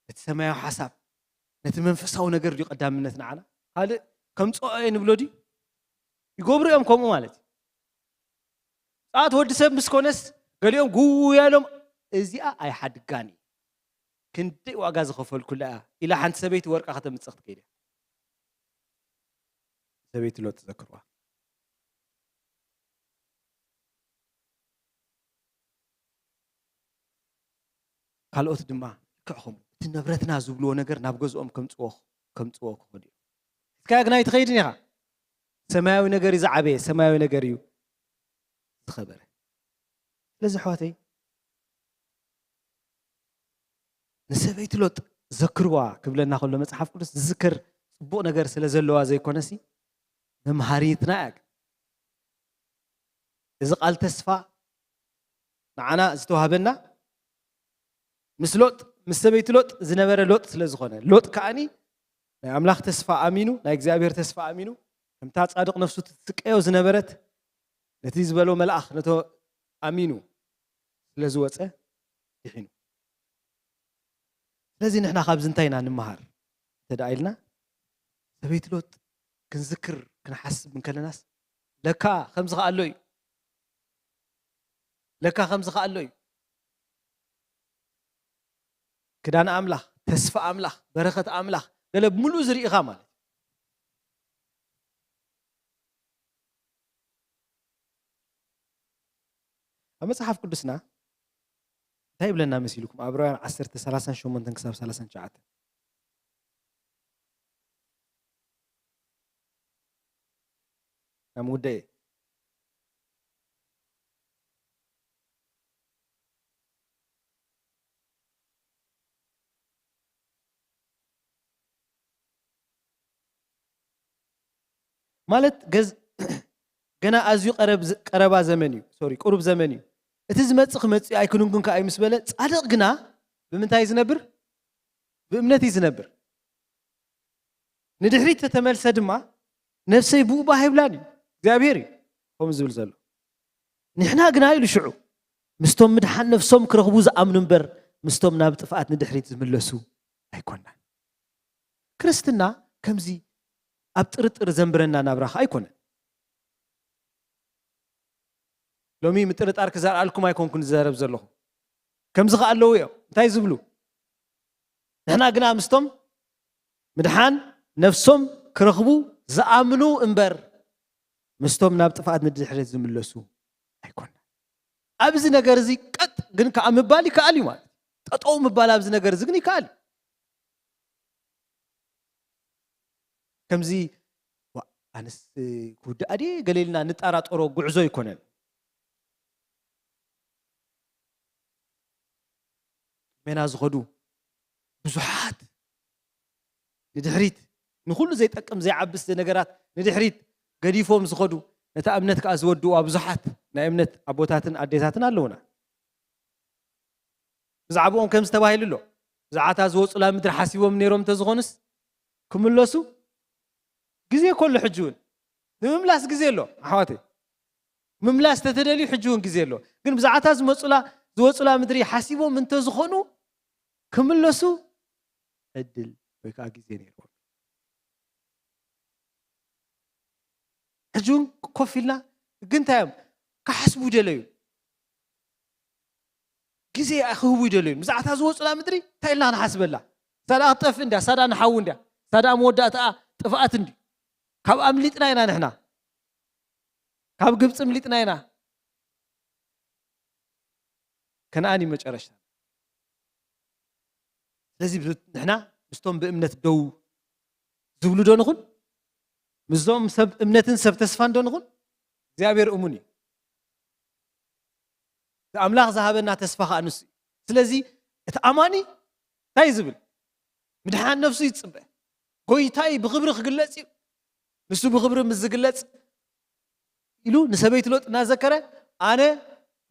ነቲ ሰማያዊ ሓሳብ ነቲ መንፈሳዊ ነገር ድዩ ቀዳምነት ንዓና ካልእ ከምፅኦ እየ ንብሎ ድዩ ይገብሩ እዮም ከምኡ ማለት እዩ ጣት ወዲ ሰብ ምስ ኮነስ፣ ገሊኦም ጉያ ኢሎም፣ "እዚኣ ኣይሓድጋን እዩ፣ ክንደይ ዋጋ ዝኸፈልኩላ እያ" ኢላ ሓንቲ ሰበይቲ ወርቃ ከተምጽእ ክትከይድ እያ። ሰበይቲ ሎጥ ትዘክርዋ። ካልኦት ድማ ልክዕ ከምኡ፣ እቲ ንብረትና ዝብልዎ ነገር ናብ ገዝኦም ከምጽዎ፣ ከምጽዎ ክኸዱ እዮም። ሒዝካዮ ግና ኣይትኸይድን ኢኻ። ሰማያዊ ነገር እዩ ዝዓበየ፣ ሰማያዊ ነገር እዩ ዝኸበረ። ስለዚ ኣሕዋተይ፣ ንሰበይቲ ሎጥ ዘክርዋ ክብለና ከሎ መጽሓፍ ቅዱስ ዝዝከር ጽቡቕ ነገር ስለ ዘለዋ ዘይኮነሲ፣ መምሃሪትና እያ። እዚ ቃል ተስፋ ንዓና ዝተዋህበና ምስ ሎጥ፣ ምስ ሰበይቲ ሎጥ ዝነበረ ሎጥ ስለ ዝኾነ፣ ሎጥ ከኣኒ ናይ ኣምላኽ ተስፋ ኣሚኑ፣ ናይ እግዚኣብሔር ተስፋ ኣሚኑ፣ ከምታ ጻድቕ ነፍሱ ትስቀዮ ዝነበረት፣ ነቲ ዝበሎ መልኣኽ ነቶ ኣሚኑ ስለ ዝወጸ ድሒኑ። ስለዚ ንሕና ካብዚ እንታይ ኢና ንምሃር እንተ ደኣ ኢልና፣ ሰበይቲ ሎጥ ክንዝክር ክንሓስብ እንከለናስ፣ ለካ ከምዚ ከኣ ኣሎ እዩ። ለካ ከምዚ ከኣ ኣሎ እዩ። ክዳን ኣምላኽ፣ ተስፋ ኣምላኽ፣ በረኸት ኣምላኽ፣ ገለ ብምሉኡ ዝርኢኻ ማለት እዩ። ኣብ መጽሓፍ ቅዱስና እንታይ ይብለና መሲልኩም? ኣብ ዕብራውያን ዓሰርተ፣ ሰላሳን ሸሞንተን ክሳብ ሰላሳን ትሽዓተን። ናብ ውደኤ። ማለት ገዝ-፣ ገና ኣዝዩ ቀረብ ዘ-፣ ቀረባ ዘመን እዩ። ሶሪ፣ ቁሩብ ዘመን እዩ። እቲ ዝመጽእ ክመጽእ ኣይክንጉን ከኣ እዩ ምስ በለ፣ ጻድቕ ግና ብምንታይ እዩ ዝነብር? ብእምነት እዩ ዝነብር። ንድሕሪት ተተመልሰ ድማ፣ "ነፍሰይ ብኡ ባህ ይብላን እዩ፣ እግዚኣብሔር እዩ ከምኡ ዝብል ዘሎ። ንሕና ግና" ኢሉ ሽዑ፣ "ምስቶም ምድሓን ነፍሶም ክረኽቡ ዝኣምኑ እምበር፣ ምስቶም ናብ ጥፍኣት ንድሕሪት ዝምለሱ ኣይኮናን።" ክርስትና ከምዚ ኣብ ጥርጥር ዘንብረና ናብራ ኸኣ ኣይኮነን። ሎሚ ምጥርጣር ክዘርኣልኩም ኣይኮንኩን ዝዛረብ ዘለኹ። ከምዚ ከኣ ኣለዉ እዮም። እንታይ ዝብሉ? "ንሕና ግና ምስቶም ምድሓን ነፍሶም ክረኽቡ ዝኣምኑ እምበር፣ ምስቶም ናብ ጥፍኣት ንድሕሪት ዝምለሱ ኣይኮንና።" ኣብዚ ነገር እዚ ቀጥ ግን ከኣ ምባል ይከኣል እዩ ማለት እዩ። ጠጠው ምባል ኣብዚ ነገር እዚ ግን ይከኣል እዩ። ከምዚ፣ "ዋ፣ ኣነስ ክውድኣ ድየ?" ገለ ኢልና ንጠራጠሮ ጉዕዞ ኣይኮነን። ሜና ዝኸዱ ብዙሓት ንድሕሪት፣ ንኹሉ ዘይጠቅም ዘይዓብስ ነገራት ንድሕሪት ገዲፎም ዝኸዱ፣ ነታ እምነት ከኣ ዝወድዋ ብዙሓት ናይ እምነት ኣቦታትን ኣዴታትን ኣለዉና። ብዛዕባኦም ከምዚ ተባሂሉ ኣሎ። ብዛዕባ እታ ዝወጹላ ምድሪ ሓሲቦም ነይሮም እንተዝኾኑስ፣ ክምለሱ ግዜ እኮ ኣሎ። ሕጂ እውን ንምምላስ ግዜ ኣሎ ኣሕዋተይ። ምምላስ ተተደልዩ ሕጂ እውን ግዜ ኣሎ። ግን ብዛዕባ እታ ዝመጹላ፣ ዝወጹላ ምድሪ ሓሲቦም እንተዝኾኑ፣ ክምለሱ ዕድል ወይ ከኣ ግዜ ነይርዎም። ሕጂ እውን ኮፍ ኢልና ግን እንታይ እዮም ክሓስቡ ይደለዩ? ግዜ ክህቡ ይደለዩ። ብዛዕባ እታ ዝወጹላ ምድሪ እንታይ ኢልና ክንሓስበላ? ሳዳ ክትጠፍእ እንድያ፣ ሳዳ ንሓዊ እንድያ፣ ሳዳ መወዳእታኣ ጥፍኣት እንድዩ። ካብ ኣምሊጥና ኢና ንሕና። ካብ ግብጺ ኣምሊጥና ኢና። ከነኣን እዩ መጨረሽታ። ስለዚ ብ-፣ ንሕና ምስቶም ብእምነት ደው ዝብሉ ዶ ንኹን? ምስዞም ሰብ እምነትን ሰብ ተስፋን ዶ ንኹን? እግዚኣብሔር እሙን እዩ። እቲ ኣምላኽ ዝሃበና ተስፋ ኸኣ ንሱ እዩ። ስለዚ እቲ ኣማኒ እንታይ እዩ ዝብል? ምድሓን ነፍሱ ይጽበ። ጎይታይ ብኽብሪ ክግለጽ እዩ። ንሱ ብኽብሪ ምስ ዝግለጽ ኢሉ ንሰበይቲ ሎጥ እናዘከረ፣ "ኣነ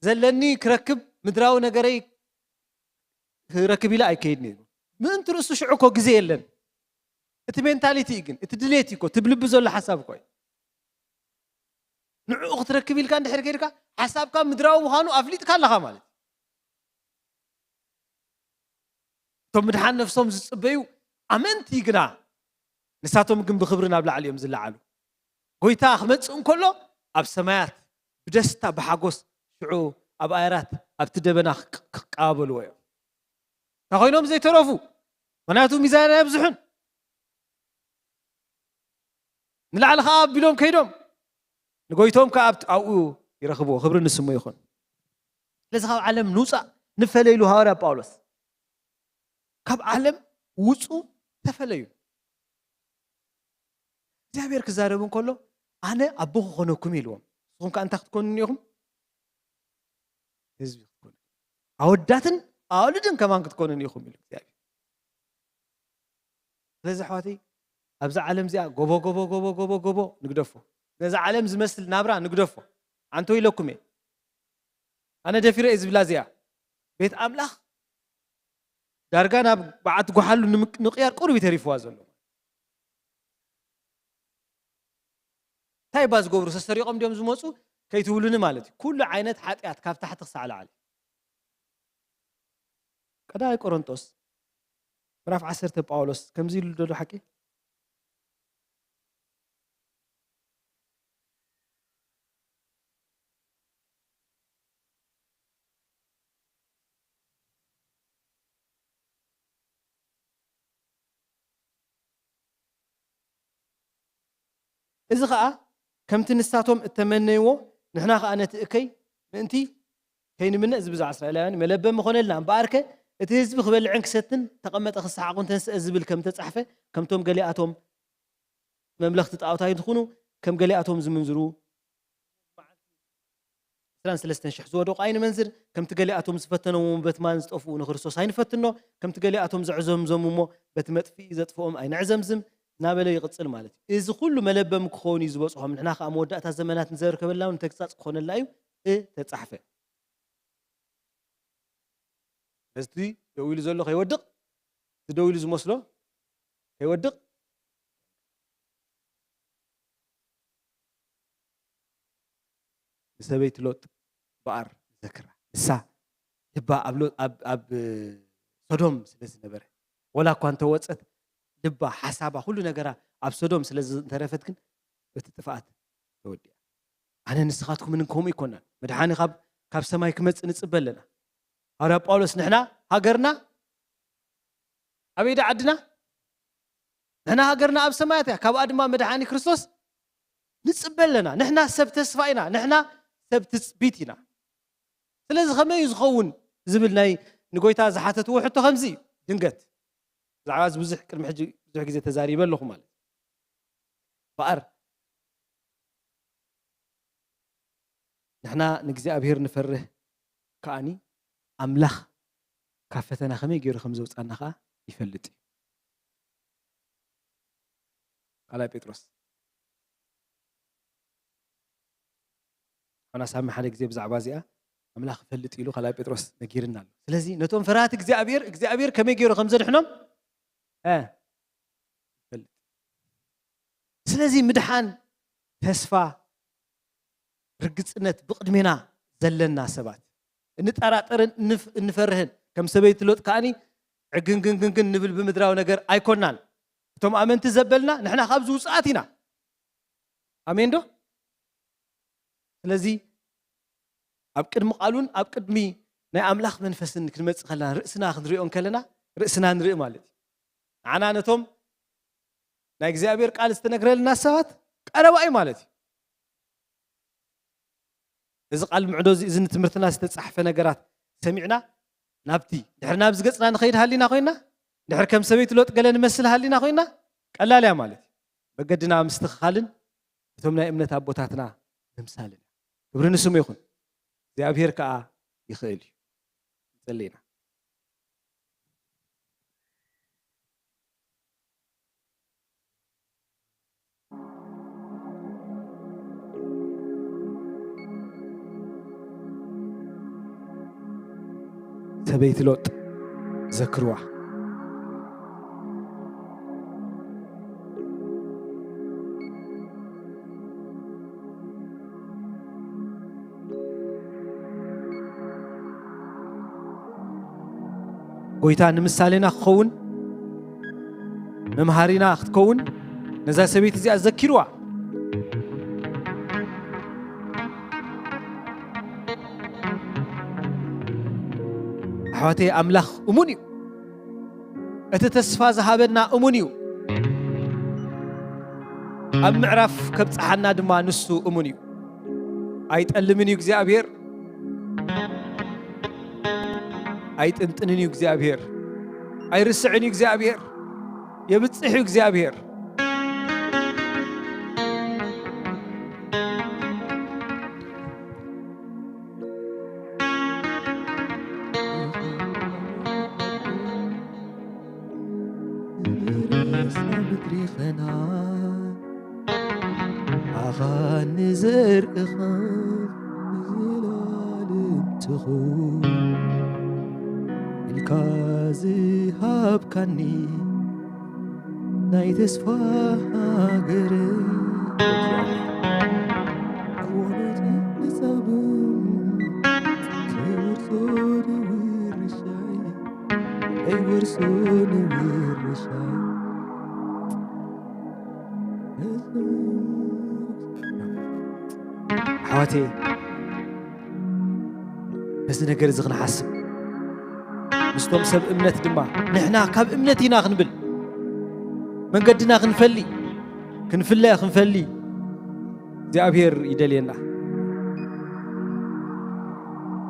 ዘለኒ ክረክብ፣ ምድራዊ ነገረይ ክረክብ ኢለ ኣይከይድን እየ" ይብል። ምእንቲ ርእሱ ሽዑ እኮ ግዜ የለን። እቲ ሜንታሊቲ እዩ ግን፣ እቲ ድሌት እዩ እኮ፣ እቲ ብልቢ ዘሎ ሓሳብ እኮ እዩ። ንዕኡ ክትረክብ ኢልካ እንድሕር ከይድካ፣ ሓሳብካ ምድራዊ ምዃኑ ኣፍሊጥካ ኣለኻ ማለት እዩ። እቶም ምድሓን ነፍሶም ዝጽበዩ ኣመንቲ ግና፣ ንሳቶም ግን ብኽብሪ ናብ ላዕሊ እዮም ዝለዓሉ። ጎይታ ክመጽእ እንከሎ፣ ኣብ ሰማያት ብደስታ ብሓጎስ ሽዑ ኣብ ኣየራት ኣብቲ ደበና ክቅ- ክቀባበልዎ እዮም። እንታይ ኮይኖም ዘይተረፉ? ምኽንያቱ ሚዛን ኣየብዝሑን። ንላዕሊ ከኣ ኣቢሎም ከይዶም ንጎይቶም ከኣ ኣብቲ- ኣብኡ ይረኽብዎ። ክብሪ ንስሙ ይኹን። ስለዚ ካብ ዓለም ንውፃእ ንፈለይሉ ሃዋርያ ጳውሎስ ካብ ዓለም ውፁ ተፈለዩ። እግዚኣብሔር ክዛረብ እንከሎ ኣነ ኣቦ ክኾነኩም ኢልዎም። ንስኹም ከኣ እንታይ ክትኮኑኒ ኢኹም? ህዝቢ ክትኮኑ፣ ኣወዳትን ኣዋልድን ከማን ክትኮኑኒ ኢኹም ኢሉ እግዚኣብሔር። ስለዚ ኣሕዋተይ ኣብዛ ዓለም እዚኣ ጎቦ ጎቦ ጎቦ ጎቦ ጎቦ ንግደፎ። ነዛ ዓለም ዝመስል ናብራ ንግደፎ። ኣንቶ ኢለኩም እየ። ኣነ ደፊረ እየ ዝብላ እዚኣ ቤት ኣምላኽ ዳርጋ ናብ በዓቲ ጓሓሉ ንምቅ- ንቅያር ቁሩብ ተሪፍዋ ዘሎ። እንታይ እባ ዝገብሩ ሰሰሪቖም ድዮም ዝመፁ ከይትብሉኒ ማለት እዩ። ኩሉ ዓይነት ሓጢኣት ካብ ታሕቲ ክሳዕ ላዕሊ። ቀዳማይ ቆሮንጦስ ምዕራፍ ዓሰርተ ጳውሎስ ከምዚ ኢሉ ዶ ሓቂ? እዚ ኸኣ ከምቲ ንሳቶም እተመነይዎ ንሕና ኸኣ ነቲ እከይ ምእንቲ ከይንምነ እዚ ብዛዕባ እስራኤላውያን መለበሚ ኾነልና። እምበኣርከ እቲ ህዝቢ ክበልዕን ክሰትን ተቐመጠ ክሰሓቑን ተንስአ ዝብል ከም ተጻሕፈ ከምቶም ገሊኣቶም መምለኽቲ ጣዖት ኣይትኹኑ፣ ከም ገሊኣቶም ዝምንዝሩ ዕስራን ሰለስተን ሽሕ ዝወደቑ ኣይንመንዝር፣ ከምቲ ገሊኣቶም ዝፈተኖም በትማን ዝጠፍኡ ንክርስቶስ ኣይንፈትኖ፣ ከምቲ ገሊኣቶም ዘዕዘምዘሙ እሞ በቲ መጥፍኢ ዘጥፍኦም ኣይነዕዘምዝም እናበለ ይቕጽል ማለት እዩ። እዚ ኩሉ መለበሚ ክኸውን እዩ ዝበጽሖም። ንሕና ከኣ መወዳእታ ዘመናት ንዘርከበልና እውን ተግሳጽ ክኾነልና እዩ እተጻሕፈ። ነዚ ደው ኢሉ ዘሎ ከይወድቕ፣ እቲ ደው ኢሉ ዝመስሎ ከይወድቕ፣ ንሰበይቲ ሎጥ በኣር ዘክራ። ንሳ ልባ ኣብ ሎ- ኣብ ኣብ ሶዶም ስለ ዝነበረ፣ ወላ እኳ እንተወጸት፣ ልባ፣ ሓሳባ፣ ኩሉ ነገራ ኣብ ሶዶም ስለ ዝተረፈት ግን በቲ ጥፍኣት ተወዲኣ። ኣነ ንስኻትኩምን ከምኡ ይኮናን። መድሓኒ ካብ ካብ ሰማይ ክመጽእ ንጽበ ኣለና። ሃዋርያ ጳውሎስ ንሕና ሃገርና ኣበይ ዳ ዓድና? ንሕና ሃገርና ኣብ ሰማያት እያ። ካብኣ ድማ መድሓኒ ክርስቶስ ንጽበ ኣለና። ንሕና ሰብ ተስፋ ኢና። ንሕና ሰብ ትጽቢት ኢና። ስለዚ ከመይ እዩ ዝኸውን ዝብል ናይ ንጎይታ ዝሓተትዎ ሕቶ ከምዚ እዩ። ድንገት ብዛዕባ እዚ ብዙሕ ቅድሚ ሕጂ ብዙሕ ግዜ ተዛሪበ ኣለኹ ማለት እዩ። በኣር ንሕና ንእግዚኣብሔር ንፈርህ ከኣኒ ኣምላኽ ካብ ፈተና ከመይ ገይሩ ከም ዘውፃና ከዓ ይፈልጥ እዩ። ካልኣይ ጴጥሮስ ሓና ሳሚ ሓደ ግዜ ብዛዕባ እዚኣ ኣምላኽ ይፈልጥ ኢሉ ካልኣይ ጴጥሮስ ነጊርና ኣሎ። ስለዚ ነቶም ፈራህቲ እግዚኣብሔር እግዚኣብሔር ከመይ ገይሩ ከም ዘድሕኖም እ፣ ይፈልጥ። ስለዚ ምድሓን፣ ተስፋ፣ ርግጽነት ብቕድሜና ዘለና ሰባት እንጠራጠርን እንፍ- እንፈርህን ከም ሰበይቲ ሎጥ ከኣኒ ዕግንግንግንግን ንብል ብምድራዊ ነገር ኣይኮናን። እቶም ኣመንቲ ዘበልና ንሕና ካብዚ ውፅኣት ኢና። ኣሜን ዶ? ስለዚ ኣብ ቅድሚ ቃሉን ኣብ ቅድሚ ናይ ኣምላኽ መንፈስን ክንመጽእ ከለና ርእስና ክንሪኦ እንከለና ርእስና ንርኢ ማለት እዩ። ንዓና ነቶም ናይ እግዚኣብሔር ቃል ዝተነግረልና ሰባት ቀረባ እዩ ማለት እዩ። እዚ ቃል ምዕዶ እዚ እዚ ንትምህርትና ዝተጻሕፈ ነገራት ሰሚዕና ናብቲ ድሕሪ ናብዚ ገጽና ንኸይድ ሃሊና ኮይና ድሕሪ ከም ሰበይቲ ሎጥ ገለ ንመስል ሃሊና ኮይና ቀላል እያ ማለት እዩ። መገድና ምስትኽኻልን እቶም ናይ እምነት ኣቦታትና ምምሳልን እዩ። ክብሪ ንስሙ ይኹን። እግዚኣብሔር ከኣ ይኽእል እዩ። ንጸሊ ኢና። ሰበይቲ ሎጥ ዘክርዋ። ጎይታ ንምሳሌና ክኸውን መምሃሪና ክትከውን ነዛ ሰበይቲ እዚኣ ዘኪርዋ። ኣሕዋተይ፣ ኣምላኽ እሙን እዩ። እቲ ተስፋ ዝሃበና እሙን እዩ። ኣብ ምዕራፍ ከብጽሓና ድማ ንሱ እሙን እዩ። ኣይጠልምን እዩ እግዚኣብሔር። ኣይጥንጥንን እዩ እግዚኣብሔር። ኣይርስዕን እዩ እግዚኣብሔር። የብጽሕ እዩ እግዚኣብሔር። ምድሪ ኸነዓን ኣኻ ንዘርእኻ ንዘለኣለም ትኹን ኢልካ ዝሃብካኒ ናይ ተስፋ ሃገር ኣዋኖት መጻብም ከይወርሶ ንውርሻይ ከይወርሶ ንውርሻይ ኣሕዋተይ፣ በዚ ነገር እዚ ክንሓስብ፣ ምስቶም ሰብ እምነት ድማ ንሕና ካብ እምነት ኢና ክንብል፣ መንገድና ክንፈሊ፣ ክንፍለ፣ ክንፈሊ እግዚኣብሔር ይደልየና።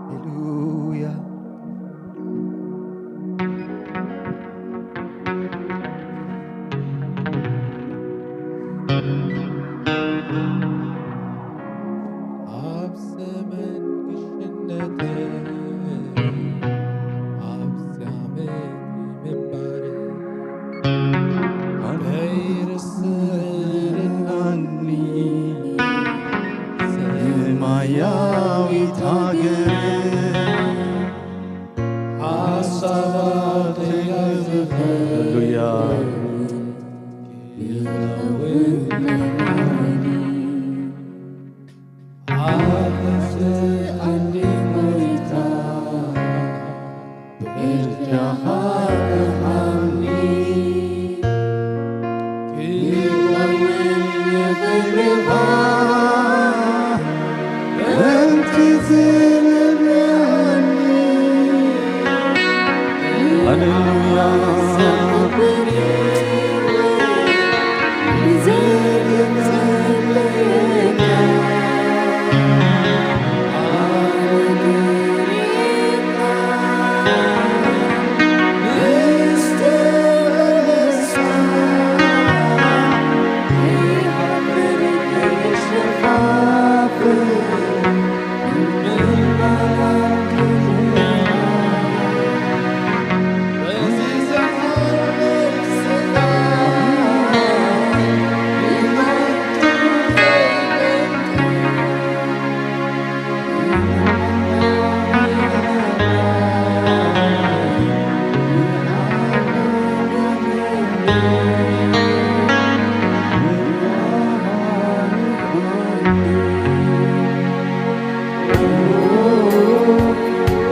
ሃሌሉያ። ኣብ ዘመን ግሽነተይ ኣብዚኣ ምድሪ ምንባረይ ከይርስዕ ርድኣኒ ሰማያዊት ሃገር ሓሳባተይ ሃሌሉያ። ሃሌሉያ።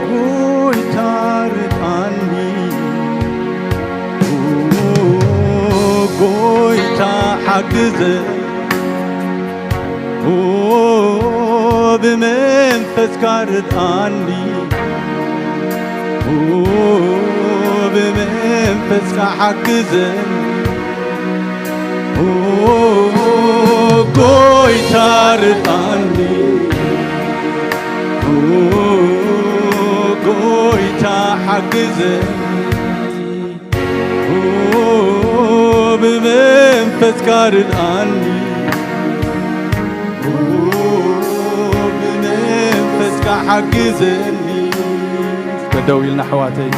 ጎይታ ርድኣኒ፣ ጎይታ ሓግዘ፣ ብመንፈስካ ርድኣኒ፣ ብመንፈስካ ሓግዘኒ። ኦ፣ ጎይታ ርድኣኒ፣ ኦ፣ ጎይታ ሓግዘኒ፣ ኦ፣ ብመንፈስካ ርድኣኒ፣ ኦ፣ ብመንፈስካ ሓግዘኒ። እስከ ደው ኢልና ኣሕዋተይ።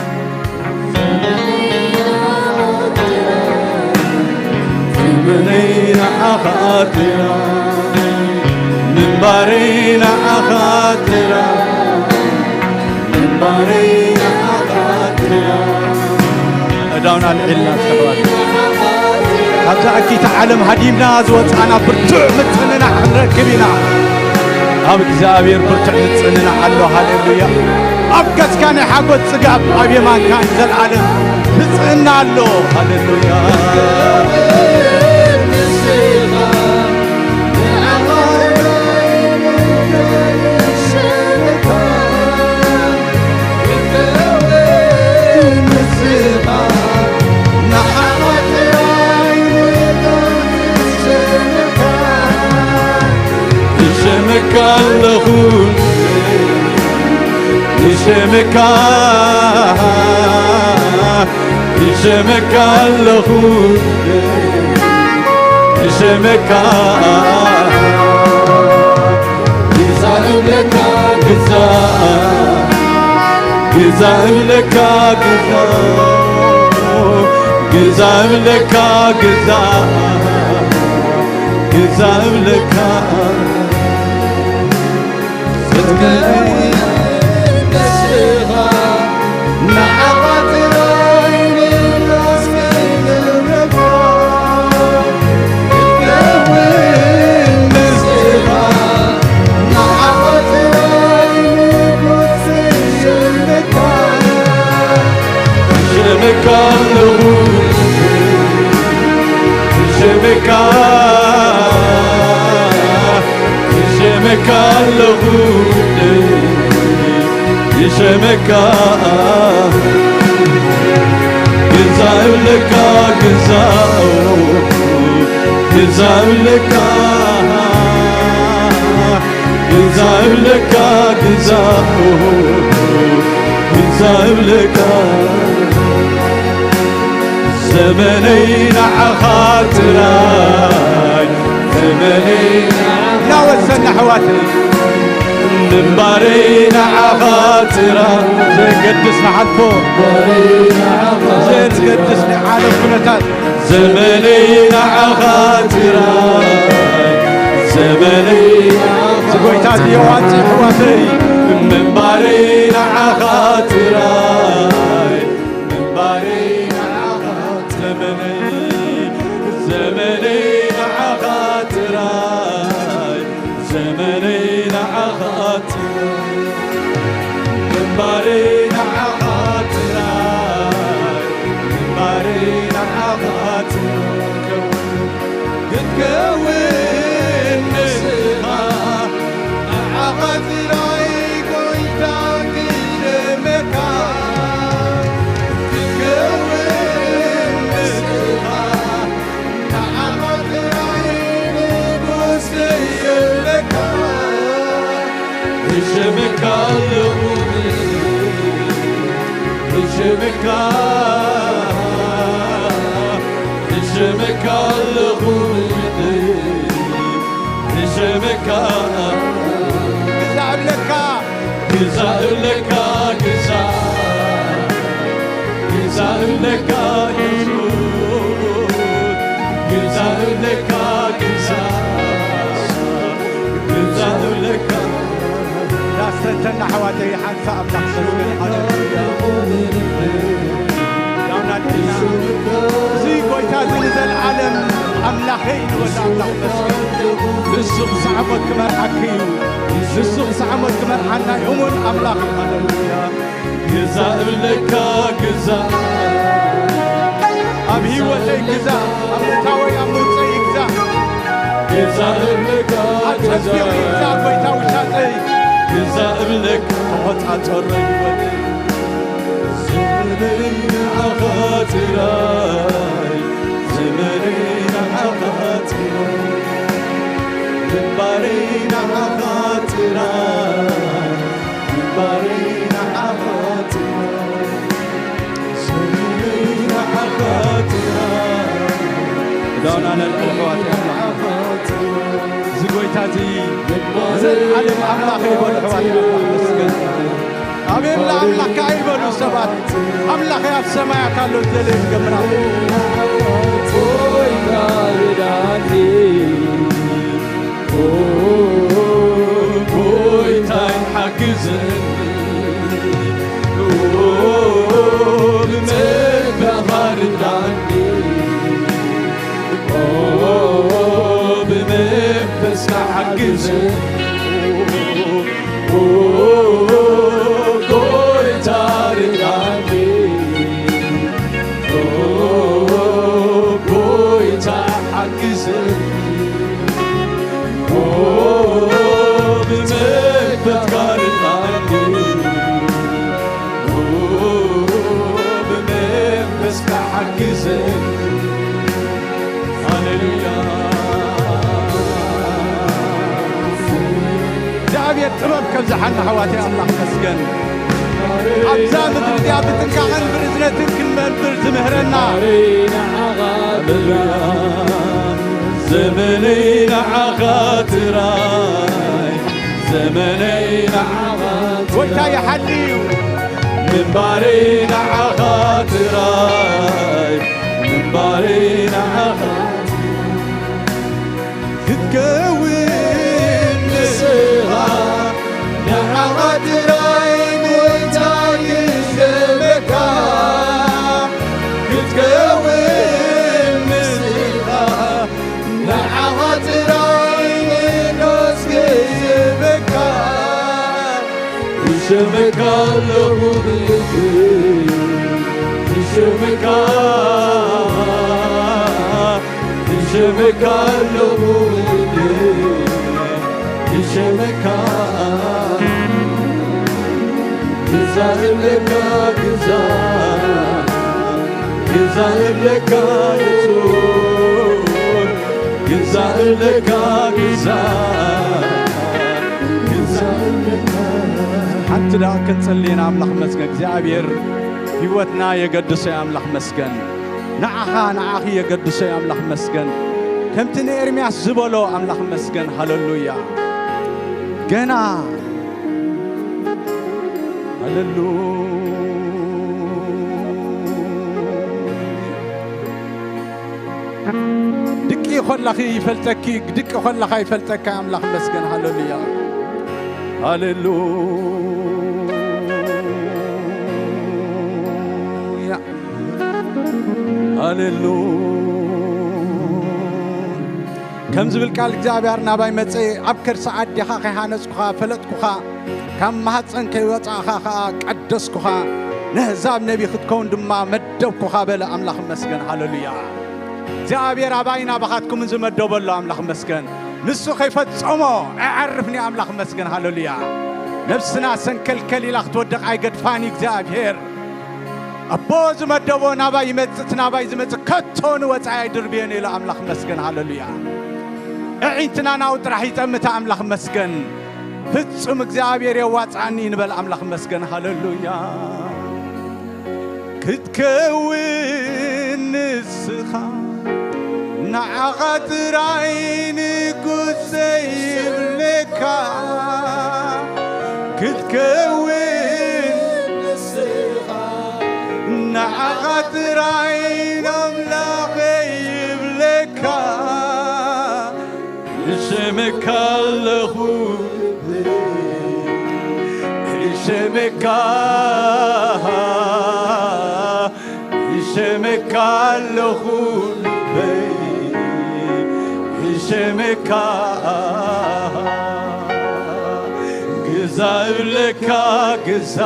ዘመነይ ንዓኻ ጥራይ፣ ምንባረይ ንዓኻ ጥራይ፣ ምንባረይ ንዓኻ ጥራይ። ኣእዳውና ኣልዒልና እስከ ኣሕዋት፣ ካብዛ እኪት ዓለም ሃዲምና ዝወጻና ብርቱዕ ምጽንናዕ ክንረክብ ኢና። ኣብ እግዚኣብሔር ብርቱዕ ምጽንናዕ ኣሎ። ሃሌሉያ። ኣብ ገጽካ ናይ ሓጎስ ጽጋብ፣ ኣብ የማንካ ንዘለኣለም ብጽዕና ኣሎ። ሃሌሉያ። ኣለኹ ንስምካ፣ ንስምካ ኣለኹ ንስምካ። ግዛእ እብለካ ግዛእ፣ ግዛእ እብለካ ግዛእ፣ ግዛእ እብለካ ግዛእ፣ ግዛእ እብለካ። ጽድቀይ ንስኻ፣ ንዓኻ ጥራይ ንመስግነካ። ይሸመካ ኣለኹ ይሸመካ ግዛእ እብለካ ግዛእ ግዛእ እብለካ ግዛእ እብለካ ግዛእ ግዛእ እብለካ ዘመነይ ንዓኻ ጥራይ ዘመነይ ንዓኻ እናወሰና ኣሕዋተይ ምንባረይ ንዓኻ ጥራይ ዘየገድስ ንሓልፎ ዘየገድስ ናይ ዓለም ኩነታት ዘመነይ ንዓኻ ጥራይ ዘመነይ ንዓኻ ዝጎይታ ድዮ ኣንጽ ኣሕዋተይ ምንባረይ ንዓኻ ጥራይ ምንባረይ ንዓኻ ዘመነይ ዘመነይ ንዓኻ ጥራይ ዘመነይ ንዓኻ ጥራይ ምንባረይ ንዓኻ ጥራይ ምንባረይ ንዓኻ ጥራይ ክትከውን ንስኻ ንዓኻ ጥራይ ጎይታ ክደመካ ክትከውን ንስኻ ንዓኻ ጥራይ ንጉስ የብለካ እሸመካ ኣለኹ እሸመካ እሸመካ ኣለኹ እሸመካ ግዛእ እብለካ ግዛእ እብለካ ግዛእ ግዛእ እብለካ የሱስ ግዛእ እብለካ ግዛእ ግዛእ እብለካ ዳስተንተና ኣሕዋተይ ሓንሳ ኣምላኽ መስገን ሃሌሉያ ዳውናድና እዚ ጎይታ እዚ ንዘለዓለም ኣምላኸይ ንወዲ ኣምላኽ መስገን ንሱ ክሳዕ ሞት ክመርሓኪ እዩ ንሱ ክሳዕ ሞት ክመርሓና እዩ እሙን ኣምላኽ እዩ ሃሌሉያ ግዛእ እብለካ ግዛእ ኣብ ህይወተይ ግዛእ ኣብ ምእታወይ ኣብ ምውፀይ ግዛእ ግዛእ እብለካ ኣብ ፀፊቕ ግዛእ ጎይታ ውሻጠይ ግዛእ እብለካ ተቆፃፀሮ ህይወተይ ዘመነይ ንዓኻ ጥራይ ዘመነይ ንዓኻ ጥራይ ግንባረይ ንዓኻ ጥራይ ግንባረይ ንዓኻ ጥራይ ሰሚረይ ንዓኻ ጥራይ ክዳውና ነልዕል ኣሕዋተይ ኣምላኽ እዚ ጎይታ እዚ ንዘለዓለም ኣምላኸይ በሉ ኣሕዋተይ ኣምላኽ መስገን ኣሜን ለኣምላኽ ከዓ ይበሉ ሰባት ኣምላኸይ ኣብ ሰማያት ኣሎ ዝደለየ ዝገብር ኣሎ ጎይታ ርዳኒ ጎይታይ ሓግዘኒ ብመንፈስካ ርዳኒ ብመንፈስካ ሓግዘኒ ጎይታ ርዳኒ ጎይታ ሓግዘኒ ብመንፈስካ ርዳኒ ብመንፈስካ ሓግዘኒ ሃሌሉያ ጥበብ ከብዝሓና ኣሕዋተይ ኣምላኽ መስገን። ኣብዛ ምድሪ እዚኣ ብጥንቃቐን ብርዝነትን ክንመንብር ዝምህረና። ዘመነይ ንዓኻ ጥራይ፣ ዘመነይ ንዓኻ ጥራይ። ጎይታ ይሓሊ እዩ። ምንባረይ ንዓኻ ጥራይ፣ ምንባረይ ንዓኻ ክትከውን ንስኻ ንዓኻ ጥራይ ጎይታ ይስመካ። ክትከውን ንስኻ ንዓኻ ጥራይ ንጎስ ክስመካ። ይስመካ ኣለኹ ይስመካ። ይሸመካ ኣለኹ፣ ይሸመካ። ግዛ እብለካ ግዛ፣ ግዛ እብለካ ንጹር፣ ግዛ እብለካ ግዛ፣ ግዛ እብለካ። ሓንቲ ደኣ ክንጽሊ ኢና። ኣምላኽ መስገን እግዚኣብሔር ህይወትና የገድሶ እዩ። ኣምላኽ መስገን። ንዓኻ ንዓኺ የገድሶ እዩ። ኣምላኽ መስገን። ከምቲ ንኤርምያስ ዝበሎ ኣምላኽ መስገን። ሃለሉያ። ገና ሃለሉያ። ድቂ ኸለኺ ይፈልጠኪ፣ ድቂ ኸለኻ ይፈልጠካ ኣምላኽ መስገን። ሃለሉያ። ሃሌሉያ። ሃሌሉያ። ከም ዝብል ቃል እግዚኣብሔር ናባይ መጸ፣ ኣብ ከርሲ ኣዴኻ ከይሃነጽኩኻ ፈለጥኩኻ፣ ካብ ማህጸን ከይወጻእኻ ኸኣ ቀደስኩኻ፣ ነህዛብ ነቢ ክትከውን ድማ መደብኩኻ በለ። ኣምላኽ መስገን። ሃሌሉያ። እግዚኣብሔር ኣባይ ናባኻትኩም ዝመደበሎ ኣምላኽ መስገን። ንሱ ከይፈጸሞ ኣዕርፍኒ ኣምላኽ መስገን። ሃሌሉያ። ነብስና ሰንከልከል ኢላ ክትወድቕ ኣይገድፋን እግዚኣብሔር። ኣቦ ዝመደቦ ናባይ ይመጽእ፣ እቲ ናባይ ዝመጽእ ከቶ ንወጻኢ ኣይድርብዮን ኢሉ ኣምላኽ መስገን። ሃሌሉያ። ኣዒንትና ናብኡ ጥራሕ ይጠምታ ኣምላኽ መስገን። ፍጹም እግዚኣብሔር የዋጽኣኒ ንበል ኣምላኽ መስገን። ሃሌሉያ። ክትከውን ንስኻ ንዓኻ ጥራይ ንጉሰ ይብለካ። ክትከውን ንስኻ ንዓኻ ጥራይ ኣምላኸ ይብለካ። እሸመካ ኣለኹ፣ እሸመካ፣ እሸመካ ኣለኹ ልበይ፣ እሸመካ። ግዛ እብለካ ግዛ፣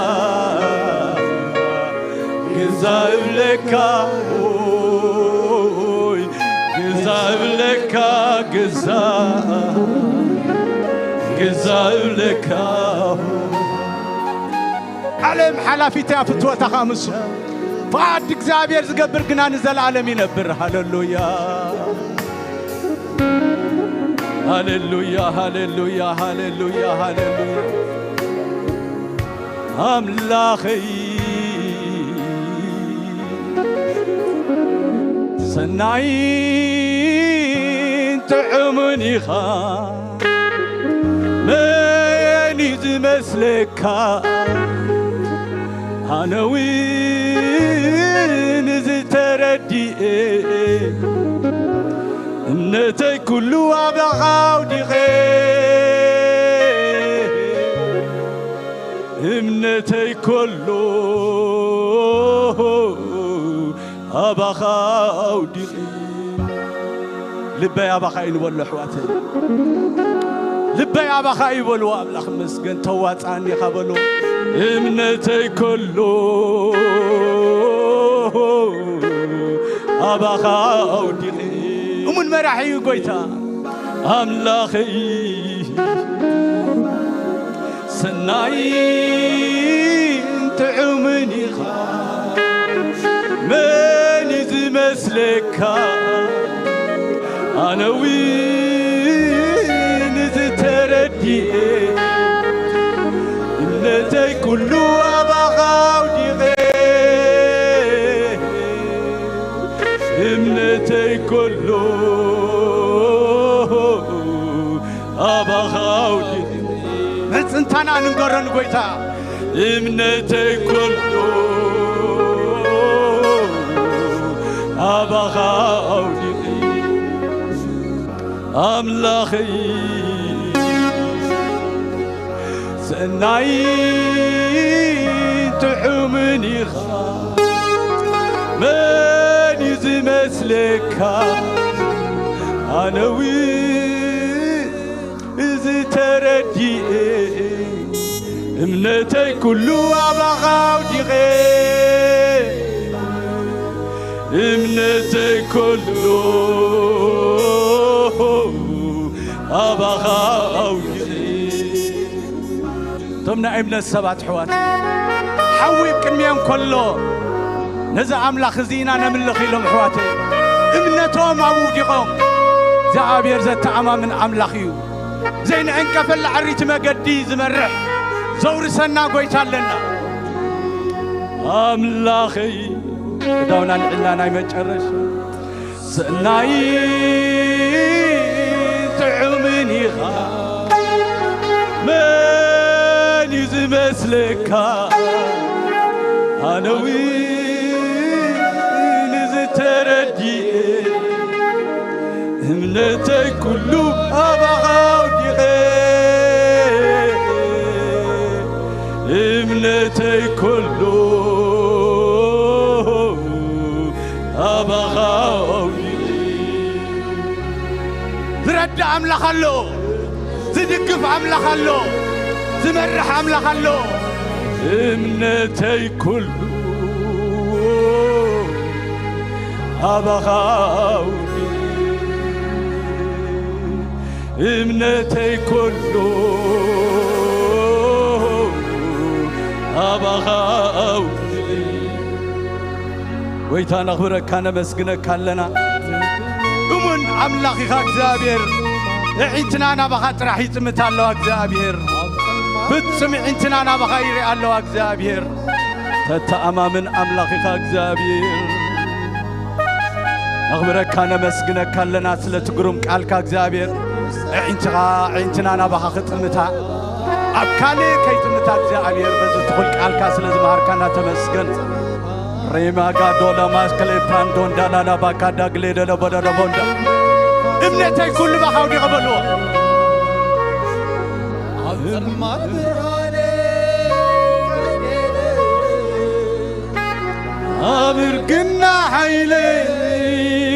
ግዛ እብለካ ኦይ፣ ግዛ እብለካ ግዛ፣ ግዛ እብለካ። ዓለም ሓላፊት እያ፣ ፍትወታ ኸኣ ምስ ፍቓድ እግዚኣብሔር ዝገብር ግና ንዘለኣለም ይነብር። ሃሌሉያ፣ ሃሌሉያ፣ ሃሌሉያ፣ ሃሌሉያ፣ ሃሌሉያ። ኣምላኸይ ሰናይን ጥዑምን ኢኻ፣ መን እዩ ዝመስለካ? ኣነ እውን እዚ ተረዲኤ፣ እምነተይ ኩሉ ኣባኻ ኣውዲቐ። እምነተይ ከሎ ኣባኻ ኣውዲቐ። ልበይ ኣባኻ እዩ ንበሎ ኣሕዋተይ። ልበይ ኣባኻ እዩ በልዎ። ኣምላኽ መስገን ተዋጻኒ ኢኻ በሎ። እምነተይ ከሎ ኣባኻ ኣውዲቐ። እሙን መራሒ እዩ ጎይታ ኣምላኸይ። ሰናይን ጥዑምን ኢኻ፣ መን እዩ ዝመስለካ? ኣነ እውን እዚ ተረዲኤ፣ ንንገሮ ንጎይታ። እምነተይ ኩሉ ኣባኻ ኣውዲቐ ኣምላኸይ፣ ሰናይ ጥዑምን ኢኻ፣ መን እዩ ዝመስለካ? ኣነ እውን እዚ ተረዲኤ፣ እምነተይ ኩሉ ኣባኻ ኣውዲቐ፣ እምነተይ ኩሉ ኣባኻ ኣውዲቐ። እቶም ናይ እምነት ሰባት ኣሕዋት፣ ሓዊ ቅድሚኦም ከሎ፣ ነዚ ኣምላኽ እዚ ኢና ነምልኽ ኢሎም ኣሕዋተይ፣ እምነቶም ኣብኡ ውዲቖም። እግዚኣብሔር ዘተኣማምን ኣምላኽ እዩ። ዘይንዕንቀፈላ ዕሪቲ መገዲ ዝመርሕ ዘውርሰና ጎይታ ኣለና። ኣምላኸይ፣ ክዳውና ንዕላ ናይ መጨረሻ ሰናይ ጥዑምን ኢኻ፣ መን እዩ ዝመስለካ? ኣነ እውን እዚ ተረዲኤ፣ እምነተይ ኩሉ ኣባኻ ኣውዲቐ፣ እምነተይ ኩሉ ኣባኻ ኣውዲቐ። ዝረድእ ኣምላኽ ኣሎ፣ ዝድግፍ ኣምላኽ ኣሎ፣ ዝመርሕ ኣምላኽ ኣሎ። እምነተይ ኩሉ ኣባኻ ኣውዲቐ፣ እምነተይ ኩሉ ኣባኻ ኣውዲቐ። ጎይታ ነኽብረካ ነመስግነካ ኣለና። እሙን ኣምላኽ ኢኻ እግዚኣብሔር። ኣዒንትና ናባኻ ጥራሕ ይጥምታ ኣለዋ እግዚኣብሔር። ፍጹም ኣዒንትና ናባኻ ይርኢ ኣለዋ እግዚኣብሔር። ተተኣማምን ኣምላኽ ኢኻ እግዚኣብሔር። ነኽብረካ ነመስግነካ ኣለና ስለቲ ግሩም ቃልካ እግዚኣብሔር። ኣዒንትኻ ኣዒንትና ናባኻ ክጥምታ፣ ኣብ ካልእ ከይጥምታ እግዚኣብሔር በዚ ትኹል ቃልካ ስለ ዝመሃርካና ተመስገን። ሬማጋ ዶላ ማስከሌ ፓንዶንዳ ላላ ባካዳ ግሌ ደለ ቦደደ ቦንዳ። እምነተይ ኩሉ ባኻ ኣውዲቐ በልዎ። ኣብ ጸልማት ብርሃነ ኣብ እርግና ሓይለይ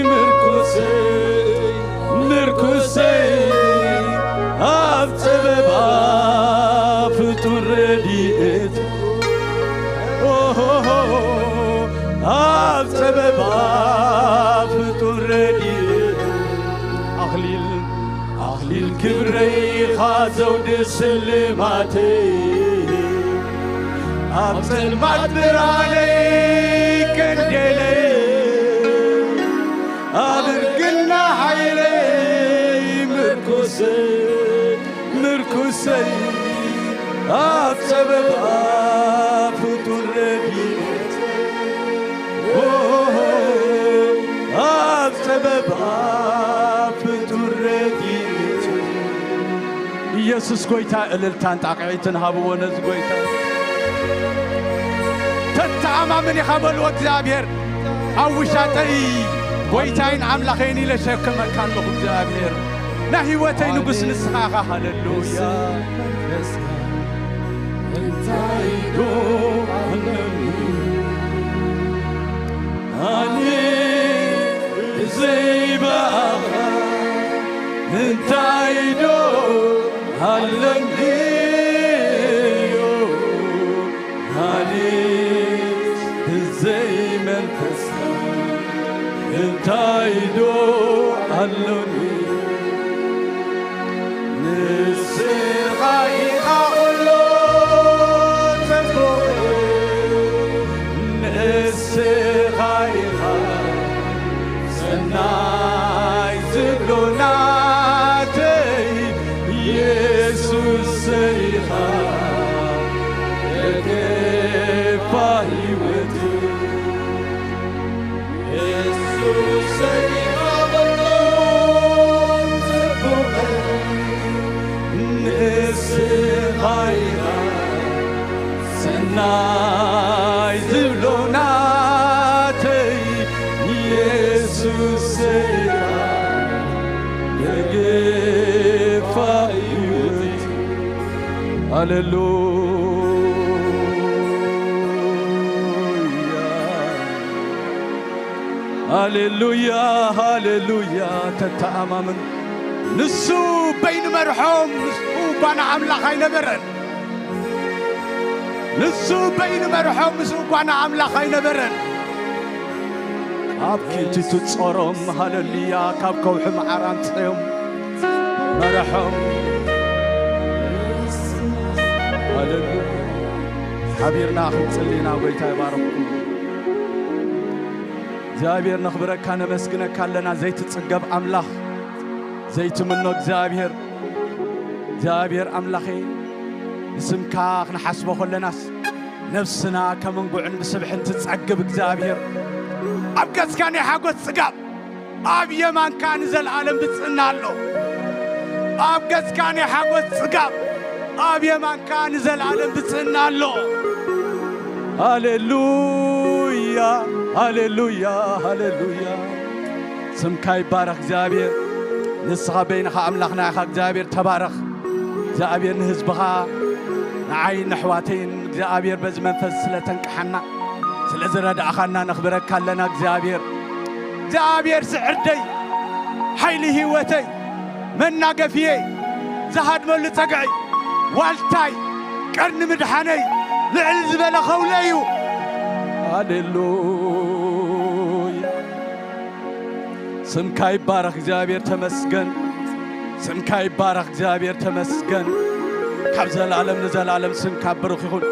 ምርኩሰይ፣ ምርኩሰይ ኣብ ጸበባ ፍጡር ረድኤት፣ ኦሆሆ፣ ኣብ ጸበባ ፍጡር ረድኤት። ኣኽሊል ኣኽሊል ክብረይ ኢኻ ዘውዲ ስልማተይ፣ ኣብ ጸልማት ብርሃነይ ቀንዴለይ፣ ኣብ እርግና ሓይለይ ምርኩሰይ፣ ምርኩሰይ ኣብ ጸበባ ፍጡር ረድኤት፣ ኦ፣ ኣብ ጸበባ ፍጡር ረድኤት። ኢየሱስ ጎይታ። እልልታን ጣቕዒትን ሃብዎ ነዚ ጎይታ። ተተኣማምን ኢኻ በልዎ እግዚኣብሔር። ኣብ ውሻጠይ ጎይታይን ኣምላኸይን ኢለ ሸከመካ ኣለኹ እግዚኣብሔር። ናይ ህይወተይ ንጉስ ንስኻ ኢኻ። ሃሌሉያ። እንታይ ዶ ኣለኒ ኣነ ዘይበኣኻ? እንታይ ዶ ኣለኒ ኣነ ብዘይ መንፈስካ? እንታይ ዶ ኣሎኒ? ንስኻ ኢኻ ኩሉ ጽቡቕ፣ ንስኻ ኢኻ ሰናይ ዝብሎ ናተይ የሱሰይ ኢኻ ደገፋ ህይወት። የሱሰይ ኢኻ በሎ ጽቡቕ፣ ንስኻ ኢኻ የጌፋ ህይወት። ሃሌሉያ፣ ሃሌሉያ፣ ሃሌሉያ። ተተኣማመን። ንሱ በይኑ መርሖም፣ ንሱ እኳ ንኣምላኽ ኣይነበረን። ንሱ በይኑ መርሖም፣ ንሱ እኳ ንኣምላኽ ኣይነበረን። ኣብ ኪንቲቱ ጾሮም፣ ሃሌሉያ፣ ካብ ከውሒ መዓር ኣምጽኦም መርሖም። ሃሌሉያ። ሓቢርና ክንጽሊ ኢና። ጎይታ ይባርኽኩም። እግዚኣብሔር ነኽብረካ፣ ነመስግነካ ኣለና። ዘይትጽገብ ኣምላኽ፣ ዘይትምኖ እግዚኣብሔር፣ እግዚኣብሔር ኣምላኸይ፣ ንስምካ ክንሓስቦ ከለናስ ነፍስና ከም እንጉዕን ብስብሕን ትጸግብ እግዚኣብሔር። ኣብ ገጽካ ናይ ሓጎስ ጽጋብ፣ ኣብ የማንካ ንዘለኣለም ብጽእና ኣሎ። ኣብ ገጽካ ናይ ሓጎስ ጽጋብ፣ ኣብ የማንካ ንዘለኣለም ብጽእና ኣሎ። ሃሌሉያ፣ ሃሌሉያ፣ ሃሌሉያ። ስምካ ይባረኽ እግዚኣብሔር። ንስኻ በይንኻ ኣምላኽና ኢኻ እግዚኣብሔር፣ ተባረኽ። እግዚኣብሔር ንህዝብኻ፣ ንዓይን ንኣሕዋተይን እግዚኣብሔር በዚ መንፈስ ስለ ተንቅሓና፣ ስለ ዝረዳእኻና ነኽብረካ ኣለና እግዚኣብሔር። እግዚኣብሔር ስዕርደይ፣ ሓይሊ ህይወተይ፣ መናገፍየይ፣ ዝሃድመሉ ጸግዒ፣ ዋልታይ፣ ቀርኒ ምድሓነይ፣ ልዕል ዝበለ ኸውለ እዩ። ሃሌሉያ። ስምካ ይባረኽ እግዚኣብሔር፣ ተመስገን። ስምካ ይባረኽ እግዚኣብሔር፣ ተመስገን። ካብ ዘላለም ንዘላለም ስምካ ብሩኽ ይኹን።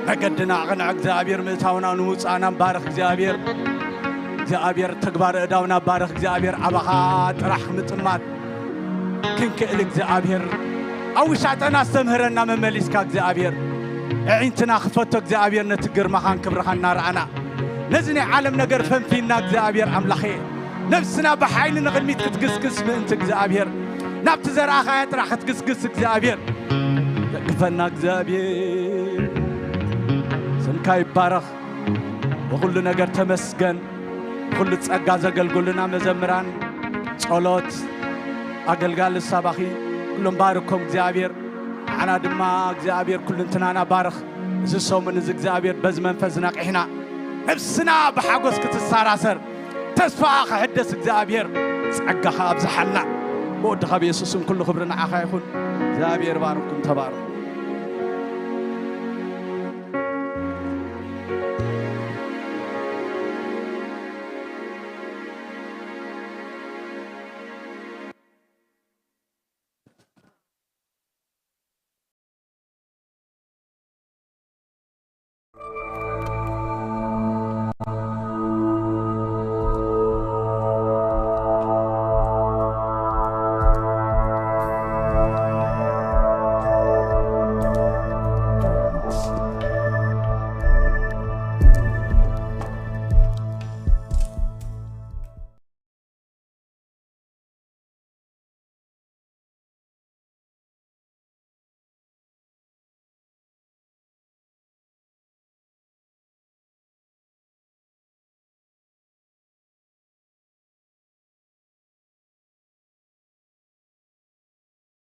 መገድና ኣቕንዕ እግዚኣብሔር፣ ምእታውና ንምውጻእና ባርኽ እግዚኣብሔር። እግዚኣብሔር ተግባር እዳውና ባርኽ እግዚኣብሔር። ኣባኻ ጥራሕ ምጥማት ክንክእል እግዚኣብሔር፣ ኣብ ውሻጠና ኣስተምህረና መመሊስካ እግዚኣብሔር። ኣዒንትና ክፈቶ እግዚኣብሔር፣ ነቲ ግርማኻን ክብርኻን እናረኣና፣ ነዚ ናይ ዓለም ነገር ፈንፊንና እግዚኣብሔር ኣምላኸ፣ ነብስና ብሓይሊ ንቕድሚት ክትግስግስ ምእንቲ እግዚኣብሔር፣ ናብቲ ዘርኣኻያ ጥራሕ ክትግስግስ እግዚኣብሔር፣ ደግፈና እግዚኣብሔር። ስምካ ይባረኽ። ብኹሉ ነገር ተመስገን። ብኹሉ ጸጋ ዘገልግሉና መዘምራን፣ ጸሎት፣ ኣገልጋሊ ሳባኺ፣ ኩሎም ባርኮም እግዚኣብሔር። ንዓና ድማ እግዚኣብሔር ኩልንትናና ባርኽ። እዚ ሰሙን እዚ እግዚኣብሔር በዚ መንፈስ ነቒሕና፣ ነብስና ብሓጎስ ክትሰራሰር፣ ተስፋ ክሕደስ እግዚኣብሔር ጸጋኻ ኣብዝሓልና። ብወድኻ ብየሱስን ኩሉ ክብሪ ንዓኻ ይኹን። እግዚኣብሔር ባርኩም፣ ተባረኹ።